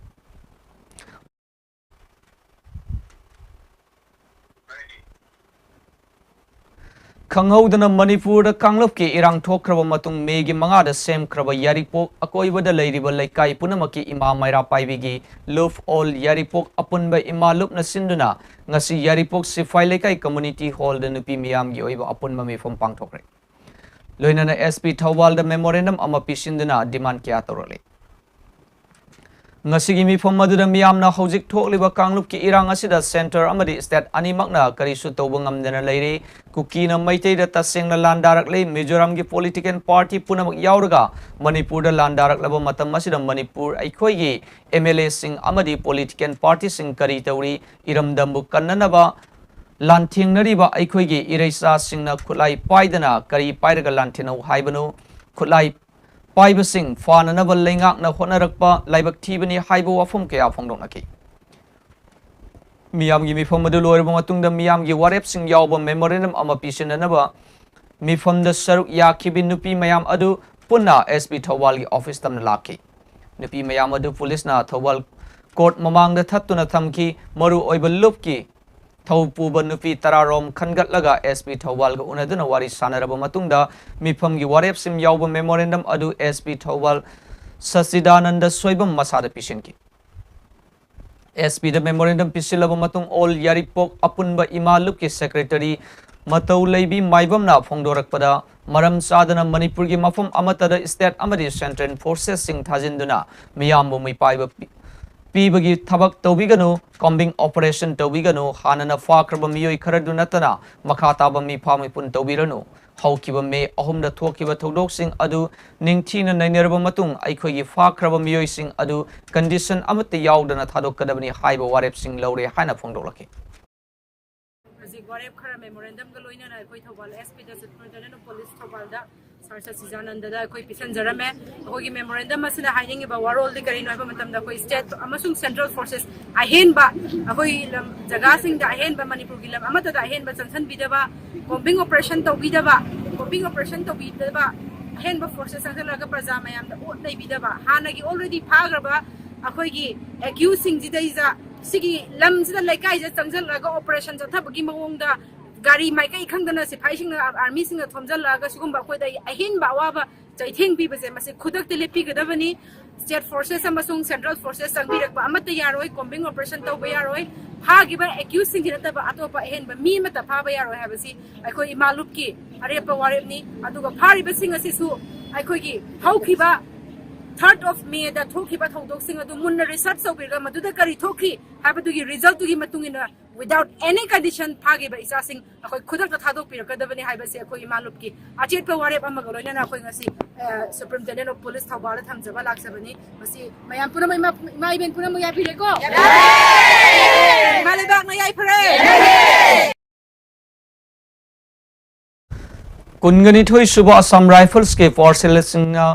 ꯈꯪꯍꯧꯗꯅ ꯃꯅꯤꯄꯨꯔꯗ ꯀꯥꯡꯂꯨꯞꯀꯤ ꯏꯔꯥꯡ ꯊꯣꯛꯈ꯭ꯔꯕ ꯃꯇꯨꯡ ꯃꯦꯒꯤ ꯃꯉꯥꯗ ꯁꯦꯝꯈ꯭ꯔꯕ ꯌꯥꯏꯔꯤꯄꯣꯛ ꯑꯀꯣꯏꯕꯗ ꯂꯩꯔꯤꯕ ꯂꯩꯀꯥꯏ ꯄꯨꯝꯅꯃꯛꯀꯤ ꯏꯃꯥ ꯃꯩꯔꯥ ꯄꯥꯏꯕꯤꯒꯤ ꯂꯨꯐ ꯑꯣꯜ ꯌꯥꯏꯔꯤꯄꯣꯛ ꯑꯄꯨꯟꯕ ꯏꯃꯥ ꯂꯨꯞꯅ ꯁꯤꯟꯗꯨꯅ ꯉꯁꯤ ꯌꯥꯏꯔꯤꯄꯣꯛ ꯁꯤꯐꯥꯏ ꯂꯩꯀꯥꯏ ꯀꯝꯃꯨꯅꯤꯇꯤ ꯍꯣꯜꯗ ꯅꯨꯄꯤ ꯃꯤꯌꯥꯝꯒꯤ ꯑꯣꯏꯕ ꯑꯄꯨꯟꯕ ꯃꯤꯐꯝ ꯄꯥꯡꯊꯣꯛꯈ꯭ꯔꯦ꯫ ꯂꯣꯏꯅꯅ ꯑꯦꯁ ꯄꯤ ꯊꯧꯕꯥꯜꯗ ꯃꯦꯃꯣꯔꯦꯟꯗꯝ ꯑꯃ ꯄꯤꯁꯤꯟꯗꯨꯅ ꯗꯤꯃꯥꯟ ꯀꯌꯥ ꯇꯧꯔꯛꯂꯤ꯫ ꯉꯁꯤꯒꯤ ꯃꯤꯐꯝ ꯑꯗꯨꯗ ꯃꯤꯌꯥꯝꯅ ꯍꯧꯖꯤꯛ ꯊꯣꯛꯂꯤꯕ ꯀꯥꯡꯂꯨꯞꯀꯤ ꯏꯔꯥꯡ ꯑꯁꯤꯗ ꯁꯦꯟꯇꯔ ꯑꯃꯗꯤ ꯁ꯭ꯇꯦꯠ ꯑꯅꯤꯃꯛꯅ ꯀꯔꯤꯁꯨ ꯇꯧꯕ ꯉꯝꯗꯅ ꯂꯩꯔꯤ꯫ ꯀꯨꯀꯤꯅ ꯃꯩꯇꯩꯗ ꯇꯁꯦꯡꯅ ꯂꯥꯟꯗꯥꯔꯛꯂꯦ꯫ ꯃꯤꯖꯣꯔꯥꯝꯒꯤ ꯄꯣꯂꯤꯇꯤꯀꯦꯜ ꯄꯥꯔꯇꯤ ꯄꯨꯝꯅꯃꯛ ꯌꯥꯎꯔꯒ ꯃꯅꯤꯄꯨꯔꯗ ꯂꯥꯟꯗꯥꯔꯛꯂꯕ ꯃꯇꯝ ꯑꯁꯤꯗ ꯃꯅꯤꯄꯨꯔ ꯑꯩꯈꯣꯏꯒꯤ ꯑꯦꯝ ꯑꯦꯜ ꯑꯦꯁꯤꯡ ꯑꯃꯗꯤ ꯄꯣꯂꯤꯇꯤꯀꯦꯜ ꯄꯥꯔꯇꯤꯁꯤꯡ ꯀꯔꯤ ꯇꯧꯔꯤ? ꯏꯔꯝꯗꯝꯕꯨ ꯀꯟꯅꯅꯕ ꯂꯥꯟꯊꯦꯡꯅꯔꯤꯕ ꯑꯩꯈꯣꯏꯒꯤ ꯏꯔꯩꯆꯥꯁꯤꯡꯅ ꯈꯨꯠꯂꯥꯏ ꯄꯥꯏꯗꯅ ꯀꯔꯤ ꯄꯥꯏꯔꯒ ꯂꯥꯟꯊꯦꯡꯅꯧ ꯍꯥꯏꯕꯅꯣ? ꯈꯨꯠꯂꯥꯏ ꯄꯥꯏꯕꯁꯤꯡ ꯐꯥꯅꯅꯕ ꯂꯩꯉꯥꯛꯅ ꯍꯣꯠꯅꯔꯛꯄ ꯂꯥꯏꯕꯛ ꯊꯤꯕꯅꯤ ꯍꯥꯏꯕ ꯋꯥꯐꯝ ꯀꯌꯥ ꯐꯣꯡꯗꯣꯛꯅꯈꯤ꯫ ꯃꯤꯌꯥꯝꯒꯤ ꯃꯤꯐꯝ ꯑꯗꯨ ꯂꯣꯏꯔꯕ ꯃꯇꯨꯡꯗ ꯃꯤꯌꯥꯝꯒꯤ ꯋꯥꯔꯦꯞꯁꯤꯡ ꯌꯥꯎꯕ ꯃꯦꯃꯣꯔꯦꯟꯗꯝ ꯑꯃ ꯄꯤꯁꯤꯟꯅꯅꯕ ꯃꯤꯐꯝꯗ ꯁꯔꯨꯛ ꯌꯥꯈꯤꯕꯤ ꯅꯨꯄꯤ ꯃꯌꯥꯝ ꯑꯗꯨ ꯄꯨꯟꯅ ꯑꯦꯁ ꯄꯤ ꯊꯧꯕꯥꯜꯒꯤ ꯑꯣꯐꯤꯁ ꯇꯝꯅ ꯂꯥꯛꯈꯤ꯫ ꯅꯨꯄꯤ ꯃꯌꯥꯝ ꯑꯗꯨ ꯄꯨꯂꯤꯁꯅ ꯊꯧꯕꯥꯜ ꯀꯣꯔꯠ ꯃꯃꯥꯡꯗ ꯊꯠꯇꯨꯅ ꯊꯝꯈꯤ꯫ ꯃꯔꯨ ꯑꯣꯏꯕ ꯂꯨꯞꯀꯤ ꯊꯧ ꯄꯨꯕ ꯅꯨꯄꯤ ꯇꯔꯥꯔꯣꯝ ꯈꯟꯒꯠꯂꯒ ꯑꯦꯁ ꯄꯤ ꯊꯧꯕꯥꯜꯒ ꯎꯅꯗꯨꯅ ꯋꯥꯔꯤ ꯁꯥꯟꯅꯔꯕ ꯃꯇꯨꯡꯗ ꯃꯤꯐꯝꯒꯤ ꯋꯥꯔꯦꯞꯁꯤꯡ ꯌꯥꯎꯕ ꯃꯦꯃꯣꯔꯦꯟꯗꯝ ꯑꯗꯨ ꯑꯦꯁ ꯄꯤ ꯊꯧꯕꯥꯜ ꯁꯆꯤꯗꯥꯅꯟꯗ ꯁꯣꯏꯕꯝ ꯃꯁꯥꯗ ꯄꯤꯁꯤꯟꯈꯤ꯫ ꯑꯦꯁ ꯄꯤꯗ ꯃꯦꯃꯣꯔꯦꯟꯗꯝ ꯄꯤꯁꯤꯜꯂꯕ ꯃꯇꯨꯡ ꯑꯣꯜ ꯌꯥꯏꯔꯤꯄꯣꯛ ꯑꯄꯨꯟꯕ ꯏꯃꯥ ꯂꯨꯞꯀꯤ ꯁꯦꯀ꯭ꯔꯦꯇꯔꯤ ꯃꯇꯧ ꯂꯩꯕꯤ ꯃꯥꯏꯕꯝꯅ ꯐꯣꯡꯗꯣꯔꯛꯄꯗ, ꯃꯔꯝ ꯆꯥꯗꯅ ꯃꯅꯤꯄꯨꯔꯒꯤ ꯃꯐꯝ ꯑꯃꯠꯇꯗ ꯁ꯭ꯇꯦꯠ ꯑꯃꯗꯤ ꯁꯦꯟꯇ꯭ꯔꯦꯜ ꯐꯣꯔꯁꯦꯁꯁꯤꯡ ꯊꯥꯖꯤꯟꯗꯨꯅ ꯃꯤꯌꯥꯝꯕꯨ ꯃꯤꯄꯥꯏꯕ ꯄꯤ-, ꯄꯤꯕꯒꯤ ꯊꯕꯛ ꯇꯧꯕꯤꯒꯅꯨ, ꯀꯣꯝꯕꯤꯡ ꯑꯣꯄꯔꯦꯁꯟ ꯇꯧꯕꯤꯒꯅꯨ, ꯍꯥꯟꯅꯅ ꯐꯥꯈ꯭ꯔꯕ ꯃꯤꯑꯣꯏ ꯈꯔꯗꯨ ꯅꯠꯇꯅ ꯃꯈꯥ ꯇꯥꯕ ꯃꯤꯐꯥ ꯃꯤꯄꯨꯟ ꯇꯧꯕꯤꯔꯅꯨ꯫ ꯍꯧꯈꯤꯕ ꯃꯦ ꯑꯍꯨꯝꯗ ꯊꯣꯛꯈꯤꯕ ꯊꯧꯗꯣꯛꯁꯤꯡ ꯑꯗꯨ ꯅꯤꯡꯊꯤꯅ ꯅꯩꯅꯔꯕ ꯃꯇꯨꯡ ꯑꯩꯈꯣꯏꯒꯤ ꯐꯥꯈ꯭ꯔꯕ ꯃꯤꯑꯣꯏꯁꯤꯡ ꯑꯗꯨ ꯀꯟꯗꯤꯁꯟ ꯑꯃꯠꯇ ꯌꯥꯎꯗꯅ ꯊꯥꯗꯣꯛꯀꯗꯕꯅꯤ ꯍꯥꯏꯕ ꯋꯥꯔꯦꯞꯁꯤꯡ ꯂꯧꯔꯦ ꯍꯥꯏꯅ ꯐꯣꯡꯗꯣꯛꯂꯛꯈꯤ꯫ ꯍꯧꯖꯤꯛ ꯋꯥꯔꯦꯞ ꯈꯔ ꯃꯦꯃꯣꯔꯦꯟꯗꯝꯒ ꯂꯣꯏꯅꯅ ꯑꯩꯈꯣꯏ ꯊꯧꯕꯥꯜ ꯑꯦꯁ ꯄꯤꯗ ꯆꯠꯄ ꯅꯠꯇ꯭ꯔꯒꯅ ꯄꯨꯂꯤꯁ ꯊꯧꯕꯥꯜꯗ ꯁꯥꯔ ꯁꯆꯤꯖꯥꯅꯟꯗꯗ ꯑꯩꯈꯣꯏ ꯄꯤꯁꯟꯖꯔꯝꯃꯦ꯫ ꯑꯩꯈꯣꯏꯒꯤ ꯃꯦꯃꯣꯔꯦꯟꯗꯝ ꯑꯁꯤꯅ ꯍꯥꯏꯅꯤꯡꯉꯤꯕ ꯋꯥꯔꯣꯜꯗꯤ ꯀꯔꯤꯅꯣ ꯍꯥꯏꯕ ꯃꯇꯝꯗ, ꯑꯩꯈꯣꯏ ꯁ꯭ꯇꯦꯠ ꯑꯃꯁꯨꯡ ꯁꯦꯟꯇ꯭ꯔꯦꯜ ꯐꯣꯔꯁꯦꯁ ꯑꯍꯦꯟꯕ, ꯑꯩꯈꯣꯏ ꯂꯝ ꯖꯒꯥꯁꯤꯡꯗ ꯑꯍꯦꯟꯕ, ꯃꯅꯤꯄꯨꯔꯒꯤ ꯂꯝ ꯑꯃꯠꯇꯗ ꯑꯍꯦꯟꯕ ꯆꯪꯁꯤꯟꯕꯤꯗꯕ, ꯀꯣꯝꯕꯤꯡ ꯑꯣꯄꯔꯦꯁꯟ ꯇꯧꯕꯤꯗꯕ, ꯀꯣꯝꯕꯤꯡ ꯑꯣꯄꯔꯦꯁꯟ ꯇꯧꯕꯤꯗꯕ, ꯑꯍꯦꯟꯕ ꯐꯣꯔꯁꯦꯁ ꯆꯪꯁꯤꯜꯂꯒ ꯄ꯭ꯔꯖꯥ ꯃꯌꯥꯝꯗ ꯑꯣꯠ ꯅꯩꯕꯤꯗꯕ, ꯍꯥꯟꯅꯒꯤ ꯑꯣꯜꯔꯦꯗꯤ ꯐꯥꯈ꯭ꯔꯕ ꯑꯩꯈꯣꯏꯒꯤ ꯑꯦꯀ꯭ꯌꯨꯁꯁꯤꯡꯁꯤꯗꯩꯗ ꯁꯤꯒꯤ ꯂꯝꯁꯤꯗ, ꯂꯩꯀꯥꯏꯁꯤꯗ ꯆꯪꯁꯤꯜꯂꯒ ꯑꯣꯄꯔꯦꯁꯟ ꯆꯠꯊꯕꯒꯤ ꯃꯑꯣꯡꯗ ꯒꯥꯔꯤ ꯃꯥꯏꯀꯩ ꯈꯪꯗꯅ ꯁꯤꯐꯥꯏꯁꯤꯡꯅ, ꯑꯥꯔꯃꯤꯁꯤꯡꯅ ꯊꯣꯝꯖꯤꯜꯂꯛꯑꯒ ꯁꯤꯒꯨꯝꯕ ꯑꯩꯈꯣꯏꯗ ꯑꯍꯦꯟꯕ ꯑꯋꯥꯕ ꯆꯩꯊꯦꯡ ꯄꯤꯕꯁꯦ, ꯃꯁꯤ ꯈꯨꯗꯛꯇ ꯂꯦꯞꯄꯤꯒꯗꯕꯅꯤ꯫ ꯁ꯭ꯇꯦꯠ ꯐꯣꯔꯁꯦꯁ ꯑꯃꯁꯨꯡ ꯁꯦꯟꯇ꯭ꯔꯦꯜ ꯐꯣꯔꯁꯦꯁ ꯆꯪꯕꯤꯔꯛꯄ ꯑꯃꯠꯇ ꯌꯥꯔꯣꯏ, ꯀꯣꯝꯕꯤꯡ ꯑꯣꯄꯔꯦꯁꯟ ꯇꯧꯕ ꯌꯥꯔꯣꯏ꯫ ꯐꯥꯈꯤꯕ ꯑꯦꯀ꯭ꯌꯨꯁꯁꯤꯡꯁꯤ ꯅꯠꯇꯕ ꯑꯇꯣꯞꯄ ꯑꯍꯦꯟꯕ ꯃꯤ ꯑꯃꯠꯇ ꯐꯥꯕ ꯌꯥꯔꯣꯏ ꯍꯥꯏꯕꯁꯤ ꯑꯩꯈꯣꯏ ꯏꯃꯥ ꯂꯨꯞꯀꯤ ꯑꯔꯦꯞꯄ ꯋꯥꯔꯦꯞꯅꯤ꯫ ꯑꯗꯨꯒ ꯐꯥꯔꯤꯕꯁꯤꯡ ꯑꯁꯤꯁꯨ ꯑꯩꯈꯣꯏꯒꯤ ꯍꯧꯈꯤꯕ Third of May ꯗ ꯊꯣꯛꯈꯤꯕ ꯊꯧꯗꯣꯛꯁꯤꯡ ꯑꯗꯨ ꯃꯨꯟꯅ research ꯇꯧꯕꯤꯔꯒ ꯃꯗꯨꯗ ꯀꯔꯤ ꯊꯣꯛꯈꯤ ꯍꯥꯏꯕꯗꯨꯒꯤ result ꯇꯨꯒꯤ ꯃꯇꯨꯡ ꯏꯟꯅ without any condition ꯐꯥꯈꯤꯕ ꯏꯆꯥꯁꯤꯡ ꯑꯩꯈꯣꯏ ꯈꯨꯗꯛꯇ ꯊꯥꯗꯣꯛꯄꯤꯔꯛꯀꯗꯕꯅꯤ ꯍꯥꯏꯕꯁꯤ ꯑꯩꯈꯣꯏ ꯏꯃꯥ ꯂꯨꯞꯀꯤ ꯑꯆꯦꯠꯄ ꯋꯥꯔꯦꯞ ꯑꯃꯒ ꯂꯣꯏꯅꯅ ꯑꯩꯈꯣꯏ ꯉꯁꯤ Superintendent of Police ꯊꯧꯕꯥꯜꯗ ꯊꯝꯖꯕ ꯂꯥꯛꯆꯕꯅꯤ꯫ ꯃꯁꯤ ꯃꯌꯥꯝ ꯄꯨꯝꯅꯃꯛ, ꯏꯃꯥ, ꯏꯃꯥ ꯏꯕꯦꯟ ꯄꯨꯝꯅꯃꯛ ꯌꯥꯕꯤꯔꯦꯀꯣ? ꯏꯃꯥ ꯂꯩꯕꯥꯛꯅ ꯌꯥꯏꯐꯔꯦ꯫ ꯀꯨꯟꯒ ꯅꯤꯊꯣꯏ ꯁꯨꯕ Assam Rifles ꯀꯤ ꯐꯣꯔꯁꯦꯜꯁꯤꯡꯅ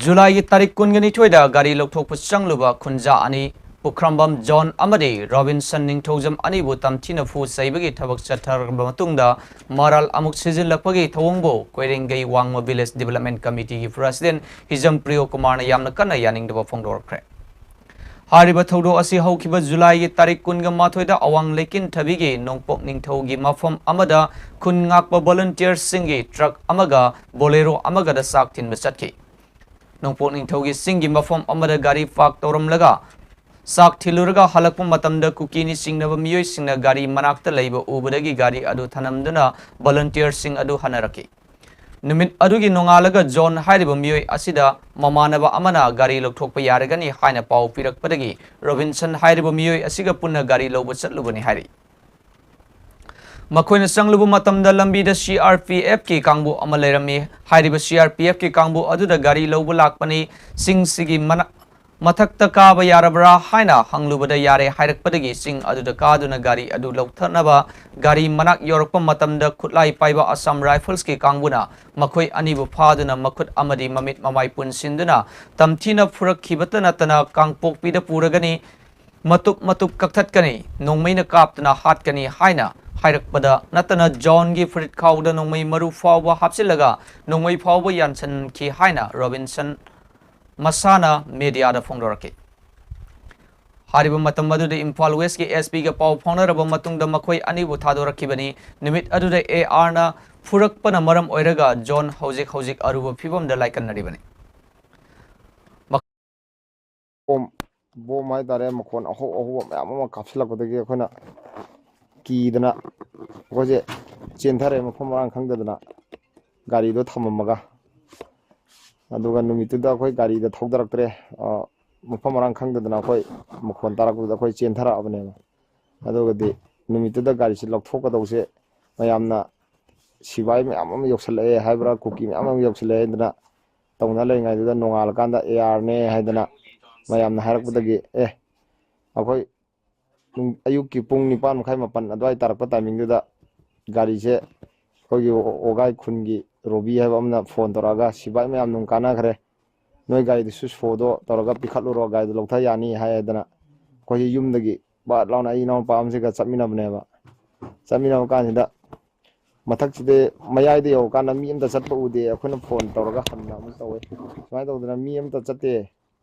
ꯖꯨꯂꯥꯏꯒꯤ ꯇꯥꯔꯤꯛ ꯀꯨꯟꯒ ꯅꯤꯊꯣꯏꯗ ꯒꯥꯔꯤ ꯂꯧꯊꯣꯛꯄ ꯆꯪꯂꯨꯕ ꯈꯨꯟꯖꯥ ꯑꯅꯤ, ꯄꯨꯈ꯭ꯔꯝꯕꯝ ꯖꯣꯟ ꯑꯃꯗꯤ ꯔꯣꯕꯤꯟꯁꯟ ꯅꯤꯡꯊꯧꯖꯝ ꯑꯅꯤꯕꯨ ꯇꯝꯊꯤꯅ ꯐꯨ ꯆꯩꯕꯒꯤ ꯊꯕꯛ ꯆꯠꯊꯔꯕ ꯃꯇꯨꯡꯗ ꯃꯔꯥꯜ ꯑꯃꯨꯛ ꯁꯤꯖꯤꯜꯂꯛꯄꯒꯤ ꯊꯧꯑꯣꯡꯕꯨ ꯀꯣꯏꯔꯦꯡꯒꯩ ꯋꯥꯡꯃ Village Development Committee ꯒꯤ President ꯍꯤꯖꯝ ꯄ꯭ꯔꯤꯌꯣ ꯀꯨꯃꯥꯔꯅ ꯌꯥꯝꯅ ꯀꯟꯅ ꯌꯥꯅꯤꯡꯗꯕ ꯐꯣꯡꯗꯣꯔꯛꯈ꯭ꯔꯦ꯫ ꯍꯥꯏꯔꯤꯕ ꯊꯧꯗꯣꯛ ꯑꯁꯤ ꯍꯧꯈꯤꯕ ꯖꯨꯂꯥꯏꯒꯤ ꯇꯥꯔꯤꯛ ꯀꯨꯟꯒ ꯃꯥꯊꯣꯏꯗ ꯑꯋꯥꯡ ꯂꯩꯀꯤꯟꯊꯕꯤꯒꯤ ꯅꯣꯡꯄꯣꯛ ꯅꯤꯡꯊꯧꯒꯤ ꯃꯐꯝ ꯑꯃꯗ ꯈꯨꯟ ꯉꯥꯛꯄ volunteer ꯁꯤꯡꯒꯤ truck ꯑꯃꯒ Bolero ꯑꯃꯒꯗ ꯆꯥꯛ ꯊꯤꯟꯕ ꯆꯠꯈꯤ꯫ ꯅꯣꯡꯄꯣꯛ ꯅꯤꯡꯊꯧꯒꯤ ꯆꯤꯡꯒꯤ ꯃꯐꯝ ꯑꯃꯗ ꯒꯥꯔꯤ park ꯇꯧꯔꯝꯂꯒ ꯆꯥꯛ ꯊꯤꯜꯂꯨꯔꯒ ꯍꯜꯂꯛꯄ ꯃꯇꯝꯗ ꯀꯨꯀꯤꯅꯤ ꯆꯤꯡꯅꯕ ꯃꯤꯑꯣꯏꯁꯤꯡꯅ ꯒꯥꯔꯤ ꯃꯅꯥꯛꯇ ꯂꯩꯕ ꯎꯕꯗꯒꯤ ꯒꯥꯔꯤ ꯑꯗꯨ ꯊꯅꯝꯗꯨꯅ volunteer ꯁꯤꯡ ꯑꯗꯨ ꯍꯟꯅꯔꯛꯈꯤ꯫ ꯅꯨꯃꯤꯠ ꯑꯗꯨꯒꯤ ꯅꯣꯡꯉꯥꯜꯂꯒ ꯖꯣꯟ ꯍꯥꯏꯔꯤꯕ ꯃꯤꯑꯣꯏ ꯑꯁꯤꯗ ꯃꯃꯥꯟꯅꯕ ꯑꯃꯅ ꯒꯥꯔꯤ ꯂꯧꯊꯣꯛꯄ ꯌꯥꯔꯒꯅꯤ ꯍꯥꯏꯅ ꯄꯥꯎ ꯄꯤꯔꯛꯄꯗꯒꯤ ꯔꯣꯕꯤꯟꯁꯟ ꯍꯥꯏꯔꯤꯕ ꯃꯤꯑꯣꯏ ꯑꯁꯤꯒ ꯄꯨꯟꯅ ꯒꯥꯔꯤ ꯂꯧꯕ ꯆꯠꯂꯨꯕꯅꯤ ꯍꯥꯏꯔꯤ꯫ ꯃꯈꯣꯏꯅ ꯆꯪꯂꯨꯕ ꯃꯇꯝꯗ ꯂꯝꯕꯤꯗ C R P F ꯀꯤ ꯀꯥꯡꯕꯨ ꯑꯃ ꯂꯩꯔꯝꯃꯤ꯫ ꯍꯥꯏꯔꯤꯕ C R P F ꯀꯤ ꯀꯥꯡꯕꯨ ꯑꯗꯨꯗ ꯒꯥꯔꯤ ꯂꯧꯕ ꯂꯥꯛꯄꯅꯤ, ꯆꯤꯡꯁꯤꯒꯤ ꯃꯅꯥ-, ꯃꯊꯛꯇ ꯀꯥꯕ ꯌꯥꯔꯕ꯭ꯔꯥ ꯍꯥꯏꯅ ꯍꯪꯂꯨꯕꯗ ꯌꯥꯔꯦ ꯍꯥꯏꯔꯛꯄꯗꯒꯤ ꯆꯤꯡ ꯑꯗꯨꯗ ꯀꯥꯗꯨꯅ ꯒꯥꯔꯤ ꯑꯗꯨ ꯂꯧꯊꯅꯕ ꯒꯥꯔꯤ ꯃꯅꯥꯛ ꯌꯧꯔꯛꯄ ꯃꯇꯝꯗ ꯈꯨꯠꯂꯥꯏ ꯄꯥꯏꯕ Assam Rifles ꯀꯤ ꯀꯥꯡꯕꯨꯅ ꯃꯈꯣꯏ ꯑꯅꯤꯕꯨ ꯐꯥꯗꯨꯅ ꯃꯈꯨꯠ ꯑꯃꯗꯤ ꯃꯃꯤꯠ ꯃꯃꯥꯏ ꯄꯨꯟꯁꯤꯟꯗꯨꯅ ꯇꯝꯊꯤꯅ ꯐꯨꯔꯛꯈꯤꯕꯇ ꯅꯠꯇꯅ ꯀꯥꯡꯄꯣꯛꯄꯤꯗ ꯄꯨꯔꯒꯅꯤ, ꯃꯇꯨꯞ ꯃꯇꯨꯞ ꯀꯛꯊꯠꯀꯅꯤ, ꯅꯣꯡꯃꯩꯅ ꯀꯥꯞꯇꯨꯅ ꯍꯥꯠꯀꯅꯤ ꯍꯥꯏꯅ ꯍꯥꯏꯔꯛꯄꯗ ꯅꯠꯇꯅ ꯖꯣꯟꯒꯤ ꯐꯨꯔꯤꯠ ꯈꯥꯎꯗ ꯅꯣꯡꯃꯩ ꯃꯔꯨ ꯐꯥꯎꯕ ꯍꯥꯞꯆꯤꯜꯂꯒ ꯅꯣꯡꯃꯩ ꯐꯥꯎꯕ ꯌꯥꯟꯁꯤꯟꯈꯤ ꯍꯥꯏꯅ ꯔꯣꯕꯤꯟꯁꯟ ꯃꯁꯥꯅ media ꯗ ꯐꯣꯡꯗꯣꯔꯛꯈꯤ꯫ ꯍꯥꯏꯔꯤꯕ ꯃꯇꯝ ꯑꯗꯨꯗ ꯏꯝꯐꯥꯜ West ꯀꯤ S P ꯒ ꯄꯥꯎ ꯐꯥꯎꯅꯔꯕ ꯃꯇꯨꯡꯗ ꯃꯈꯣꯏ ꯑꯅꯤꯕꯨ ꯊꯥꯗꯣꯔꯛꯈꯤꯕꯅꯤ꯫ ꯅꯨꯃꯤꯠ ꯑꯗꯨꯗ A R ꯅ ꯐꯨꯔꯛꯄꯅ ꯃꯔꯝ ꯑꯣꯏꯔꯒ ꯖꯣꯟ ꯍꯧꯖꯤꯛ ꯍꯧꯖꯤꯛ ꯑꯔꯨꯕ ꯐꯤꯕꯝꯗ ꯂꯥꯏꯀꯠꯅꯔꯤꯕꯅꯤ꯫ ꯕꯣꯝ, ꯕꯣꯝ ꯍꯥꯏꯇꯥꯔꯦ, ꯃꯈꯣꯟ ꯑꯍꯧ ꯑꯍꯧꯕ ꯃꯌꯥꯝ ꯑꯃ ꯀꯥꯞꯁꯤꯜꯂꯛꯄꯗꯒꯤ ꯑꯩꯈꯣꯏꯅ ꯀꯤꯗꯅ ꯑꯩꯈꯣꯏꯁꯦ ꯆꯦꯟꯊꯔꯛꯑꯦ, ꯃꯐꯝ ꯃꯔꯥꯡ ꯈꯪꯗꯗꯅ ꯒꯥꯔꯤꯗꯣ ꯊꯝꯃꯝꯃꯒ꯫ ꯑꯗꯨꯒ ꯅꯨꯃꯤꯠꯇꯨꯗ ꯑꯩꯈꯣꯏ ꯒꯥꯔꯤꯗ ꯊꯧꯗꯔꯛꯇ꯭ꯔꯦ꯫ ꯑ, ꯃꯐꯝ ꯃꯔꯥꯡ ꯈꯪꯗꯗꯅ ꯑꯩꯈꯣꯏ ꯃꯈꯣꯟ ꯇꯥꯔꯛꯄꯗꯨꯗ ꯑꯩꯈꯣꯏ ꯆꯦꯟꯊꯔꯛꯑꯕꯅꯦꯕ꯫ ꯑꯗꯨꯒꯗꯤ ꯅꯨꯃꯤꯠꯇꯨꯗ ꯒꯥꯔꯤꯁꯦ ꯂꯧꯊꯣꯛꯀꯗꯧꯁꯦ ꯃꯌꯥꯝꯅ, ꯁꯤꯕꯥꯏ ꯃꯌꯥꯝ ꯑꯃ ꯌꯧꯁꯜꯂꯛꯑꯦ ꯍꯥꯏꯕ꯭ꯔꯥ, ꯀꯨꯀꯤ ꯃꯌꯥꯝ ꯑꯃ ꯌꯧꯁꯜꯂꯛꯑꯦ ꯍꯥꯏꯗꯅ ꯇꯧꯅ ꯂꯩꯔꯤꯉꯩꯗꯨꯗ, ꯅꯣꯡꯉꯥꯜꯂꯀꯥꯟꯗ ꯑꯦ ꯑꯥꯔꯅꯦ ꯍꯥꯏꯗꯅ ꯃꯌꯥꯝꯅ ꯍꯥꯏꯔꯛꯄꯗꯒꯤ, ꯑꯦ, ꯑꯩꯈꯣꯏ ꯅꯨꯡ-, ꯑꯌꯨꯛꯀꯤ ꯄꯨꯡ ꯅꯤꯄꯥꯟ ꯃꯈꯥꯏ, ꯃꯥꯄꯟ ꯑꯗꯨꯋꯥꯏ ꯇꯥꯔꯛꯄ ꯇꯥꯏꯃꯤꯡꯗꯨꯗ ꯒꯥꯔꯤꯁꯦ ꯑꯩꯈꯣꯏꯒꯤ ꯋꯥꯒꯥꯏ ꯈꯨꯟꯒꯤ ꯔꯣꯕꯤ ꯍꯥꯏꯕ ꯑꯃꯅ ꯐꯣꯟ ꯇꯧꯔꯛꯑꯒ, "ꯁꯤꯕꯥꯏ ꯃꯌꯥꯝ ꯅꯨꯡ ꯀꯥꯟꯅꯈ꯭ꯔꯦ, ꯅꯣꯏ ꯒꯥꯔꯤꯗꯨꯁꯨ ꯁꯣꯗꯣ ꯇꯧꯔꯒ ꯄꯤꯈꯠꯂꯨꯔꯣ, ꯒꯥꯔꯤꯗꯣ ꯂꯧꯊ ꯌꯥꯅꯤ" ꯍꯥꯏꯗꯅ, ꯑꯩꯈꯣꯏꯁꯦ ꯌꯨꯝꯗꯒꯤ ꯕꯥꯠ ꯂꯥꯎꯅ ꯑꯩ ꯏꯅꯥꯎꯅꯨꯄꯥ ꯑꯃꯁꯤꯒ ꯆꯠꯃꯤꯟꯅꯕꯅꯦꯕ꯫ ꯆꯠꯃꯤꯟꯅꯕ ꯀꯥꯟꯁꯤꯗ ꯃꯊꯛꯁꯤꯗ, ꯃꯌꯥꯏꯗ ꯌꯧꯔꯀꯥꯟꯗ ꯃꯤ ꯑꯝꯇ ꯆꯠꯄ ꯎꯗꯦ꯫ ꯑꯩꯈꯣꯏꯅ ꯐꯣꯟ ꯇꯧꯔꯒ ꯍꯟꯅ ꯑꯃꯨꯛ ꯇꯧꯋꯦ, ꯁꯨꯃꯥꯏꯅ ꯇꯧꯗꯅ ꯃꯤ ꯑꯝꯇ ꯆꯠꯇꯦ,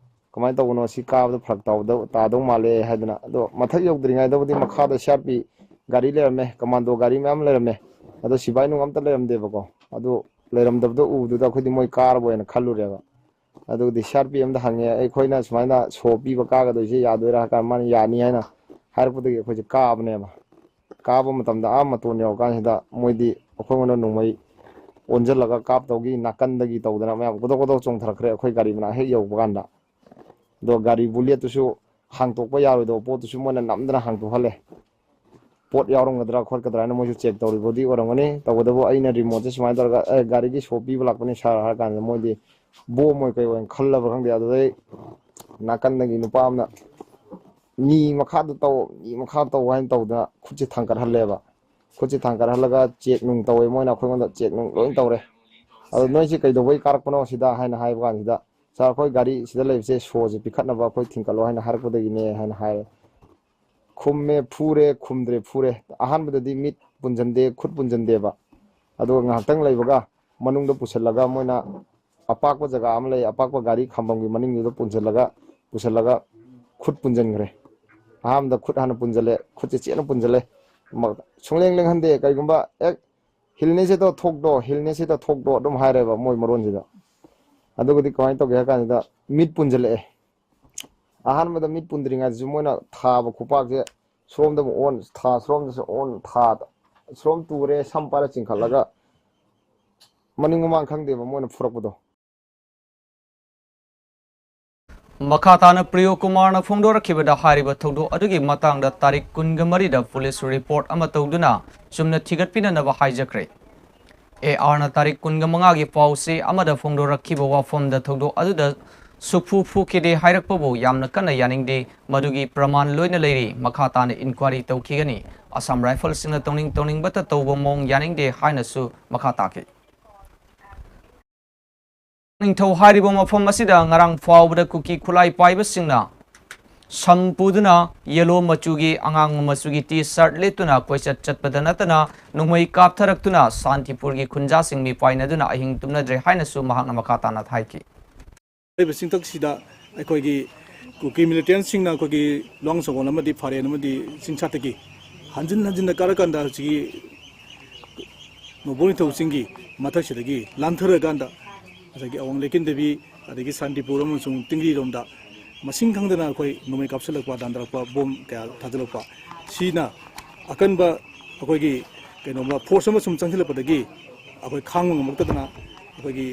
ꯀꯃꯥꯏꯅ ꯇꯧꯕꯅꯣ, ꯁꯤ ꯀꯥꯕꯗ ꯐꯔꯛ ꯇꯥꯎꯗꯧ-, ꯇꯥꯗꯧ ꯃꯥꯜꯂꯦ ꯍꯥꯏꯗꯅ꯫ ꯑꯗꯣ ꯃꯊꯛ ꯌꯧꯗ꯭ꯔꯤꯉꯩꯗꯕꯨꯗꯤ ꯃꯈꯥꯗ ꯁꯤ ꯑꯥꯔ ꯄꯤ ꯒꯥꯔꯤ ꯂꯩꯔꯝꯃꯦ, ꯀꯃꯥꯟꯗꯣ ꯒꯥꯔꯤ ꯃꯌꯥꯝ ꯂꯩꯔꯝꯃꯦ꯫ ꯑꯗꯣ ꯁꯤꯕꯥꯏ ꯅꯨꯡ ꯑꯝꯇ ꯂꯩꯔꯝꯗꯦꯕꯀꯣ꯫ ꯑꯗꯨ ꯂꯩꯔꯝꯗꯕꯗꯣ ꯎꯕꯗꯨꯗ ꯑꯩꯈꯣꯏꯗꯤ ꯃꯣꯏ ꯀꯥꯔꯕꯣꯏꯅ ꯈꯜꯂꯨꯔꯦꯕ꯫ ꯑꯗꯨꯒꯗꯤ ꯁꯤ ꯑꯥꯔ ꯄꯤ ꯑꯝꯗ ꯍꯪꯉꯦ, "ꯑꯩꯈꯣꯏꯅ ꯁꯨꯃꯥꯏꯅ ꯁꯣ ꯄꯤꯕ ꯀꯥꯒꯗꯣꯏꯁꯦ ꯌꯥꯗꯣꯏꯔꯥ?" ꯍꯥꯏ ꯀꯥꯟꯗ ꯃꯥꯅ "ꯌꯥꯅꯤ" ꯍꯥꯏꯅ ꯍꯥꯏꯔꯛꯄꯗꯒꯤ ꯑꯩꯈꯣꯏꯁꯦ ꯀꯥꯕꯅꯦꯕ꯫ ꯀꯥꯕ ꯃꯇꯝꯗ ꯑꯥ ꯃꯇꯣꯟ ꯌꯧꯔꯀꯥꯟꯁꯤꯗ ꯃꯣꯏꯗꯤ ꯑꯩꯈꯣꯏꯉꯣꯟꯗ ꯅꯣꯡꯃꯩ ꯑꯣꯟꯁꯤꯜꯂꯒ ꯀꯥꯞꯇꯧꯒꯤ ꯅꯥꯀꯟꯗꯒꯤ ꯇꯧꯗꯅ ꯃꯌꯥꯝ ꯒꯣꯗꯣꯛ ꯒꯣꯗꯣꯛ ꯆꯣꯡꯊꯔꯛꯈ꯭ꯔꯦ ꯑꯩꯈꯣꯏ ꯒꯥꯔꯤ ꯃꯅꯥꯛ ꯍꯦꯛ ꯌꯧꯕ ꯀꯥꯟꯗ꯫ ꯑꯗꯣ ꯒꯥꯔꯤ ꯕꯨꯂꯦꯠꯇꯨꯁꯨ ꯍꯥꯡꯇꯣꯛꯄ ꯌꯥꯔꯣꯏꯗꯕ ꯄꯣꯠꯇꯨꯁꯨ ꯃꯣꯏꯅ ꯅꯝꯗꯅ ꯍꯥꯡꯇꯣꯛꯍꯜꯂꯦ꯫ ꯄꯣꯠ ꯌꯥꯎꯔꯝꯒꯗ꯭ꯔꯥ ꯈꯣꯠꯀꯗ꯭ꯔꯥ ꯍꯥꯏꯅ ꯃꯣꯏꯁꯨ ꯆꯦꯛ ꯇꯧꯔꯤꯕꯗꯤ ꯑꯣꯏꯔꯝꯒꯅꯤ꯫ ꯇꯧꯕꯇꯕꯨ ꯑꯩꯅ ꯔꯤꯃꯣꯠꯁꯦ ꯁꯨꯃꯥꯏꯅ ꯇꯧꯔꯒ, "ꯑꯦ, ꯒꯥꯔꯤꯒꯤ ꯁꯣ ꯄꯤꯕ ꯂꯥꯛꯄꯅꯤ ꯁꯥꯔ" ꯍꯥꯏꯔ ꯀꯥꯟꯗ ꯃꯣꯏꯗꯤ ꯕꯣꯝ ꯑꯣꯏ ꯀꯩ ꯑꯣꯏꯅ ꯈꯜꯂꯕ ꯈꯪꯗꯦ꯫ ꯑꯗꯨꯗꯩ ꯅꯥꯀꯟꯗꯒꯤ ꯅꯨꯄꯥ ꯑꯃꯅ "ꯃꯤ ꯃꯈꯥꯗ ꯇꯧ, ꯃꯤ ꯃꯈꯥ ꯇꯧ" ꯍꯥꯏꯅ ꯇꯧꯗꯅ ꯈꯨꯠꯁꯦ ꯊꯥꯡꯒꯠꯍꯜꯂꯦꯕ꯫ ꯈꯨꯠꯁꯦ ꯊꯥꯡꯒꯠꯍꯜꯂꯒ ꯆꯦꯛ ꯅꯨꯡ ꯇꯧꯋꯦ, ꯃꯣꯏꯅ ꯑꯩꯈꯣꯏꯉꯣꯟꯗ ꯆꯦꯛ ꯅꯨꯡ ꯂꯣꯏ ꯇꯧꯔꯦ꯫ "ꯑꯗꯣ ꯅꯣꯏꯁꯦ ꯀꯩꯗꯧꯕꯩ ꯀꯥꯔꯛꯄꯅꯣ ꯁꯤꯗ?" ꯍꯥꯏꯅ ꯍꯥꯏꯕ ꯀꯥꯟꯁꯤꯗ, "ꯁꯥꯔ, ꯑꯩꯈꯣꯏ ꯒꯥꯔꯤ ꯁꯤꯗ ꯂꯩꯕꯁꯦ ꯁꯣꯁꯦ ꯄꯤꯈꯠꯅꯕ ꯑꯩꯈꯣꯏ ꯊꯤꯡꯀꯠꯂꯣ ꯍꯥꯏꯅ ꯍꯥꯏꯔꯛꯄꯗꯒꯤꯅꯦ" ꯍꯥꯏꯅ ꯍꯥꯏꯔꯦ꯫ ꯈꯨꯝꯃꯦ, ꯐꯨꯔꯦ, ꯈꯨꯝꯗ꯭ꯔꯦ, ꯐꯨꯔꯦ꯫ ꯑꯍꯥꯟꯕꯗꯗꯤ ꯃꯤꯠ ꯄꯨꯟꯁꯤꯟꯗꯦ, ꯈꯨꯠ ꯄꯨꯟꯁꯤꯟꯗꯦꯕ꯫ ꯑꯗꯨꯒ ꯉꯥꯏꯍꯥꯛꯇꯪ ꯂꯩꯕꯒ ꯃꯅꯨꯡꯗ ꯄꯨꯁꯤꯜꯂꯒ ꯃꯣꯏꯅ ꯑꯄꯥꯛꯄ ꯖꯒꯥ ꯑꯃ ꯂꯩ, ꯑꯄꯥꯛꯄ ꯒꯥꯔꯤ ꯈꯥꯝꯕꯝꯒꯤ ꯃꯅꯤꯡꯗꯨꯗ ꯄꯨꯟꯁꯤꯜꯂꯒ, ꯄꯨꯁꯤꯜꯂꯒ ꯈꯨꯠ ꯄꯨꯟꯁꯤꯟꯈ꯭ꯔꯦ꯫ ꯑꯍꯥꯟꯕꯗ ꯈꯨꯠ ꯍꯥꯟꯅ ꯄꯨꯟꯁꯤꯜꯂꯦ, ꯈꯨꯠꯁꯦ ꯆꯦꯠꯅ ꯄꯨꯟꯁꯤꯜꯂꯦ꯫ ꯃ-, ꯁꯨꯡꯂꯦꯡ ꯂꯦꯡꯍꯟꯗꯦ꯫ ꯀꯩꯒꯨꯝꯕ, "ꯑꯦ, ꯍꯤꯜꯅꯦꯁꯤꯗ ꯊꯣꯛꯇꯣ, ꯍꯤꯜꯅꯦꯁꯤꯗ ꯊꯣꯛꯇꯣ" ꯑꯗꯨꯝ ꯍꯥꯏꯔꯦꯕ ꯃꯣꯏ ꯃꯔꯣꯟꯁꯤꯗ꯫ ꯑꯗꯨꯒꯗꯤ ꯀꯃꯥꯏꯅ ꯇꯧꯒꯦ ꯍꯥꯏ ꯀꯥꯟꯁꯤꯗ, ꯃꯤꯠ ꯄꯨꯟꯁꯤꯜꯂꯛꯑꯦ꯫ ꯑꯍꯥꯟꯕꯗ ꯃꯤꯠ ꯄꯨꯟꯗ꯭ꯔꯤꯉꯩꯗꯁꯨ ꯃꯣꯏꯅ ꯊꯥꯕ ꯈꯨꯄꯥꯛꯁꯦ ꯁꯣꯝꯗ ꯑꯃꯨꯛ ꯑꯣꯟ, ꯊꯥ ꯁꯣꯝꯗꯁꯨ ꯑꯣꯟ, ꯊꯥ ꯁꯣꯝ ꯇꯨꯔꯦ, ꯁꯝ ꯄꯥꯏꯔ ꯆꯤꯡꯈꯠꯂꯒ ꯃꯅꯤꯡ ꯃꯃꯥꯡ ꯈꯪꯗꯦꯕ ꯃꯣꯏꯅ ꯐꯨꯔꯛꯄꯗꯣ꯫ ꯃꯈꯥ ꯇꯥꯅ ꯄ꯭ꯔꯤꯌꯣ ꯀꯨꯃꯥꯔꯅ ꯐꯣꯡꯗꯣꯔꯛꯈꯤꯕꯗ, ꯍꯥꯏꯔꯤꯕ ꯊꯧꯗꯣꯛ ꯑꯗꯨꯒꯤ ꯃꯇꯥꯡꯗ ꯇꯥꯔꯤꯛ ꯀꯨꯟꯒ ꯃꯔꯤꯗ ꯄꯨꯂꯤꯁ ꯔꯤꯄꯣꯔꯠ ꯑꯃ ꯇꯧꯗꯨꯅ ꯆꯨꯝꯅ ꯊꯤꯒꯠꯄꯤꯅꯅꯕ ꯍꯥꯏꯖꯈ꯭ꯔꯦ꯫ ꯑꯦ ꯑꯥꯔꯅ ꯇꯥꯔꯤꯛ ꯀꯨꯟꯒ ꯃꯉꯥꯒꯤ ꯄꯥꯎꯆꯦ ꯑꯃꯗ ꯐꯣꯡꯗꯣꯔꯛꯈꯤꯕ ꯋꯥꯐꯝꯗ ꯊꯧꯗꯣꯛ ꯑꯗꯨꯗ ꯁꯨꯛꯐꯨ ꯐꯨꯈꯤꯗꯦ ꯍꯥꯏꯔꯛꯄꯕꯨ ꯌꯥꯝꯅ ꯀꯟꯅ ꯌꯥꯅꯤꯡꯗꯦ꯫ ꯃꯗꯨꯒꯤ ꯄ꯭ꯔꯃꯥꯟ ꯂꯣꯏꯅ ꯂꯩꯔꯤ꯫ ꯃꯈꯥ ꯇꯥꯅ ꯏꯟꯀ꯭ꯋꯥꯔꯤ ꯇꯧꯈꯤꯒꯅꯤ꯫ ꯑꯁꯥꯝ ꯔꯥꯏꯐꯜꯁꯤꯡꯅ ꯇꯧꯅꯤꯡ ꯇꯧꯅꯤꯡꯕꯇ ꯇꯧꯕ ꯃꯑꯣꯡ ꯌꯥꯅꯤꯡꯗꯦ ꯍꯥꯏꯅꯁꯨ ꯃꯈꯥ ꯇꯥꯈꯤ꯫ ꯅꯤꯡꯊꯧ ꯍꯥꯏꯔꯤꯕ ꯃꯐꯝ ꯑꯁꯤꯗ ꯉꯔꯥꯡ ꯐꯥꯎꯕꯗ ꯀꯨꯀꯤ ꯈꯨꯠꯂꯥꯏ ꯄꯥꯏꯕꯁꯤꯡꯅ ꯁꯝ ꯄꯨꯗꯨꯅ ꯌꯦꯂꯣ ꯃꯆꯨꯒꯤ, ꯑꯉꯥꯡꯕ ꯃꯆꯨꯒꯤ ꯇꯤ ꯁꯥꯔꯠ ꯂꯤꯠꯇꯨꯅ ꯀꯣꯏꯆꯠ ꯆꯠꯄꯗ ꯅꯠꯇꯅ ꯅꯣꯡꯃꯩ ꯀꯥꯞꯊꯔꯛꯇꯨꯅ ꯁꯥꯟꯇꯤꯄꯨꯔꯒꯤ ꯈꯨꯟꯖꯥꯁꯤꯡ ꯃꯤꯄꯥꯏꯅꯗꯨꯅ ꯑꯍꯤꯡ ꯇꯨꯝꯅꯗ꯭ꯔꯦ ꯍꯥꯏꯅꯁꯨ ꯃꯍꯥꯛꯅ ꯃꯈꯥ ꯇꯥꯅ ꯍꯥꯏꯈꯤ꯫ ꯍꯥꯏꯔꯤꯕ ꯆꯤꯡꯊꯛꯁꯤꯗ ꯑꯩꯈꯣꯏꯒꯤ ꯀꯨꯀꯤ ꯃꯤꯂꯤꯇꯦꯟꯁꯤꯡꯅ ꯑꯩꯈꯣꯏꯒꯤ ꯂꯨꯋꯥꯡ ꯁꯪꯒꯣꯜ ꯑꯃꯗꯤ ꯐꯥꯔꯦꯟ ꯑꯃꯗꯤ ꯆꯤꯡꯁꯥꯠꯇꯒꯤ ꯍꯟꯖꯤꯟ ꯍꯟꯖꯤꯟꯅ ꯀꯥꯔꯀꯥꯟꯗ ꯍꯧꯖꯤꯛꯀꯤ ꯅꯣꯡꯄꯣꯛ ꯅꯤꯡꯊꯧ ꯆꯤꯡꯒꯤ ꯃꯊꯛꯁꯤꯗꯒꯤ ꯂꯥꯟꯊꯔꯀꯥꯟꯗ ꯉꯁꯥꯏꯒꯤ ꯑꯋꯥꯡ ꯂꯩꯀꯤꯟꯗꯕꯤ, ꯑꯗꯒꯤ ꯁꯥꯟꯇꯤꯄꯨꯔ ꯑꯃꯁꯨꯡ ꯇꯤꯡꯔꯤꯔꯣꯝꯗ ꯃꯁꯤꯡ ꯈꯪꯗꯅ ꯑꯩꯈꯣꯏ ꯅꯣꯡꯃꯩ ꯀꯥꯞꯁꯤꯜꯂꯛꯄ, ꯗꯥꯟꯗꯔꯛꯄ, ꯕꯣꯝ ꯀꯌꯥ ꯊꯥꯖꯤꯜꯂꯛꯄ, ꯁꯤꯅ ꯑꯀꯟꯕ ꯑꯩꯈꯣꯏꯒꯤ ꯀꯩꯅꯣꯝꯃ ꯐꯣꯔꯁ ꯑꯃ ꯁꯨꯝ ꯆꯪꯁꯤꯜꯂꯛꯄꯗꯒꯤ ꯑꯩꯈꯣꯏ ꯈꯥꯡꯕ ꯉꯝꯃꯛꯇꯗꯅ ꯑꯩꯈꯣꯏꯒꯤ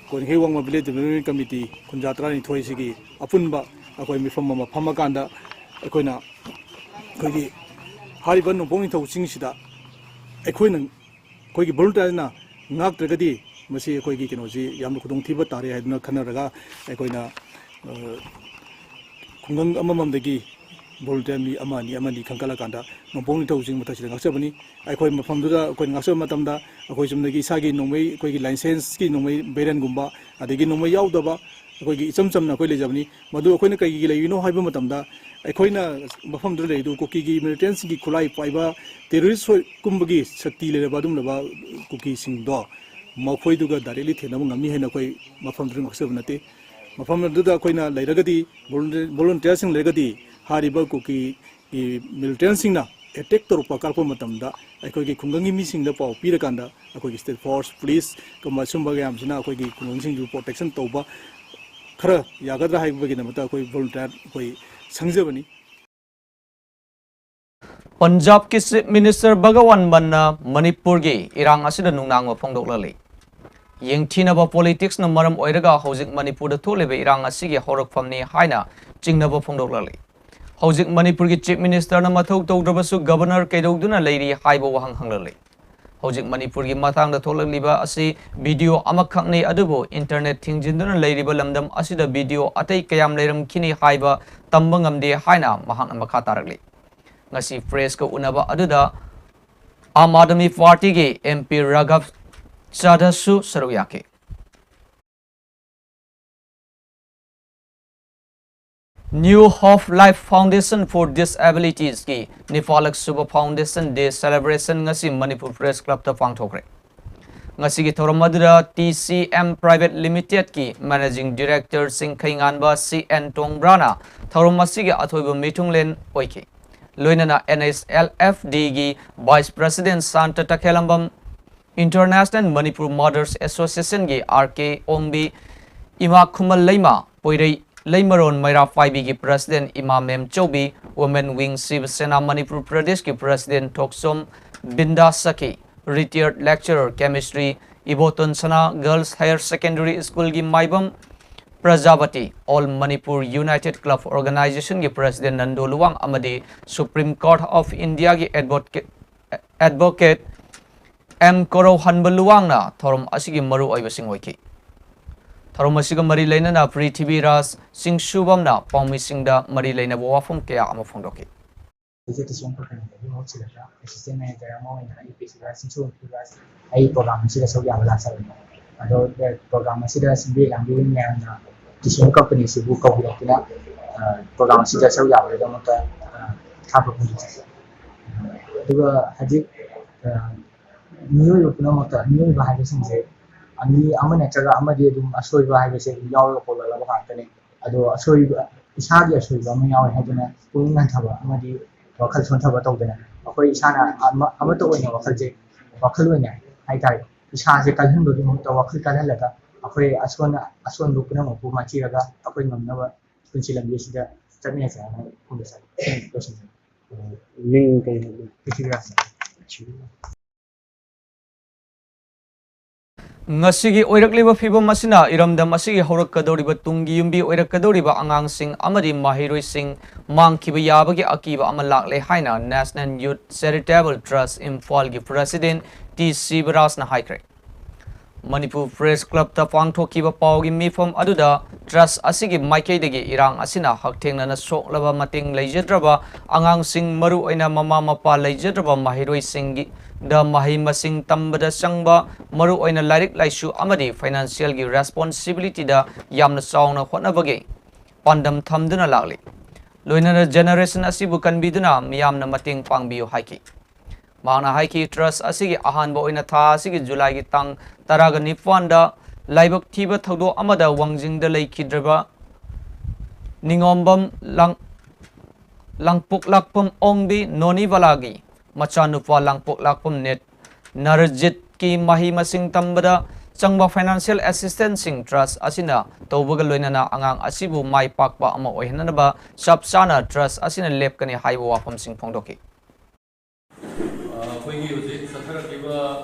ꯀꯣꯟꯈꯩ ꯋꯥꯡꯃ ꯚꯤꯂꯦꯖ ꯗꯤꯕꯂꯞꯃꯦꯟ ꯀꯃꯤꯇꯤ ꯈꯨꯟꯖꯥ ꯇꯔꯥꯅꯤꯊꯣꯏꯁꯤꯒꯤ ꯑꯄꯨꯟꯕ ꯑꯩꯈꯣꯏ ꯃꯤꯐꯝ ꯑꯃ ꯐꯝꯃꯀꯥꯟꯗ ꯑꯩꯈꯣꯏꯅ ꯑꯩꯈꯣꯏꯒꯤ ꯍꯥꯏꯔꯤꯕ ꯅꯣꯡꯄꯣꯛ ꯅꯤꯡꯊꯧ ꯆꯤꯡꯁꯤꯗ ꯑꯩꯈꯣꯏꯅ, ꯑꯩꯈꯣꯏꯒꯤ ꯚꯣꯂꯨꯟꯇꯤꯌꯔꯅ ꯉꯥꯛꯇ꯭ꯔꯒꯗꯤ ꯃꯁꯤ ꯑꯩꯈꯣꯏꯒꯤ ꯀꯩꯅꯣꯁꯤ ꯌꯥꯝꯅ ꯈꯨꯗꯣꯡꯊꯤꯕ ꯇꯥꯔꯦ ꯍꯥꯏꯗꯨꯅ ꯈꯟꯅꯔꯒ ꯑꯩꯈꯣꯏꯅ, ꯑ, ꯈꯨꯡꯒꯪ ꯑꯃꯃꯝꯗꯒꯤ ꯚꯣꯂꯨꯟꯇꯤꯌꯔ ꯃꯤ ꯑꯃ ꯑꯅꯤ, ꯑꯃ ꯑꯅꯤ ꯈꯟꯒꯠꯂꯀꯥꯟꯗ ꯅꯣꯡꯄꯣꯛ ꯅꯤꯡꯊꯧ ꯆꯤꯡ ꯃꯊꯛꯁꯤꯗ ꯉꯥꯛꯆꯕꯅꯤ꯫ ꯑꯩꯈꯣꯏ ꯃꯐꯝꯗꯨꯗ ꯑꯩꯈꯣꯏꯅ ꯉꯥꯛꯆꯕ ꯃꯇꯝꯗ ꯑꯩꯈꯣꯏ ꯆꯨꯝꯅꯒꯤ ꯏꯁꯥꯒꯤ ꯅꯣꯡꯃꯩ, ꯑꯩꯈꯣꯏꯒꯤ ꯂꯥꯏꯁꯦꯟꯁꯀꯤ ꯅꯣꯡꯃꯩ ꯕꯦꯔꯦꯟꯒꯨꯝꯕ, ꯑꯗꯒꯤ ꯅꯣꯡꯃꯩ ꯌꯥꯎꯗꯕ ꯑꯩꯈꯣꯏꯒꯤ ꯏꯆꯝ ꯆꯝꯅ ꯑꯩꯈꯣꯏ ꯂꯩꯖꯕꯅꯤ꯫ ꯃꯗꯨ ꯑꯩꯈꯣꯏꯅ ꯀꯩꯒꯤ ꯂꯩꯔꯤꯅꯣ ꯍꯥꯏꯕ ꯃꯇꯝꯗ, ꯑꯩꯈꯣꯏꯅ ꯃꯐꯝꯗꯨꯗ ꯂꯩꯔꯤꯗꯨ ꯀꯨꯀꯤꯒꯤ ꯃꯤꯂꯤꯇꯦꯟꯁꯤꯡꯒꯤ ꯈꯨꯠꯂꯥꯏ ꯄꯥꯏꯕ ꯇꯦꯔꯣꯔꯤꯁ ꯀꯨꯝꯕꯒꯤ ꯁꯛꯇꯤ ꯂꯩꯔꯕ ꯑꯗꯨꯒꯨꯝꯂꯕ ꯀꯨꯀꯤꯁꯤꯡꯗꯣ ꯃꯈꯣꯏꯗꯨꯒ ꯗꯥꯏꯔꯦꯛꯂꯤ ꯊꯦꯡꯅꯕ ꯉꯝꯃꯤ ꯍꯥꯏꯅ ꯑꯩꯈꯣꯏ ꯃꯐꯝꯗꯨꯗ ꯉꯥꯛꯆꯕ ꯅꯠꯇꯦ꯫ ꯃꯐꯝ ꯑꯗꯨꯗ ꯑꯩꯈꯣꯏꯅ ꯂꯩꯔꯒꯗꯤ, ꯚꯣꯂꯨꯟꯇꯤꯌꯔꯁꯤꯡ ꯂꯩꯔꯒꯗꯤ, ꯍꯥꯏꯔꯤꯕ ꯀꯨꯀꯤꯒꯤ ꯃꯤꯂꯤꯇꯦꯟꯁꯤꯡꯅ ꯑꯦꯇꯦꯛ ꯇꯧꯔꯛꯄ, ꯀꯥꯔꯛꯄ ꯃꯇꯝꯗ ꯑꯩꯈꯣꯏꯒꯤ ꯈꯨꯡꯒꯪꯒꯤ ꯃꯤꯁꯤꯡꯗ ꯄꯥꯎ ꯄꯤꯔꯀꯥꯟꯗ ꯑꯩꯈꯣꯏꯒꯤ ꯁ꯭ꯇꯦꯠ ꯐꯣꯔꯁ, ꯄꯨꯂꯤꯁꯀꯨꯝꯕ ꯁꯨꯝꯕ ꯃꯌꯥꯝꯁꯤꯅ ꯑꯩꯈꯣꯏꯒꯤ ꯈꯨꯡꯒꯪꯁꯤꯡꯕꯨ ꯄ꯭ꯔꯣꯇꯦꯛꯁꯟ ꯇꯧꯕ ꯈꯔ ꯌꯥꯒꯗ꯭ꯔꯥ ꯍꯥꯏꯕꯒꯤꯗꯃꯛꯇ ꯑꯩꯈꯣꯏ ꯚꯣꯂꯨꯟꯇꯤꯌꯔ ꯑꯩꯈꯣꯏ ꯁꯪꯖꯕꯅꯤ꯫ ꯄꯟꯖꯥꯕꯀꯤ ꯆꯤꯐ ꯃꯤꯅꯤꯁꯇꯔ ꯚꯒꯋꯟ ꯃꯟꯅ ꯃꯅꯤꯄꯨꯔꯒꯤ ꯏꯔꯥꯡ ꯑꯁꯤꯗ ꯅꯨꯡꯅꯥꯡꯕ ꯐꯣꯡꯗꯣꯛꯂꯛꯂꯤ꯫ ꯌꯦꯡꯊꯤꯅꯕ politicsꯅ ꯃꯔꯝ ꯑꯣꯏꯔꯒ ꯍꯧꯖꯤꯛ ꯃꯅꯤꯄꯨꯔꯗ ꯊꯣꯛꯂꯤꯕ ꯏꯔꯥꯡ ꯑꯁꯤꯒꯤ ꯍꯧꯔꯛꯐꯝꯅꯤ ꯍꯥꯏꯅ ꯆꯤꯡꯅꯕ ꯐꯣꯡꯗꯣꯛꯂꯛꯂꯤ꯫ ꯍꯧꯖꯤꯛ ꯃꯅꯤꯄꯨꯔꯒꯤ Chief Ministerꯅ ꯃꯊꯧ ꯇꯧꯗ꯭ꯔꯕꯁꯨ Governor ꯀꯩꯗꯧꯗꯨꯅ ꯂꯩꯔꯤ ꯍꯥꯏꯕ ꯋꯥꯍꯪ ꯍꯪꯂꯛꯂꯤ꯫ ꯍꯧꯖꯤꯛ ꯃꯅꯤꯄꯨꯔꯒꯤ ꯃꯇꯥꯡꯗ ꯊꯣꯛꯂꯛꯂꯤꯕ ꯑꯁꯤ video ꯑꯃꯈꯛꯅꯤ, ꯑꯗꯨꯕꯨ internet ꯊꯤꯡꯖꯤꯟꯗꯨꯅ ꯂꯩꯔꯤꯕ ꯂꯝꯗꯝ ꯑꯁꯤꯗ video ꯑꯇꯩ ꯀꯌꯥꯝ ꯂꯩꯔꯝꯈꯤꯅꯤ ꯍꯥꯏꯕ ꯇꯝꯕ ꯉꯝꯗꯦ ꯍꯥꯏꯅ ꯃꯍꯥꯛꯅ ꯃꯈꯥ ꯇꯥꯔꯛꯂꯤ꯫ ꯉꯁꯤ pressꯀ ꯎꯅꯕ ꯑꯗꯨꯗ ꯑꯥꯝ ꯑꯥꯗꯃꯤ ꯄꯥꯔꯇꯤꯒꯤ MP ꯔꯥꯘꯕ ꯆꯥꯙꯁꯨ ꯁꯔꯨꯛ ꯌꯥꯈꯤ꯫ New Hope Life Foundation for Disabilitiesꯀꯤ ꯅꯤꯄꯥꯜꯂꯛ ꯁꯨꯕ Foundation Day celebration ꯉꯁꯤ ꯃꯅꯤꯄꯨꯔ Press Clubꯇ ꯄꯥꯡꯊꯣꯛꯈ꯭ꯔꯦ꯫ ꯉꯁꯤꯒꯤ ꯊꯧꯔꯝ ꯑꯗꯨꯗ TCM Private Limitedꯀꯤ Managing Director Chingkheinganba ꯁꯤ ꯑꯦꯟ ꯇꯣꯡꯕ꯭ꯔꯥꯅ ꯊꯧꯔꯝ ꯑꯁꯤꯒꯤ ꯑꯊꯣꯏꯕ ꯃꯤꯊꯨꯡꯂꯦꯟ ꯑꯣꯏꯈꯤ꯫ ꯂꯣꯏꯅꯅ NHLFDꯒꯤ Vice President Shanta Takhellambam, International Manipur Mothers Associationꯒꯤ R K ꯑꯣꯡꯕꯤ, ꯏꯃꯥ ꯈꯨꯃꯜ ꯂꯩꯃ, ꯄꯣꯏꯔꯩ ꯂꯩꯃꯔꯣꯟ ꯃꯩꯔꯥ ꯄꯥꯏꯕꯤꯒꯤ President ꯏꯃꯥ ꯃꯦꯝꯆꯧꯕꯤ, Women Wing Shiva Sena Manipur Pradeshꯀꯤ President ꯊꯣꯛꯆꯣꯝ ꯕꯤꯟꯗꯥ ꯁꯈꯤ, retired lecturer chemistry, ꯏꯕꯣꯇꯣꯟ ꯁꯅꯥ Girls Higher Secondary Schoolꯒꯤ ꯃꯥꯏꯕꯝ ꯄ꯭ꯔꯖꯥꯕꯇꯤ, All Manipur United Club Organizationꯒꯤ President Nando Luwang ꯑꯃꯗꯤ Supreme Court of Indiaꯒꯤ advocate, advocate M ꯀꯣꯔꯧꯍꯟꯕ ꯂꯨꯋꯥꯡꯅ ꯊꯧꯔꯝ ꯑꯁꯤꯒꯤ ꯃꯔꯨꯑꯣꯏꯕꯁꯤꯡ ꯑꯣꯏꯈꯤ꯫ ꯊꯧꯔꯝ ꯑꯁꯤꯒ ꯃꯔꯤ ꯂꯩꯅꯅ ꯄ꯭ꯔꯤꯊꯤꯕꯤꯔꯥꯖ ꯆꯤꯡꯁꯨꯕꯝꯅ ꯄꯥꯎꯃꯤꯁꯤꯡꯗ ꯃꯔꯤ ꯂꯩꯅꯕ ꯋꯥꯐꯝ ꯀꯌꯥ ꯑꯃ ꯐꯣꯡꯗꯣꯛꯈꯤ꯫ ꯑꯩꯁꯦ ꯇꯤꯁꯣꯝ ꯀꯝꯄꯅꯤꯗꯒꯤ ꯃꯍꯨꯠ ꯁꯤꯜꯂꯒ assistant manager ꯑꯃ ꯑꯣꯏꯅ ꯑꯩ ꯄ꯭ꯔꯤꯊꯤꯕꯤꯔꯥꯖ ꯆꯤꯡꯁꯨꯕꯝ ꯄ꯭ꯔꯤꯊꯤꯕꯤꯔꯥꯖ ꯑꯩ program ꯑꯁꯤꯗ ꯁꯔꯨꯛ ꯌꯥꯕ ꯂꯥꯛꯆꯕꯅꯤ꯫ ꯑꯗꯣ program ꯑꯁꯤꯗ ꯁꯤꯟꯕꯤ ꯂꯥꯡꯕꯤꯕ ꯃꯌꯥꯝꯅ ꯇꯤꯁꯣꯝ ꯀꯝꯄꯅꯤꯁꯤꯕꯨ ꯀꯧꯕꯤꯔꯛꯇꯨꯅ program ꯑꯁꯤꯗ ꯁꯔꯨꯛ ꯌꯥꯕꯒꯤꯗꯃꯛꯇ ꯊꯥꯒꯠꯄ ꯐꯣꯡꯗꯣꯛꯆꯔꯤ꯫ ꯑꯗꯨꯒ ꯍꯧꯖꯤꯛ ꯃꯤꯑꯣꯏꯕ ꯄꯨꯝꯅꯃꯛꯇ, ꯃꯤꯑꯣꯏꯕ ꯍꯥꯏꯕꯁꯤꯡꯁꯦ ꯃꯤ ꯑꯃ ꯅꯠꯇ꯭ꯔꯒ ꯑꯃꯗꯤ ꯑꯗꯨꯝ ꯑꯁꯣꯏꯕ ꯍꯥꯏꯕꯁꯦ ꯑꯗꯨꯝ ꯌꯥꯎꯔꯒ ꯄꯣꯛꯂꯛꯂꯕ ꯉꯥꯛꯇꯅꯤ꯫ ꯑꯗꯣ ꯑꯁꯣꯏꯕ, ꯏꯁꯥꯒꯤ ꯑꯁꯣꯏꯕ ꯑꯃ ꯌꯥꯎꯔꯦ ꯍꯥꯏꯗꯨꯅ ꯄꯨꯛꯅꯤꯡ ꯍꯟꯊꯕ ꯑꯃꯗꯤ ꯋꯥꯈꯜ ꯁꯣꯟꯊꯕ ꯇꯧꯗꯅ, ꯑꯩꯈꯣꯏ ꯏꯁꯥꯅ ꯑꯃ-, ꯑꯃꯠꯇ ꯑꯣꯏꯅ ꯋꯥꯈꯜꯁꯦ, ꯋꯥꯈꯜ ꯑꯣꯏꯅ ꯍꯥꯏꯇꯥꯔꯦ, ꯏꯁꯥꯁꯦ ꯀꯜꯍꯟꯕꯒꯤ ꯃꯍꯨꯠꯇ ꯋꯥꯈꯜ ꯀꯜꯍꯜꯂꯒ ꯑꯩꯈꯣꯏ ꯑꯁꯣꯟ-, ꯑꯁꯣꯟꯕ ꯄꯨꯝꯅꯃꯛꯄꯨ ꯃꯥꯏꯊꯤꯔꯒ ꯑꯩꯈꯣꯏ ꯉꯝꯅꯕ ꯄꯨꯟꯁꯤ ꯂꯝꯕꯤ ꯑꯁꯤꯗ ꯆꯠꯃꯤꯟꯅꯁꯦ ꯍꯥꯏꯅ ꯐꯣꯡꯗꯣꯛꯆꯔꯤ꯫ ꯂꯣꯏꯁꯤꯟꯖꯔꯦ꯫ ꯃꯤꯡ ꯀꯩ ꯍꯥꯏꯕ? ꯄ꯭ꯔꯤꯊꯤꯕꯤꯔꯥꯖ꯫ ꯉꯁꯤꯒꯤ ꯑꯣꯏꯔꯛꯂꯤꯕ ꯐꯤꯕꯝ ꯑꯁꯤꯅ ꯏꯔꯝꯗꯝ ꯑꯁꯤꯒꯤ ꯍꯧꯔꯛꯀꯗꯧꯔꯤꯕ ꯇꯨꯡꯒꯤ ꯌꯨꯝꯕꯤ ꯑꯣꯏꯔꯛꯀꯗꯧꯔꯤꯕ ꯑꯉꯥꯡꯁꯤꯡ ꯑꯃꯗꯤ ꯃꯍꯩꯔꯣꯏꯁꯤꯡ ꯃꯥꯡꯈꯤꯕ ꯌꯥꯕꯒꯤ ꯑꯀꯤꯕ ꯑꯃ ꯂꯥꯛꯂꯦ ꯍꯥꯏꯅ National Youth Charitable Trust ꯏꯝꯐꯥꯜꯒꯤ President ꯇꯤ ꯁꯤꯕꯔꯥꯖꯅ ꯍꯥꯏꯈ꯭ꯔꯦ꯫ ꯃꯅꯤꯄꯨꯔ ꯄ꯭ꯔꯦꯁ ꯀ꯭ꯂꯕꯇ ꯄꯥꯡꯊꯣꯛꯈꯤꯕ ꯄꯥꯎꯒꯤ ꯃꯤꯐꯝ ꯑꯗꯨꯗ ꯇ꯭ꯔꯁ ꯑꯁꯤꯒꯤ ꯃꯥꯏꯀꯩꯗꯒꯤ ꯏꯔꯥꯡ ꯑꯁꯤꯅ ꯍꯛꯊꯦꯡꯅꯅ ꯁꯣꯛꯂꯕ ꯃꯇꯦꯡ ꯂꯩꯖꯗ꯭ꯔꯕ ꯑꯉꯥꯡꯁꯤꯡ, ꯃꯔꯨꯑꯣꯏꯅ ꯃꯃꯥ ꯃꯄꯥ ꯂꯩꯖꯗ꯭ꯔꯕ ꯃꯍꯩꯔꯣꯏꯁꯤꯡꯒꯤꯗ ꯃꯍꯩ ꯃꯁꯤꯡ ꯇꯝꯕꯗ ꯆꯪꯕ, ꯃꯔꯨꯑꯣꯏꯅ ꯂꯥꯏꯔꯤꯛ ꯂꯥꯏꯁꯨ ꯑꯃꯗꯤ ꯐꯥꯏꯅꯥꯟꯁꯤꯌꯦꯜꯒꯤ ꯔꯦꯁꯄꯣꯟꯁꯤꯕꯤꯂꯤꯇꯤꯗ ꯌꯥꯝꯅ ꯆꯥꯎꯅ ꯍꯣꯠꯅꯕꯒꯤ ꯄꯥꯟꯗꯝ ꯊꯝꯗꯨꯅ ꯂꯥꯛꯂꯤ꯫ ꯂꯣꯏꯅꯅ ꯖꯦꯅꯦꯔꯦꯁꯟ ꯑꯁꯤꯕꯨ ꯀꯟꯕꯤꯗꯨꯅ ꯃꯤꯌꯥꯝꯅ ꯃꯇꯦꯡ ꯄꯥꯡꯕꯤꯌꯨ ꯍꯥꯏꯈꯤ꯫ ꯃꯍꯥꯛꯅ ꯍꯥꯏꯈꯤ, ꯇ꯭ꯔꯁ ꯑꯁꯤꯒꯤ ꯑꯍꯥꯟꯕ ꯑꯣꯏꯅ ꯊꯥ ꯑꯁꯤꯒꯤ ꯖꯨꯂꯥꯏꯒꯤ ꯇꯥꯡ ꯇꯔꯥꯒ ꯅꯤꯄꯥꯟꯗ ꯂꯥꯏꯕꯛ ꯊꯤꯕ ꯊꯧꯗꯣꯛ ꯑꯃꯗ ꯋꯥꯡꯖꯤꯡꯗ ꯂꯩꯈꯤꯗ꯭ꯔꯕ ꯅꯤꯉꯣꯝꯕꯝ ꯂꯥꯡ-, ꯂꯥꯡꯄꯣꯛꯂꯥꯛꯄꯝ ꯑꯣꯡꯕꯤ ꯅꯣꯅꯤꯕꯂꯥꯒꯤ ꯃꯆꯥꯅꯨꯄꯥ ꯂꯥꯡꯄꯣꯛꯂꯥꯛꯄꯝ ꯅꯦꯠ ꯅꯔꯖꯤꯠꯀꯤ ꯃꯍꯩ ꯃꯁꯤꯡ ꯇꯝꯕꯗ ꯆꯪꯕ ꯐꯥꯏꯅꯥꯟꯁꯤꯌꯦꯜ ꯑꯦꯁꯤꯁꯇꯦꯟꯁꯁꯤꯡ ꯇ꯭ꯔꯁ ꯑꯁꯤꯅ ꯇꯧꯕꯒ ꯂꯣꯏꯅꯅ ꯑꯉꯥꯡ ꯑꯁꯤꯕꯨ ꯃꯥꯏ ꯄꯥꯛꯄ ꯑꯃ ꯑꯣꯏꯍꯟꯅꯕ ꯆꯞ ꯆꯥꯅ ꯇ꯭ꯔꯁ ꯑꯁꯤꯅ ꯂꯦꯞꯀꯅꯤ ꯍꯥꯏꯕ ꯋꯥꯐꯝꯁꯤꯡ ꯐꯣꯡꯗꯣꯛꯈꯤ꯫ ꯑ, ꯑꯩꯈꯣꯏꯒꯤ ꯍꯧꯖꯤꯛ ꯆꯠꯊꯔꯛꯂꯤꯕ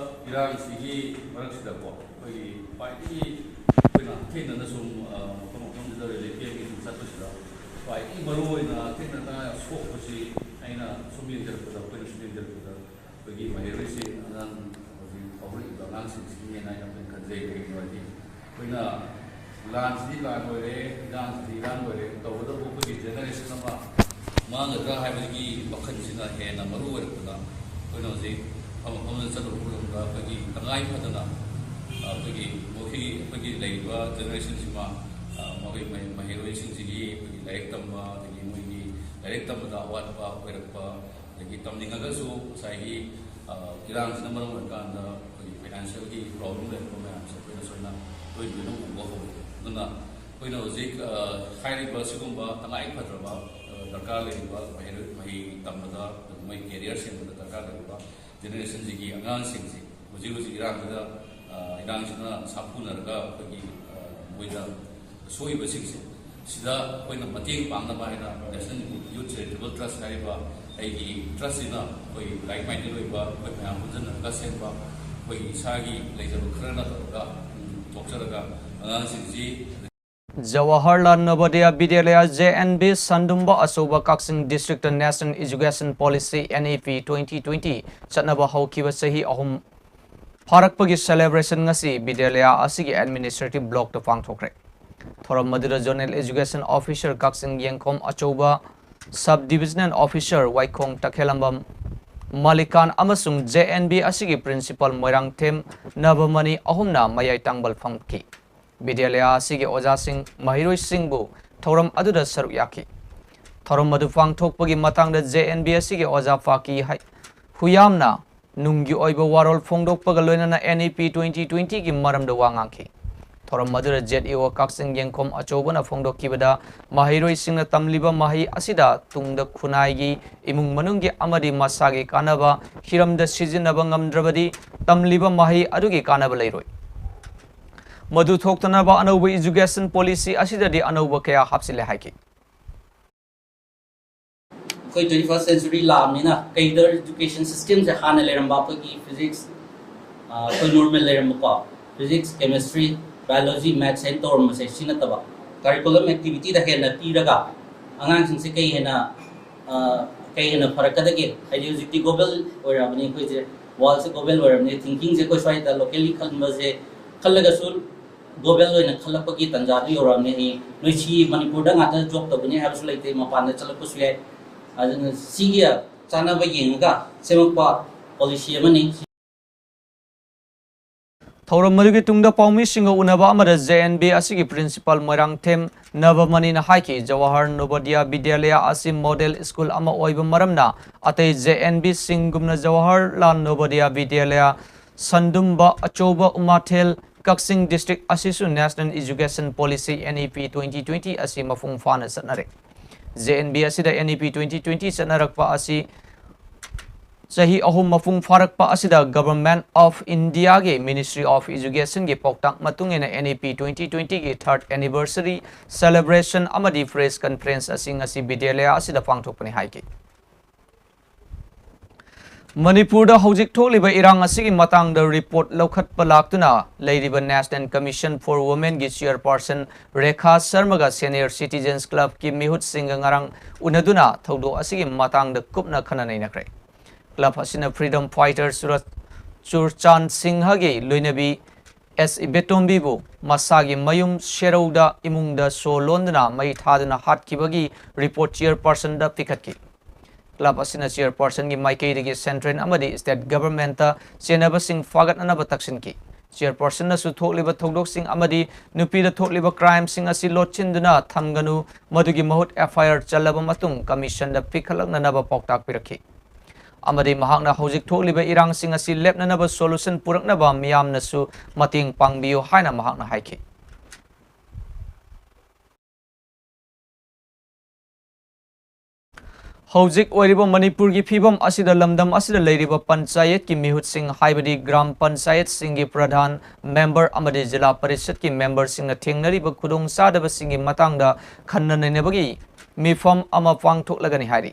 ꯏꯔꯥꯡꯁꯤꯒꯤ ꯃꯔꯛꯁꯤꯗꯀꯣ, ꯑꯩꯈꯣꯏꯒꯤ ꯈ꯭ꯋꯥꯏꯗꯒꯤ ꯑꯩꯈꯣꯏꯅ ꯍꯛꯊꯦꯡꯅꯅ ꯁꯨꯝ, ꯑ, ꯃꯐꯝ ꯃꯐꯝꯁꯤꯗ ꯔꯤꯂꯤꯐ ꯀꯦꯝꯒꯤ ꯁꯨꯝ ꯆꯠꯄꯁꯤꯗ ꯈ꯭ꯋꯥꯏꯗꯒꯤ ꯃꯔꯨ ꯑꯣꯏꯅ ꯍꯛꯊꯦꯡꯅꯅ ꯁꯣꯛꯄꯁꯤ ꯑꯩꯅ ꯁꯨꯝ ꯌꯦꯡꯖꯔꯛꯄꯗ, ꯑꯩꯈꯣꯏꯅ ꯁꯨꯝ ꯌꯦꯡꯖꯔꯛꯄꯗ, ꯑꯩꯈꯣꯏꯒꯤ ꯃꯍꯩꯔꯣꯏꯁꯤꯡ, ꯑꯉꯥꯡ ꯍꯧꯖꯤꯛ ꯍꯧꯔꯛꯏꯕ ꯑꯉꯥꯡꯁꯤꯡꯁꯤꯒꯤꯅꯦꯅ ꯑꯩꯅ ꯑꯩꯈꯣꯏꯅ ꯈꯟꯖꯩ꯫ ꯀꯩꯒꯤꯅꯣ ꯍꯥꯏꯗꯤ ꯑꯩꯈꯣꯏꯅ ꯂꯥꯟꯁꯤꯗꯤ ꯂꯥꯟ ꯑꯣꯏꯔꯦ, ꯏꯔꯥꯡꯁꯤꯗꯤ ꯏꯔꯥꯡ ꯑꯣꯏꯔꯦ, ꯇꯧꯕꯇꯕꯨ ꯑꯩꯈꯣꯏꯒꯤ ꯖꯦꯅꯦꯔꯦꯁꯟ ꯑꯃ ꯃꯥꯡꯒꯗ꯭ꯔꯥ ꯍꯥꯏꯕꯒꯤ ꯋꯥꯈꯜꯁꯤꯅ ꯍꯦꯟꯅ ꯃꯔꯨ ꯑꯣꯏꯔꯛꯄꯅ, ꯑꯩꯈꯣꯏꯅ ꯍꯧꯖꯤꯛ ꯃꯐꯝ ꯃꯐꯝꯗ ꯆꯠꯂꯨꯕ ꯃꯇꯝꯗ ꯑꯩꯈꯣꯏꯒꯤ ꯇꯉꯥꯏ ꯐꯗꯅ, ꯑ, ꯑꯩꯈꯣꯏꯒꯤ ꯃꯈꯣꯏꯒꯤ, ꯑꯩꯈꯣꯏꯒꯤ ꯂꯩꯔꯤꯕ ꯖꯦꯅꯦꯔꯦꯁꯟꯁꯤꯃ, ꯑ, ꯃꯈꯣꯏ ꯃꯍꯩ-, ꯃꯍꯩꯔꯣꯏꯁꯤꯡꯁꯤꯒꯤ ꯑꯩꯈꯣꯏꯒꯤ ꯂꯥꯏꯔꯤꯛ ꯇꯝꯕ, ꯑꯗꯒꯤ ꯃꯣꯏꯒꯤ ꯂꯥꯏꯔꯤꯛ ꯇꯝꯕꯗ ꯑꯋꯥꯠꯄ ꯑꯣꯏꯔꯛꯄ, ꯑꯗꯒꯤ ꯇꯝꯅꯤꯡꯉꯒꯁꯨ ꯉꯁꯥꯏꯒꯤ, ꯑ, ꯏꯔꯥꯡꯁꯤꯅ ꯃꯔꯝ ꯑꯣꯏꯔꯀꯥꯟꯗ ꯑꯩꯈꯣꯏꯒꯤ ꯐꯥꯏꯅꯥꯟꯁꯤꯌꯦꯜꯒꯤ ꯄ꯭ꯔꯣꯕ꯭ꯂꯦꯝ ꯂꯩꯔꯛꯄ ꯃꯌꯥꯝꯁꯦ ꯑꯩꯈꯣꯏꯅ ꯁꯣꯏꯅ ꯂꯣꯏ ꯂꯣꯏꯅ ꯎꯕ ꯍꯧꯔꯦ꯫ ꯑꯗꯨꯅ ꯑꯩꯈꯣꯏꯅ ꯍꯧꯖꯤꯛ, ꯑ, ꯍꯥꯏꯔꯤꯕ ꯁꯤꯒꯨꯝꯕ ꯇꯉꯥꯏ ꯐꯗ꯭ꯔꯕ, ꯑ, ꯗꯔꯀꯥꯔ ꯂꯩꯔꯤꯕ ꯃꯍꯩꯔꯣꯏ, ꯃꯍꯩ ꯇꯝꯕꯗ, ꯃꯣꯏ ꯀꯦꯔꯤꯌꯔ ꯁꯦꯝꯕꯗ ꯗꯔꯀꯥꯔ ꯂꯩꯔꯤꯕ ꯖꯦꯅꯦꯔꯦꯁꯟꯁꯤꯒꯤ ꯑꯉꯥꯡꯁꯤꯡꯁꯤ ꯍꯧꯖꯤꯛ ꯍꯧꯖꯤꯛ ꯏꯔꯥꯡꯁꯤꯗ, ꯑ, ꯏꯔꯥꯡꯁꯤꯅ ꯁꯥꯐꯨꯅꯔꯒ ꯑꯩꯈꯣꯏꯒꯤ, ꯑ, ꯃꯣꯏꯗ ꯁꯣꯛꯏꯕꯁꯤꯡꯁꯦ ꯁꯤꯗ ꯑꯩꯈꯣꯏꯅ ꯃꯇꯦꯡ ꯄꯥꯡꯅꯕ ꯍꯥꯏꯅ National Youth Charitable Trust ꯍꯥꯏꯔꯤꯕ ꯑꯩꯒꯤ ꯇ꯭ꯔꯁꯁꯤꯅ ꯑꯩꯈꯣꯏ ꯂꯥꯏꯛ ꯃꯥꯏꯟꯗꯦꯗ ꯑꯣꯏꯕ ꯑꯩꯈꯣꯏ ꯃꯌꯥꯝ ꯄꯨꯟꯁꯤꯟꯅꯔꯒ ꯁꯦꯝꯕ ꯑꯩꯈꯣꯏꯒꯤ ꯏꯁꯥꯒꯤ ꯂꯩꯖꯕ ꯈꯔꯅ ꯇꯧꯔꯒ ꯄꯨꯊꯣꯛꯆꯔꯒ ꯑꯉꯥꯡꯁꯤꯡꯁꯤ Jawaharlal Navodaya Vidyalaya, J N V, ꯁꯟꯗꯨꯝꯕ ꯑꯆꯧꯕ, ꯀꯛꯆꯤꯡ District National Education Policy, N E P twenty twenty, ꯆꯠꯅꯕ ꯍꯧꯈꯤꯕ ꯆꯍꯤ ꯑꯍꯨꯝ ꯐꯥꯔꯛꯄꯒꯤ celebration ꯉꯁꯤ ꯕꯤꯗ꯭ꯌꯥꯂꯌꯥ ꯑꯁꯤꯒꯤ administrative blockꯇ ꯄꯥꯡꯊꯣꯛꯈ꯭ꯔꯦ꯫ ꯊꯧꯔꯝ ꯑꯗꯨꯗ Zonal Education Officer ꯀꯛꯆꯤꯡ ꯌꯦꯡꯈꯣꯝ ꯑꯆꯧꯕ, Sub Divisional Officer ꯋꯥꯏꯈꯣꯡ ꯇꯈꯦꯂꯝꯕꯝ ꯃꯂꯤꯀꯥꯟ ꯑꯃꯁꯨꯡ J N V ꯑꯁꯤꯒꯤ Principal ꯃꯣꯏꯔꯥꯡꯊꯦꯝ ꯅꯚꯃꯅꯤ ꯑꯍꯨꯝꯅ ꯃꯌꯥꯏ ꯇꯥꯡꯕꯜ ꯐꯝꯈꯤ꯫ ꯕꯤꯗ꯭ꯌꯥꯂꯌꯥ ꯑꯁꯤꯒꯤ ꯑꯣꯖꯥꯁꯤꯡ, ꯃꯍꯩꯔꯣꯏꯁꯤꯡꯕꯨ ꯊꯧꯔꯝ ꯑꯗꯨꯗ ꯁꯔꯨꯛ ꯌꯥꯈꯤ꯫ ꯊꯧꯔꯝ ꯑꯗꯨ ꯄꯥꯡꯊꯣꯛꯄꯒꯤ ꯃꯇꯥꯡꯗ J N V ꯑꯁꯤꯒꯤ ꯑꯣꯖꯥ ꯐꯥꯀꯤ ꯍꯩ-, ꯍꯨꯌꯥꯝꯅ ꯅꯨꯡꯒꯤ ꯑꯣꯏꯕ ꯋꯥꯔꯣꯜ ꯐꯣꯡꯗꯣꯛꯄꯒ ꯂꯣꯏꯅꯅ N E P twenty twentyꯒꯤ ꯃꯔꯝꯗ ꯋꯥ ꯉꯥꯡꯈꯤ꯫ ꯊꯧꯔꯝ ꯑꯗꯨꯗ Z E O ꯀꯛꯆꯤꯡ ꯌꯦꯡꯈꯣꯝ ꯑꯆꯧꯕꯅ ꯐꯣꯡꯗꯣꯛꯈꯤꯕꯗ, ꯃꯍꯩꯔꯣꯏꯁꯤꯡꯅ ꯇꯝꯂꯤꯕ ꯃꯍꯩ ꯑꯁꯤꯗ ꯇꯨꯡꯗ ꯈꯨꯟꯅꯥꯏꯒꯤ, ꯏꯃꯨꯡ ꯃꯅꯨꯡꯒꯤ ꯑꯃꯗꯤ ꯃꯁꯥꯒꯤ ꯀꯥꯟꯅꯕ ꯍꯤꯔꯝꯗ ꯁꯤꯖꯤꯟꯅꯕ ꯉꯝꯗ꯭ꯔꯕꯗꯤ, ꯇꯝꯂꯤꯕ ꯃꯍꯩ ꯑꯗꯨꯒꯤ ꯀꯥꯟꯅꯕ ꯂꯩꯔꯣꯏ꯫ ꯃꯗꯨ ꯊꯣꯛꯇꯅꯕ ꯑꯅꯧꯕ education policy ꯑꯁꯤꯗꯗꯤ ꯑꯅꯧꯕ ꯀꯌꯥ ꯍꯥꯞꯆꯤꯜꯂꯦ ꯍꯥꯏꯈꯤ꯫ ꯑꯩꯈꯣꯏ twenty first century ꯂꯥꯛꯑꯕꯅꯤꯅ ꯀꯩꯗ education systemꯁꯦ ꯍꯥꯟꯅ ꯂꯩꯔꯝꯕ ꯑꯩꯈꯣꯏꯒꯤ physics, ꯑ, ꯑꯩꯈꯣꯏ normal ꯂꯩꯔꯝꯕꯀꯣ, physics, chemistry, biology, maths ꯍꯥꯏꯅ ꯇꯧꯔꯝꯕꯁꯦ ꯁꯤ ꯅꯠꯇꯕ, curriculum activityꯗ ꯍꯦꯟꯅ ꯄꯤꯔꯒ ꯑꯉꯥꯡꯁꯤꯡꯁꯦ ꯀꯩ ꯍꯦꯟꯅ, ꯑ, ꯀꯩ ꯍꯦꯟꯅ ꯐꯔꯛꯀꯗꯒꯦ? ꯍꯥꯏꯗꯤ ꯍꯧꯖꯤꯛꯇꯤ global ꯑꯣꯏꯔꯛꯑꯕꯅꯤ ꯑꯩꯈꯣꯏꯁꯦ, worldꯁꯦ global ꯑꯣꯏꯔꯕꯅꯤ, thinkingꯁꯦ ꯑꯩꯈꯣꯏ ꯁ꯭ꯋꯥꯏꯗ locally ꯈꯟꯕꯁꯦ ꯈꯜꯂꯒꯁꯨ global ꯑꯣꯏꯅ ꯈꯜꯂꯛꯄꯒꯤ ꯇꯥꯟꯖꯥꯗꯨ ꯌꯧꯔꯛꯑꯕꯅꯤ꯫ ꯍꯌꯦꯡ ꯅꯣꯏ ꯁꯤ ꯃꯅꯤꯄꯨꯔꯗ ꯉꯥꯛꯇ job ꯇꯧꯒꯅꯤ ꯍꯥꯏꯕꯁꯨ ꯂꯩꯇꯦ, ꯃꯄꯥꯟꯗ ꯆꯠꯂꯛꯄꯁꯨ ꯌꯥꯏ꯫ ꯑꯗꯨꯅ ꯁꯤꯒꯤ ꯆꯥꯅꯕ ꯌꯦꯡꯉꯒ ꯁꯦꯝꯃꯛꯄ policy ꯑꯃꯅꯤ꯫ ꯊꯧꯔꯝ ꯑꯗꯨꯒꯤ ꯇꯨꯡꯗ ꯄꯥꯎꯃꯤꯁꯤꯡꯒ ꯎꯅꯕ ꯑꯃꯗ J N V ꯑꯁꯤꯒꯤ Principal ꯃꯣꯏꯔꯥꯡꯊꯦꯝ ꯅꯚꯃꯅꯤꯅ ꯍꯥꯏꯈꯤ, ꯖꯋꯥꯍꯔ ꯅꯣꯕꯣꯗꯤꯌꯥ ꯕꯤꯗ꯭ꯌꯥꯂꯌꯥ ꯑꯁꯤ model school ꯑꯃ ꯑꯣꯏꯕ ꯃꯔꯝꯅ ꯑꯇꯩ J N Vꯁꯤꯡꯒꯨꯝꯅ ꯖꯋꯥꯍꯔꯂꯥꯜ ꯅꯣꯕꯣꯗꯤꯌꯥ ꯕꯤꯗ꯭ꯌꯥꯂꯌꯥ ꯁꯟꯗꯨꯝꯕ ꯑꯆꯧꯕ ꯎꯃꯥꯊꯦꯜ ꯀꯛꯆꯤꯡ district ꯑꯁꯤꯁꯨ National Education Policy N E P twenty twenty ꯑꯁꯤ ꯃꯄꯨꯡ ꯐꯥꯅ ꯆꯠꯅꯔꯦ꯫ J N V ꯑꯁꯤꯗ N E P twenty twenty ꯆꯠꯅꯔꯛꯄ ꯑꯁꯤ ꯆꯍꯤ ꯑꯍꯨꯝ ꯃꯄꯨꯡ ꯐꯥꯔꯛꯄ ꯑꯁꯤꯗ Government of Indiaꯒꯤ Ministry of Educationꯒꯤ ꯄꯥꯎꯇꯥꯛ ꯃꯇꯨꯡ ꯏꯟꯅ N E P twenty twentyꯒꯤ third anniversary celebration ꯑꯃꯗꯤ press conference ꯑꯁꯤ ꯉꯁꯤ ꯕꯤꯗ꯭ꯌꯥꯂꯌꯥ ꯑꯁꯤꯗ ꯄꯥꯡꯊꯣꯛꯄꯅꯤ ꯍꯥꯏꯈꯤ꯫ ꯃꯅꯤꯄꯨꯔꯗ ꯍꯧꯖꯤꯛ ꯊꯣꯛꯂꯤꯕ ꯏꯔꯥꯡ ꯑꯁꯤꯒꯤ ꯃꯇꯥꯡꯗ ꯔꯤꯄꯣꯔꯠ ꯂꯧꯈꯠꯄ ꯂꯥꯛꯇꯨꯅ ꯂꯩꯔꯤꯕ National Commission for Womenꯒꯤ ꯆꯤꯌꯔꯄꯥꯔꯁꯟ Rekha ꯁꯔꯃꯒ Senior Citizens Clubꯀꯤ ꯃꯤꯍꯨꯠꯁꯤꯡꯒ ꯉꯔꯥꯡ ꯎꯅꯗꯨꯅ ꯊꯧꯗꯣꯛ ꯑꯁꯤꯒꯤ ꯃꯇꯥꯡꯗ ꯀꯨꯞꯅ ꯈꯟꯅ ꯅꯩꯅꯈ꯭ꯔꯦ꯫ Club ꯑꯁꯤꯅ freedom fighter ꯆꯨꯔ-, ꯆꯨꯔꯆꯥꯟ ꯁꯤꯡꯍꯒꯤ ꯂꯣꯏꯅꯕꯤ ꯑꯦꯁ ꯏꯕꯦꯇꯣꯝꯕꯤꯕꯨ ꯃꯁꯥꯒꯤ ꯃꯌꯨꯝ ꯁꯦꯔꯧꯗ ꯏꯃꯨꯡꯗ ꯁꯣ ꯂꯣꯟꯗꯨꯅ ꯃꯩ ꯊꯥꯗꯨꯅ ꯍꯥꯠꯈꯤꯕꯒꯤ ꯔꯤꯄꯣꯔꯠ ꯆꯤꯌꯔꯄꯥꯔꯁꯟꯗ ꯄꯤꯈꯠꯈꯤ꯫ Club ꯑꯁꯤꯅ ꯆꯤꯌꯔꯄꯥꯔꯁꯟꯒꯤ ꯃꯥꯏꯀꯩꯗꯒꯤ central ꯑꯃꯗꯤ state governmentꯇ ꯆꯦꯟꯅꯕꯁꯤꯡ ꯐꯥꯒꯠꯅꯅꯕ ꯇꯛꯁꯤꯟꯈꯤ꯫ ꯆꯤꯌꯔꯄꯥꯔꯁꯟꯅꯁꯨ ꯊꯣꯛꯂꯤꯕ ꯊꯧꯗꯣꯛꯁꯤꯡ ꯑꯃꯗꯤ ꯅꯨꯄꯤꯗ ꯊꯣꯛꯂꯤꯕ crimeꯁꯤꯡ ꯑꯁꯤ ꯂꯣꯠꯁꯤꯟꯗꯨꯅ ꯊꯝꯒꯅꯨ, ꯃꯗꯨꯒꯤ ꯃꯍꯨꯠ F I R ꯆꯜꯂꯕ ꯃꯇꯨꯡ commissionꯗ ꯄꯤꯈꯠꯂꯛꯅꯅꯕ ꯄꯥꯎꯇꯥꯛ ꯄꯤꯔꯛꯈꯤ꯫ ꯑꯃꯗꯤ ꯃꯍꯥꯛꯅ ꯍꯧꯖꯤꯛ ꯊꯣꯛꯂꯤꯕ ꯏꯔꯥꯡꯁꯤꯡ ꯑꯁꯤ ꯂꯦꯞꯅꯅꯕ solution ꯄꯨꯔꯛꯅꯕ ꯃꯤꯌꯥꯝꯅꯁꯨ ꯃꯇꯦꯡ ꯄꯥꯡꯕꯤꯌꯨ ꯍꯥꯏꯅ ꯃꯍꯥꯛꯅ ꯍꯥꯏꯈꯤ꯫ ꯍꯧꯖꯤꯛ ꯑꯣꯏꯔꯤꯕ ꯃꯅꯤꯄꯨꯔꯒꯤ ꯐꯤꯕꯝ ꯑꯁꯤꯗ ꯂꯝꯗꯝ ꯑꯁꯤꯗ ꯂꯩꯔꯤꯕ ꯄꯟꯆꯥꯌꯠꯀꯤ ꯃꯤꯍꯨꯠꯁꯤꯡ, ꯍꯥꯏꯕꯗꯤ ꯒ꯭ꯔꯥꯝ ꯄꯟꯆꯥꯌꯠꯁꯤꯡꯒꯤ ꯄ꯭ꯔꯙꯥꯟ, ꯃꯦꯝꯕꯔ ꯑꯃꯗꯤ ꯖꯤꯂꯥ ꯄꯔꯤꯁꯠꯀꯤ ꯃꯦꯝꯕꯔꯁꯤꯡꯅ ꯊꯦꯡꯅꯔꯤꯕ ꯈꯨꯗꯣꯡꯆꯥꯗꯕꯁꯤꯡꯒꯤ ꯃꯇꯥꯡꯗ ꯈꯟꯅ ꯅꯩꯅꯕꯒꯤ ꯃꯤꯐꯝ ꯑꯃ ꯄꯥꯡꯊꯣꯛꯂꯒꯅꯤ ꯍꯥꯏꯔꯤ꯫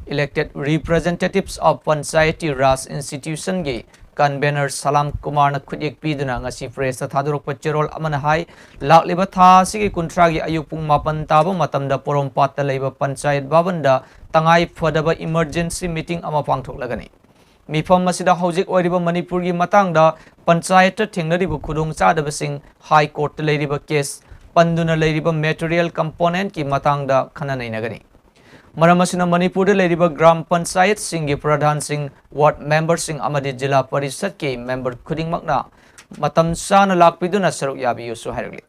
Elected Representatives of Panchayati Raj Institutionꯒꯤ convener ꯁꯂꯥꯝ ꯀꯨꯃꯥꯔꯅ ꯈꯨꯠꯌꯦꯛ ꯄꯤꯗꯨꯅ ꯉꯁꯤ pressꯇ ꯊꯥꯗꯣꯔꯛꯄ ꯆꯦꯔꯣꯜ ꯑꯃꯅ ꯍꯥꯏ, ꯂꯥꯛꯂꯤꯕ ꯊꯥ ꯑꯁꯤꯒꯤ ꯀꯨꯟꯊ꯭ꯔꯥꯒꯤ ꯑꯌꯨꯛ ꯄꯨꯡ ꯃꯥꯄꯟ ꯇꯥꯕ ꯃꯇꯝꯗ ꯄꯣꯔꯣꯝꯄꯥꯠꯇ ꯂꯩꯕ ꯄꯟꯆꯥꯌꯠ ꯚꯕꯟꯗ ꯇꯉꯥꯏ ꯐꯗꯕ emergency meeting ꯑꯃ ꯄꯥꯡꯊꯣꯛꯂꯒꯅꯤ꯫ ꯃꯤꯐꯝ ꯑꯁꯤꯗ ꯍꯧꯖꯤꯛ ꯑꯣꯏꯔꯤꯕ ꯃꯅꯤꯄꯨꯔꯒꯤ ꯃꯇꯥꯡꯗ ꯄꯟꯆꯥꯌꯠꯇ ꯊꯦꯡꯅꯔꯤꯕ ꯈꯨꯗꯣꯡꯆꯥꯗꯕꯁꯤꯡ, High Courtꯇ ꯂꯩꯔꯤꯕ case ꯄꯟꯗꯨꯅ ꯂꯩꯔꯤꯕ material componentꯀꯤ ꯃꯇꯥꯡꯗ ꯈꯟꯅ ꯅꯩꯅꯒꯅꯤ꯫ ꯃꯔꯝ ꯑꯁꯤꯅ ꯃꯅꯤꯄꯨꯔꯗ ꯂꯩꯔꯤꯕ ꯒ꯭ꯔꯥꯝ ꯄꯟꯆꯥꯌꯠꯁꯤꯡꯒꯤ ꯄ꯭ꯔꯙꯥꯟꯁꯤꯡ, ꯋꯥꯔꯗ ꯃꯦꯝꯕꯔꯁꯤꯡ ꯑꯃꯗꯤ ꯖꯤꯂꯥ ꯄꯔꯤꯁꯠꯀꯤ ꯃꯦꯝꯕꯔ ꯈꯨꯗꯤꯡꯃꯛꯅ ꯃꯇꯝ ꯆꯥꯅ ꯂꯥꯛꯄꯤꯗꯨꯅ ꯁꯔꯨꯛ ꯌꯥꯕꯤꯌꯨꯁꯨ ꯍꯥꯏꯔꯛꯂꯤ꯫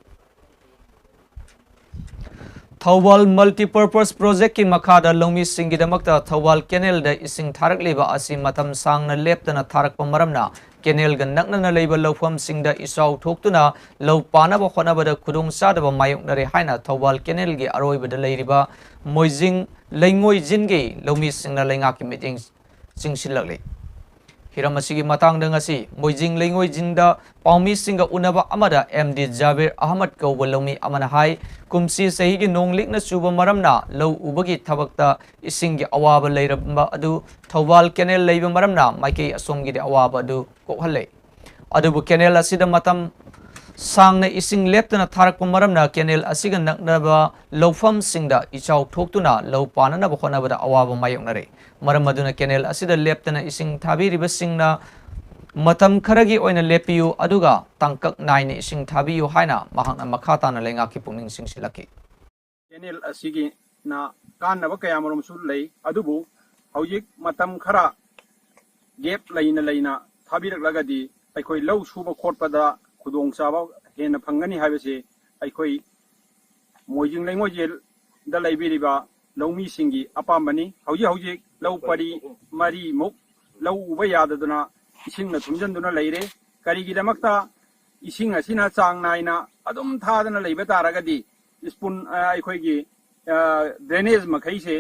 ꯊꯧꯕꯥꯜ Multipurpose Projectꯀꯤ ꯃꯈꯥꯗ ꯂꯧꯃꯤꯁꯤꯡꯒꯤꯗꯃꯛꯇ ꯊꯧꯕꯥꯜ Canalꯗ ꯏꯁꯤꯡ ꯊꯥꯔꯛꯂꯤꯕ ꯑꯁꯤ ꯃꯇꯝ ꯁꯥꯡꯅ ꯂꯦꯞꯇꯅ ꯊꯥꯔꯛꯄ ꯃꯔꯝꯅ canalꯒ ꯅꯛꯅꯅ ꯂꯩꯕ ꯂꯧꯐꯝꯁꯤꯡꯗ ꯏꯆꯥꯎ ꯊꯣꯛꯇꯨꯅ ꯂꯧ ꯄꯥꯅꯕ ꯍꯣꯠꯅꯕꯗ ꯈꯨꯗꯣꯡꯆꯥꯗꯕ ꯃꯥꯌꯣꯛꯅꯔꯦ ꯍꯥꯏꯅ ꯊꯧꯕꯥꯜ canalꯒꯤ ꯑꯔꯣꯏꯕꯗ ꯂꯩꯔꯤꯕ ꯃꯣꯏꯖꯤꯡ ꯂꯩꯉꯣꯏꯖꯤꯟꯒꯤ ꯂꯧꯃꯤꯁꯤꯡꯅ ꯂꯩꯉꯥꯛꯀꯤ ꯃꯤꯠꯌꯦꯡ ꯆꯤꯡꯁꯤꯜꯂꯛꯂꯤ꯫ ꯍꯤꯔꯝ ꯑꯁꯤꯒꯤ ꯃꯇꯥꯡꯗ ꯉꯁꯤ ꯃꯣꯏꯖꯤꯡ ꯂꯩꯉꯣꯏꯖꯤꯡꯗ ꯄꯥꯎꯃꯤꯁꯤꯡꯒ ꯎꯅꯕ ꯑꯃꯗ ꯑꯦꯝ ꯗꯤ ꯖꯥꯕꯤꯔ ꯑꯍꯃꯗ ꯀꯧꯕ ꯂꯧꯃꯤ ꯑꯃꯅ ꯍꯥꯏ, ꯀꯨꯝꯁꯤ ꯆꯍꯤꯒꯤ ꯅꯣꯡ ꯂꯤꯛꯅ ꯆꯨꯕ ꯃꯔꯝꯅ ꯂꯧ ꯎꯕꯒꯤ ꯊꯕꯛꯇ ꯏꯁꯤꯡꯒꯤ ꯑꯋꯥꯕ ꯂꯩꯔꯝꯕ ꯑꯗꯨ ꯊꯧꯕꯥꯜ ꯀꯦꯅꯦꯜ ꯂꯩꯕ ꯃꯔꯝꯅ ꯃꯥꯏꯀꯩ ꯑꯁꯣꯝꯒꯤꯗꯤ ꯑꯋꯥꯕ ꯑꯗꯨ ꯀꯣꯛꯍꯜꯂꯦ꯫ ꯑꯗꯨꯕꯨ ꯀꯦꯅꯦꯜ ꯑꯁꯤꯗ ꯃꯇꯝ ꯁꯥꯡꯅ ꯏꯁꯤꯡ ꯂꯦꯞꯇꯅ ꯊꯥꯔꯛꯄ ꯃꯔꯝꯅ ꯀꯦꯅꯦꯜ ꯑꯁꯤꯒ ꯅꯛꯅꯕ ꯂꯧꯐꯝꯁꯤꯡꯗ ꯏꯆꯥꯎ ꯊꯣꯛꯇꯨꯅ ꯂꯧ ꯄꯥꯟꯅꯅꯕ ꯍꯣꯠꯅꯕꯗ ꯑꯋꯥꯕ ꯃꯥꯌꯣꯛꯅꯔꯦ꯫ ꯃꯔꯝ ꯑꯗꯨꯅ ꯀꯦꯅꯦꯜ ꯑꯁꯤꯗ ꯂꯦꯞꯇꯅ ꯏꯁꯤꯡ ꯊꯥꯕꯤꯔꯤꯕꯁꯤꯡꯅ ꯃꯇꯝ ꯈꯔꯒꯤ ꯑꯣꯏꯅ ꯂꯦꯞꯄꯤꯌꯨ, ꯑꯗꯨꯒ ꯇꯥꯡꯀꯛ ꯅꯥꯏꯅ ꯏꯁꯤꯡ ꯊꯥꯕꯤꯌꯨ ꯍꯥꯏꯅ ꯃꯍꯥꯛꯅ ꯃꯈꯥ ꯇꯥꯅ ꯂꯩꯉꯥꯛꯀꯤ ꯄꯨꯛꯅꯤꯡ ꯆꯤꯡꯁꯤꯜꯂꯛꯈꯤ꯫ ꯀꯦꯅꯦꯜ ꯑꯁꯤꯒꯤꯅ ꯀꯥꯟꯅꯕ ꯀꯌꯥꯃꯔꯨꯝꯁꯨ ꯂꯩ, ꯑꯗꯨꯕꯨ ꯍꯧꯖꯤꯛ ꯃꯇꯝ ꯈꯔ ꯒꯦꯞ ꯂꯩꯅ ꯂꯩꯅ ꯊꯥꯕꯤꯔꯛꯂꯒꯗꯤ ꯑꯩꯈꯣꯏ ꯂꯧ ꯁꯨꯕ ꯈꯣꯠꯄꯗ ꯈꯨꯗꯣꯡꯆꯥꯕ ꯍꯦꯟꯅ ꯐꯪꯒꯅꯤ ꯍꯥꯏꯕꯁꯤ ꯑꯩꯈꯣꯏ ꯃꯣꯏꯖꯤꯡ ꯂꯩꯉꯣꯏꯖꯦꯜꯗ ꯂꯩꯕꯤꯔꯤꯕ ꯂꯧꯃꯤꯁꯤꯡꯒꯤ ꯑꯄꯥꯝꯕꯅꯤ꯫ ꯍꯧꯖꯤꯛ ꯍꯧꯖꯤꯛ ꯂꯧ ꯄꯔꯤ ꯃꯔꯤꯃꯨꯛ ꯂꯧ ꯎꯕ ꯌꯥꯗꯗꯨꯅ ꯏꯁꯤꯡꯅ ꯊꯨꯝꯖꯤꯟꯗꯨꯅ ꯂꯩꯔꯦ꯫ ꯀꯔꯤꯒꯤꯗꯃꯛꯇ ꯏꯁꯤꯡ ꯑꯁꯤꯅ ꯆꯥꯡ ꯅꯥꯏꯅ ꯑꯗꯨꯝ ꯊꯥꯗꯅ ꯂꯩꯕ ꯇꯥꯔꯒꯗꯤ ꯏꯁꯄꯨꯟ, ꯑ, ꯑꯩꯈꯣꯏꯒꯤ, ꯑ, ꯗ꯭ꯔꯦꯅꯦꯖ ꯃꯈꯩꯁꯦ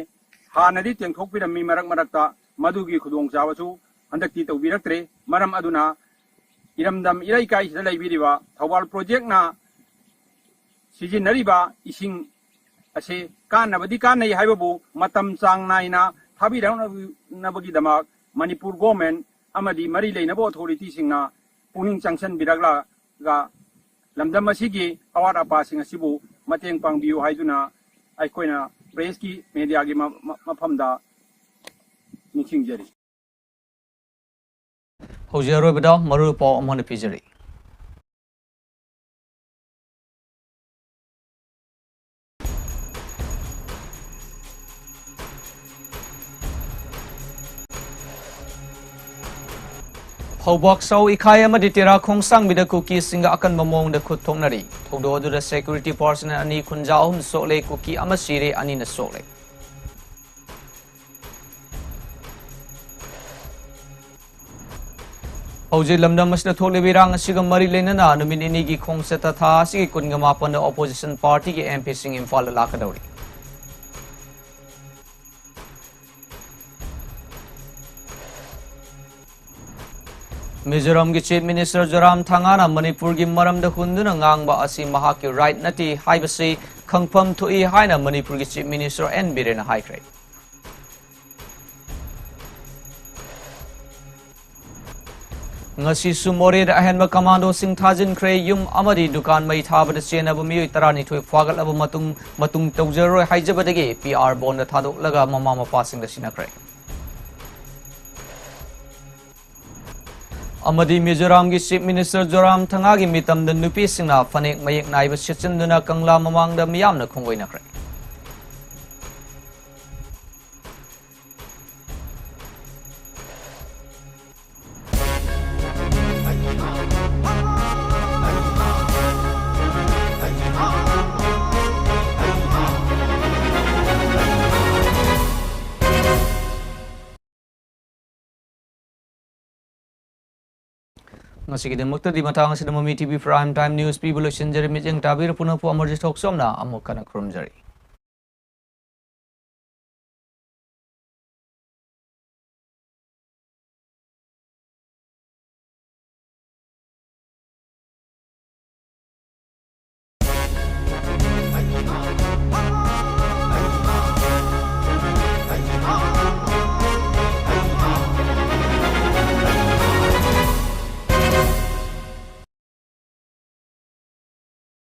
ꯍꯥꯟꯅꯗꯤ ꯇꯦꯡꯊꯣꯛꯄꯤꯔꯝꯃꯤ, ꯃꯔꯛ ꯃꯔꯛꯇ ꯃꯗꯨꯒꯤ ꯈꯨꯗꯣꯡꯆꯥꯕꯁꯨ ꯍꯟꯗꯛꯇꯤ ꯇꯧꯕꯤꯔꯛꯇ꯭ꯔꯦ꯫ ꯃꯔꯝ ꯑꯗꯨꯅ ꯏꯔꯝꯗꯝ ꯏꯔꯩꯀꯥꯏꯁꯤꯗ ꯂꯩꯕꯤꯔꯤꯕ ꯊꯧꯕꯥꯜ ꯄ꯭ꯔꯣꯖꯦꯛꯅ ꯁꯤꯖꯤꯟꯅꯔꯤꯕ ꯏꯁꯤꯡ ꯑꯁꯤ ꯀꯥꯟꯅꯕꯗꯤ ꯀꯥꯟꯅꯩ ꯍꯥꯏꯕꯕꯨ ꯃꯇꯝ ꯆꯥꯡ ꯅꯥꯏꯅ ꯊꯥꯕꯤꯔꯛꯅꯕꯒꯤꯗꯃꯛ ꯃꯅꯤꯄꯨꯔ ꯒꯣꯔꯃꯦꯟ ꯑꯃꯗꯤ ꯃꯔꯤ ꯂꯩꯅꯕ ꯑꯣꯊꯣꯔꯤꯇꯤꯁꯤꯡꯅ ꯄꯨꯛꯅꯤꯡ ꯆꯪꯁꯤꯟꯕꯤꯔꯛꯂꯒ ꯂꯝꯗꯝ ꯑꯁꯤꯒꯤ ꯑꯋꯥꯠ ꯑꯄꯥꯁꯤꯡ ꯑꯁꯤꯕꯨ ꯃꯇꯦꯡ ꯄꯥꯡꯕꯤꯌꯨ ꯍꯥꯏꯗꯨꯅ ꯑꯩꯈꯣꯏꯅ ꯄ꯭ꯔꯦꯁꯀꯤ, ꯃꯦꯗꯤꯌꯥꯒꯤ ꯃ-, ꯃ-, ꯃꯐꯝꯗ ꯅꯤꯡꯁꯤꯡꯖꯔꯤ꯫ ꯍꯧꯖꯤꯛ ꯑꯔꯣꯏꯕꯗ ꯃꯔꯨ ꯄꯥꯎ ꯑꯃ ꯑꯣꯏꯅ ꯄꯤꯖꯔꯤ꯫ ꯐꯧꯕꯥꯛ ꯆꯥꯎ ꯏꯈꯥꯏ ꯑꯃꯗꯤ ꯇꯦꯔꯥ ꯈꯣꯡꯁꯥꯡꯕꯤꯗ ꯀꯨꯀꯤꯁꯤꯡꯒ ꯑꯀꯟꯕ ꯃꯑꯣꯡꯗ ꯈꯨꯠ ꯊꯣꯛꯅꯔꯤ꯫ ꯊꯧꯗꯣꯛ ꯑꯗꯨꯗ ꯁꯦꯀ꯭ꯌꯨꯔꯤꯇꯤ ꯄꯥꯔꯁꯅꯦꯜ ꯑꯅꯤ, ꯈꯨꯟꯖꯥ ꯑꯍꯨꯝ ꯁꯣꯛꯂꯦ, ꯀꯨꯀꯤ ꯑꯃ ꯁꯤꯔꯦ, ꯑꯅꯤꯅ ꯁꯣꯛꯂꯦ꯫ ꯍꯧꯖꯤꯛ ꯂꯝꯗꯝ ꯑꯁꯤꯗ ꯊꯣꯛꯂꯤꯕ ꯏꯔꯥꯡ ꯑꯁꯤꯒ ꯃꯔꯤ ꯂꯩꯅꯅ ꯅꯨꯃꯤꯠ ꯅꯤꯅꯤꯒꯤ ꯈꯣꯡꯆꯠꯇ ꯊꯥ ꯑꯁꯤꯒꯤ ꯀꯨꯟꯒ ꯃꯥꯄꯟꯗ ꯑꯣꯄꯣꯖꯤꯁꯟ ꯄꯥꯔꯇꯤꯒꯤ ꯑꯦꯝ ꯄꯤꯁꯤꯡ ꯏꯝꯐꯥꯜꯗ ꯂꯥꯛꯀꯗꯧꯔꯤ꯫ ꯃꯤꯖꯣꯔꯥꯝꯒꯤ Chief Minister ꯖꯣꯔꯥꯝ ꯊꯪꯒꯥꯅ ꯃꯅꯤꯄꯨꯔꯒꯤ ꯃꯔꯝꯗ ꯍꯨꯟꯗꯨꯅ ꯉꯥꯡꯕ ꯑꯁꯤ ꯃꯍꯥꯛꯀꯤ right ꯅꯠꯇꯦ ꯍꯥꯏꯕꯁꯤ ꯈꯪꯐꯝ ꯊꯣꯛꯏ ꯍꯥꯏꯅ ꯃꯅꯤꯄꯨꯔꯒꯤ Chief Minister ꯑꯦꯟ ꯕꯤꯔꯦꯟꯅ ꯍꯥꯏꯈ꯭ꯔꯦ꯫ ꯉꯁꯤꯁꯨ ꯃꯣꯔꯦꯗ ꯑꯍꯦꯟꯕ ꯀꯃꯥꯟꯗꯣꯁꯤꯡ ꯊꯥꯖꯤꯟꯈ꯭ꯔꯦ꯫ ꯌꯨꯝ ꯑꯃꯗꯤ ꯗꯨꯀꯥꯟ ꯃꯩ ꯊꯥꯕꯗ ꯆꯦꯟꯅꯕ ꯃꯤꯑꯣꯏ ꯇꯔꯥꯅꯤꯊꯣꯏ ꯐꯥꯒꯠꯂꯕ ꯃꯇꯨꯡ, ꯃꯇꯨꯡ ꯇꯧꯖꯔꯔꯣꯏ ꯍꯥꯏꯖꯕꯗꯒꯤ P R bond ꯊꯥꯗꯣꯛꯂꯒ ꯃꯃꯥ ꯃꯄꯥꯁꯤꯡꯗ ꯁꯤꯟꯅꯈ꯭ꯔꯦ꯫ ꯑꯃꯗꯤ ꯃꯤꯖꯣꯔꯥꯝꯒꯤ Chief Minister ꯖꯣꯔꯥꯝ ꯊꯪꯒꯥꯒꯤ ꯃꯤꯇꯝꯗ ꯅꯨꯄꯤꯁꯤꯡꯅ ꯐꯅꯦꯛ ꯃꯌꯦꯛ ꯅꯥꯏꯕ ꯁꯦꯠꯆꯤꯟꯗꯨꯅ ꯀꯪꯂꯥ ꯃꯃꯥꯡꯗ ꯃꯤꯌꯥꯝꯅ ꯈꯣꯡꯒꯣꯏꯅꯈ꯭ꯔꯦ꯫ ꯉꯁꯤꯒꯤꯗꯃꯛꯇꯗꯤ ꯃꯇꯥꯡ ꯑꯁꯤꯗ ꯃꯃꯤ T V Prime Time News ꯄꯤꯕ ꯂꯣꯏꯁꯤꯟꯖꯔꯦ꯫ ꯃꯤꯠꯌꯦꯡ ꯇꯥꯕꯤꯔ ꯄꯨꯝꯅꯃꯛꯄꯨ ꯑꯃꯔꯖꯤꯠ ꯊꯣꯛꯆꯣꯝꯅ ꯑꯃꯨꯛ ꯍꯟꯅ ꯈꯨꯔꯨꯝꯖꯔꯤ꯫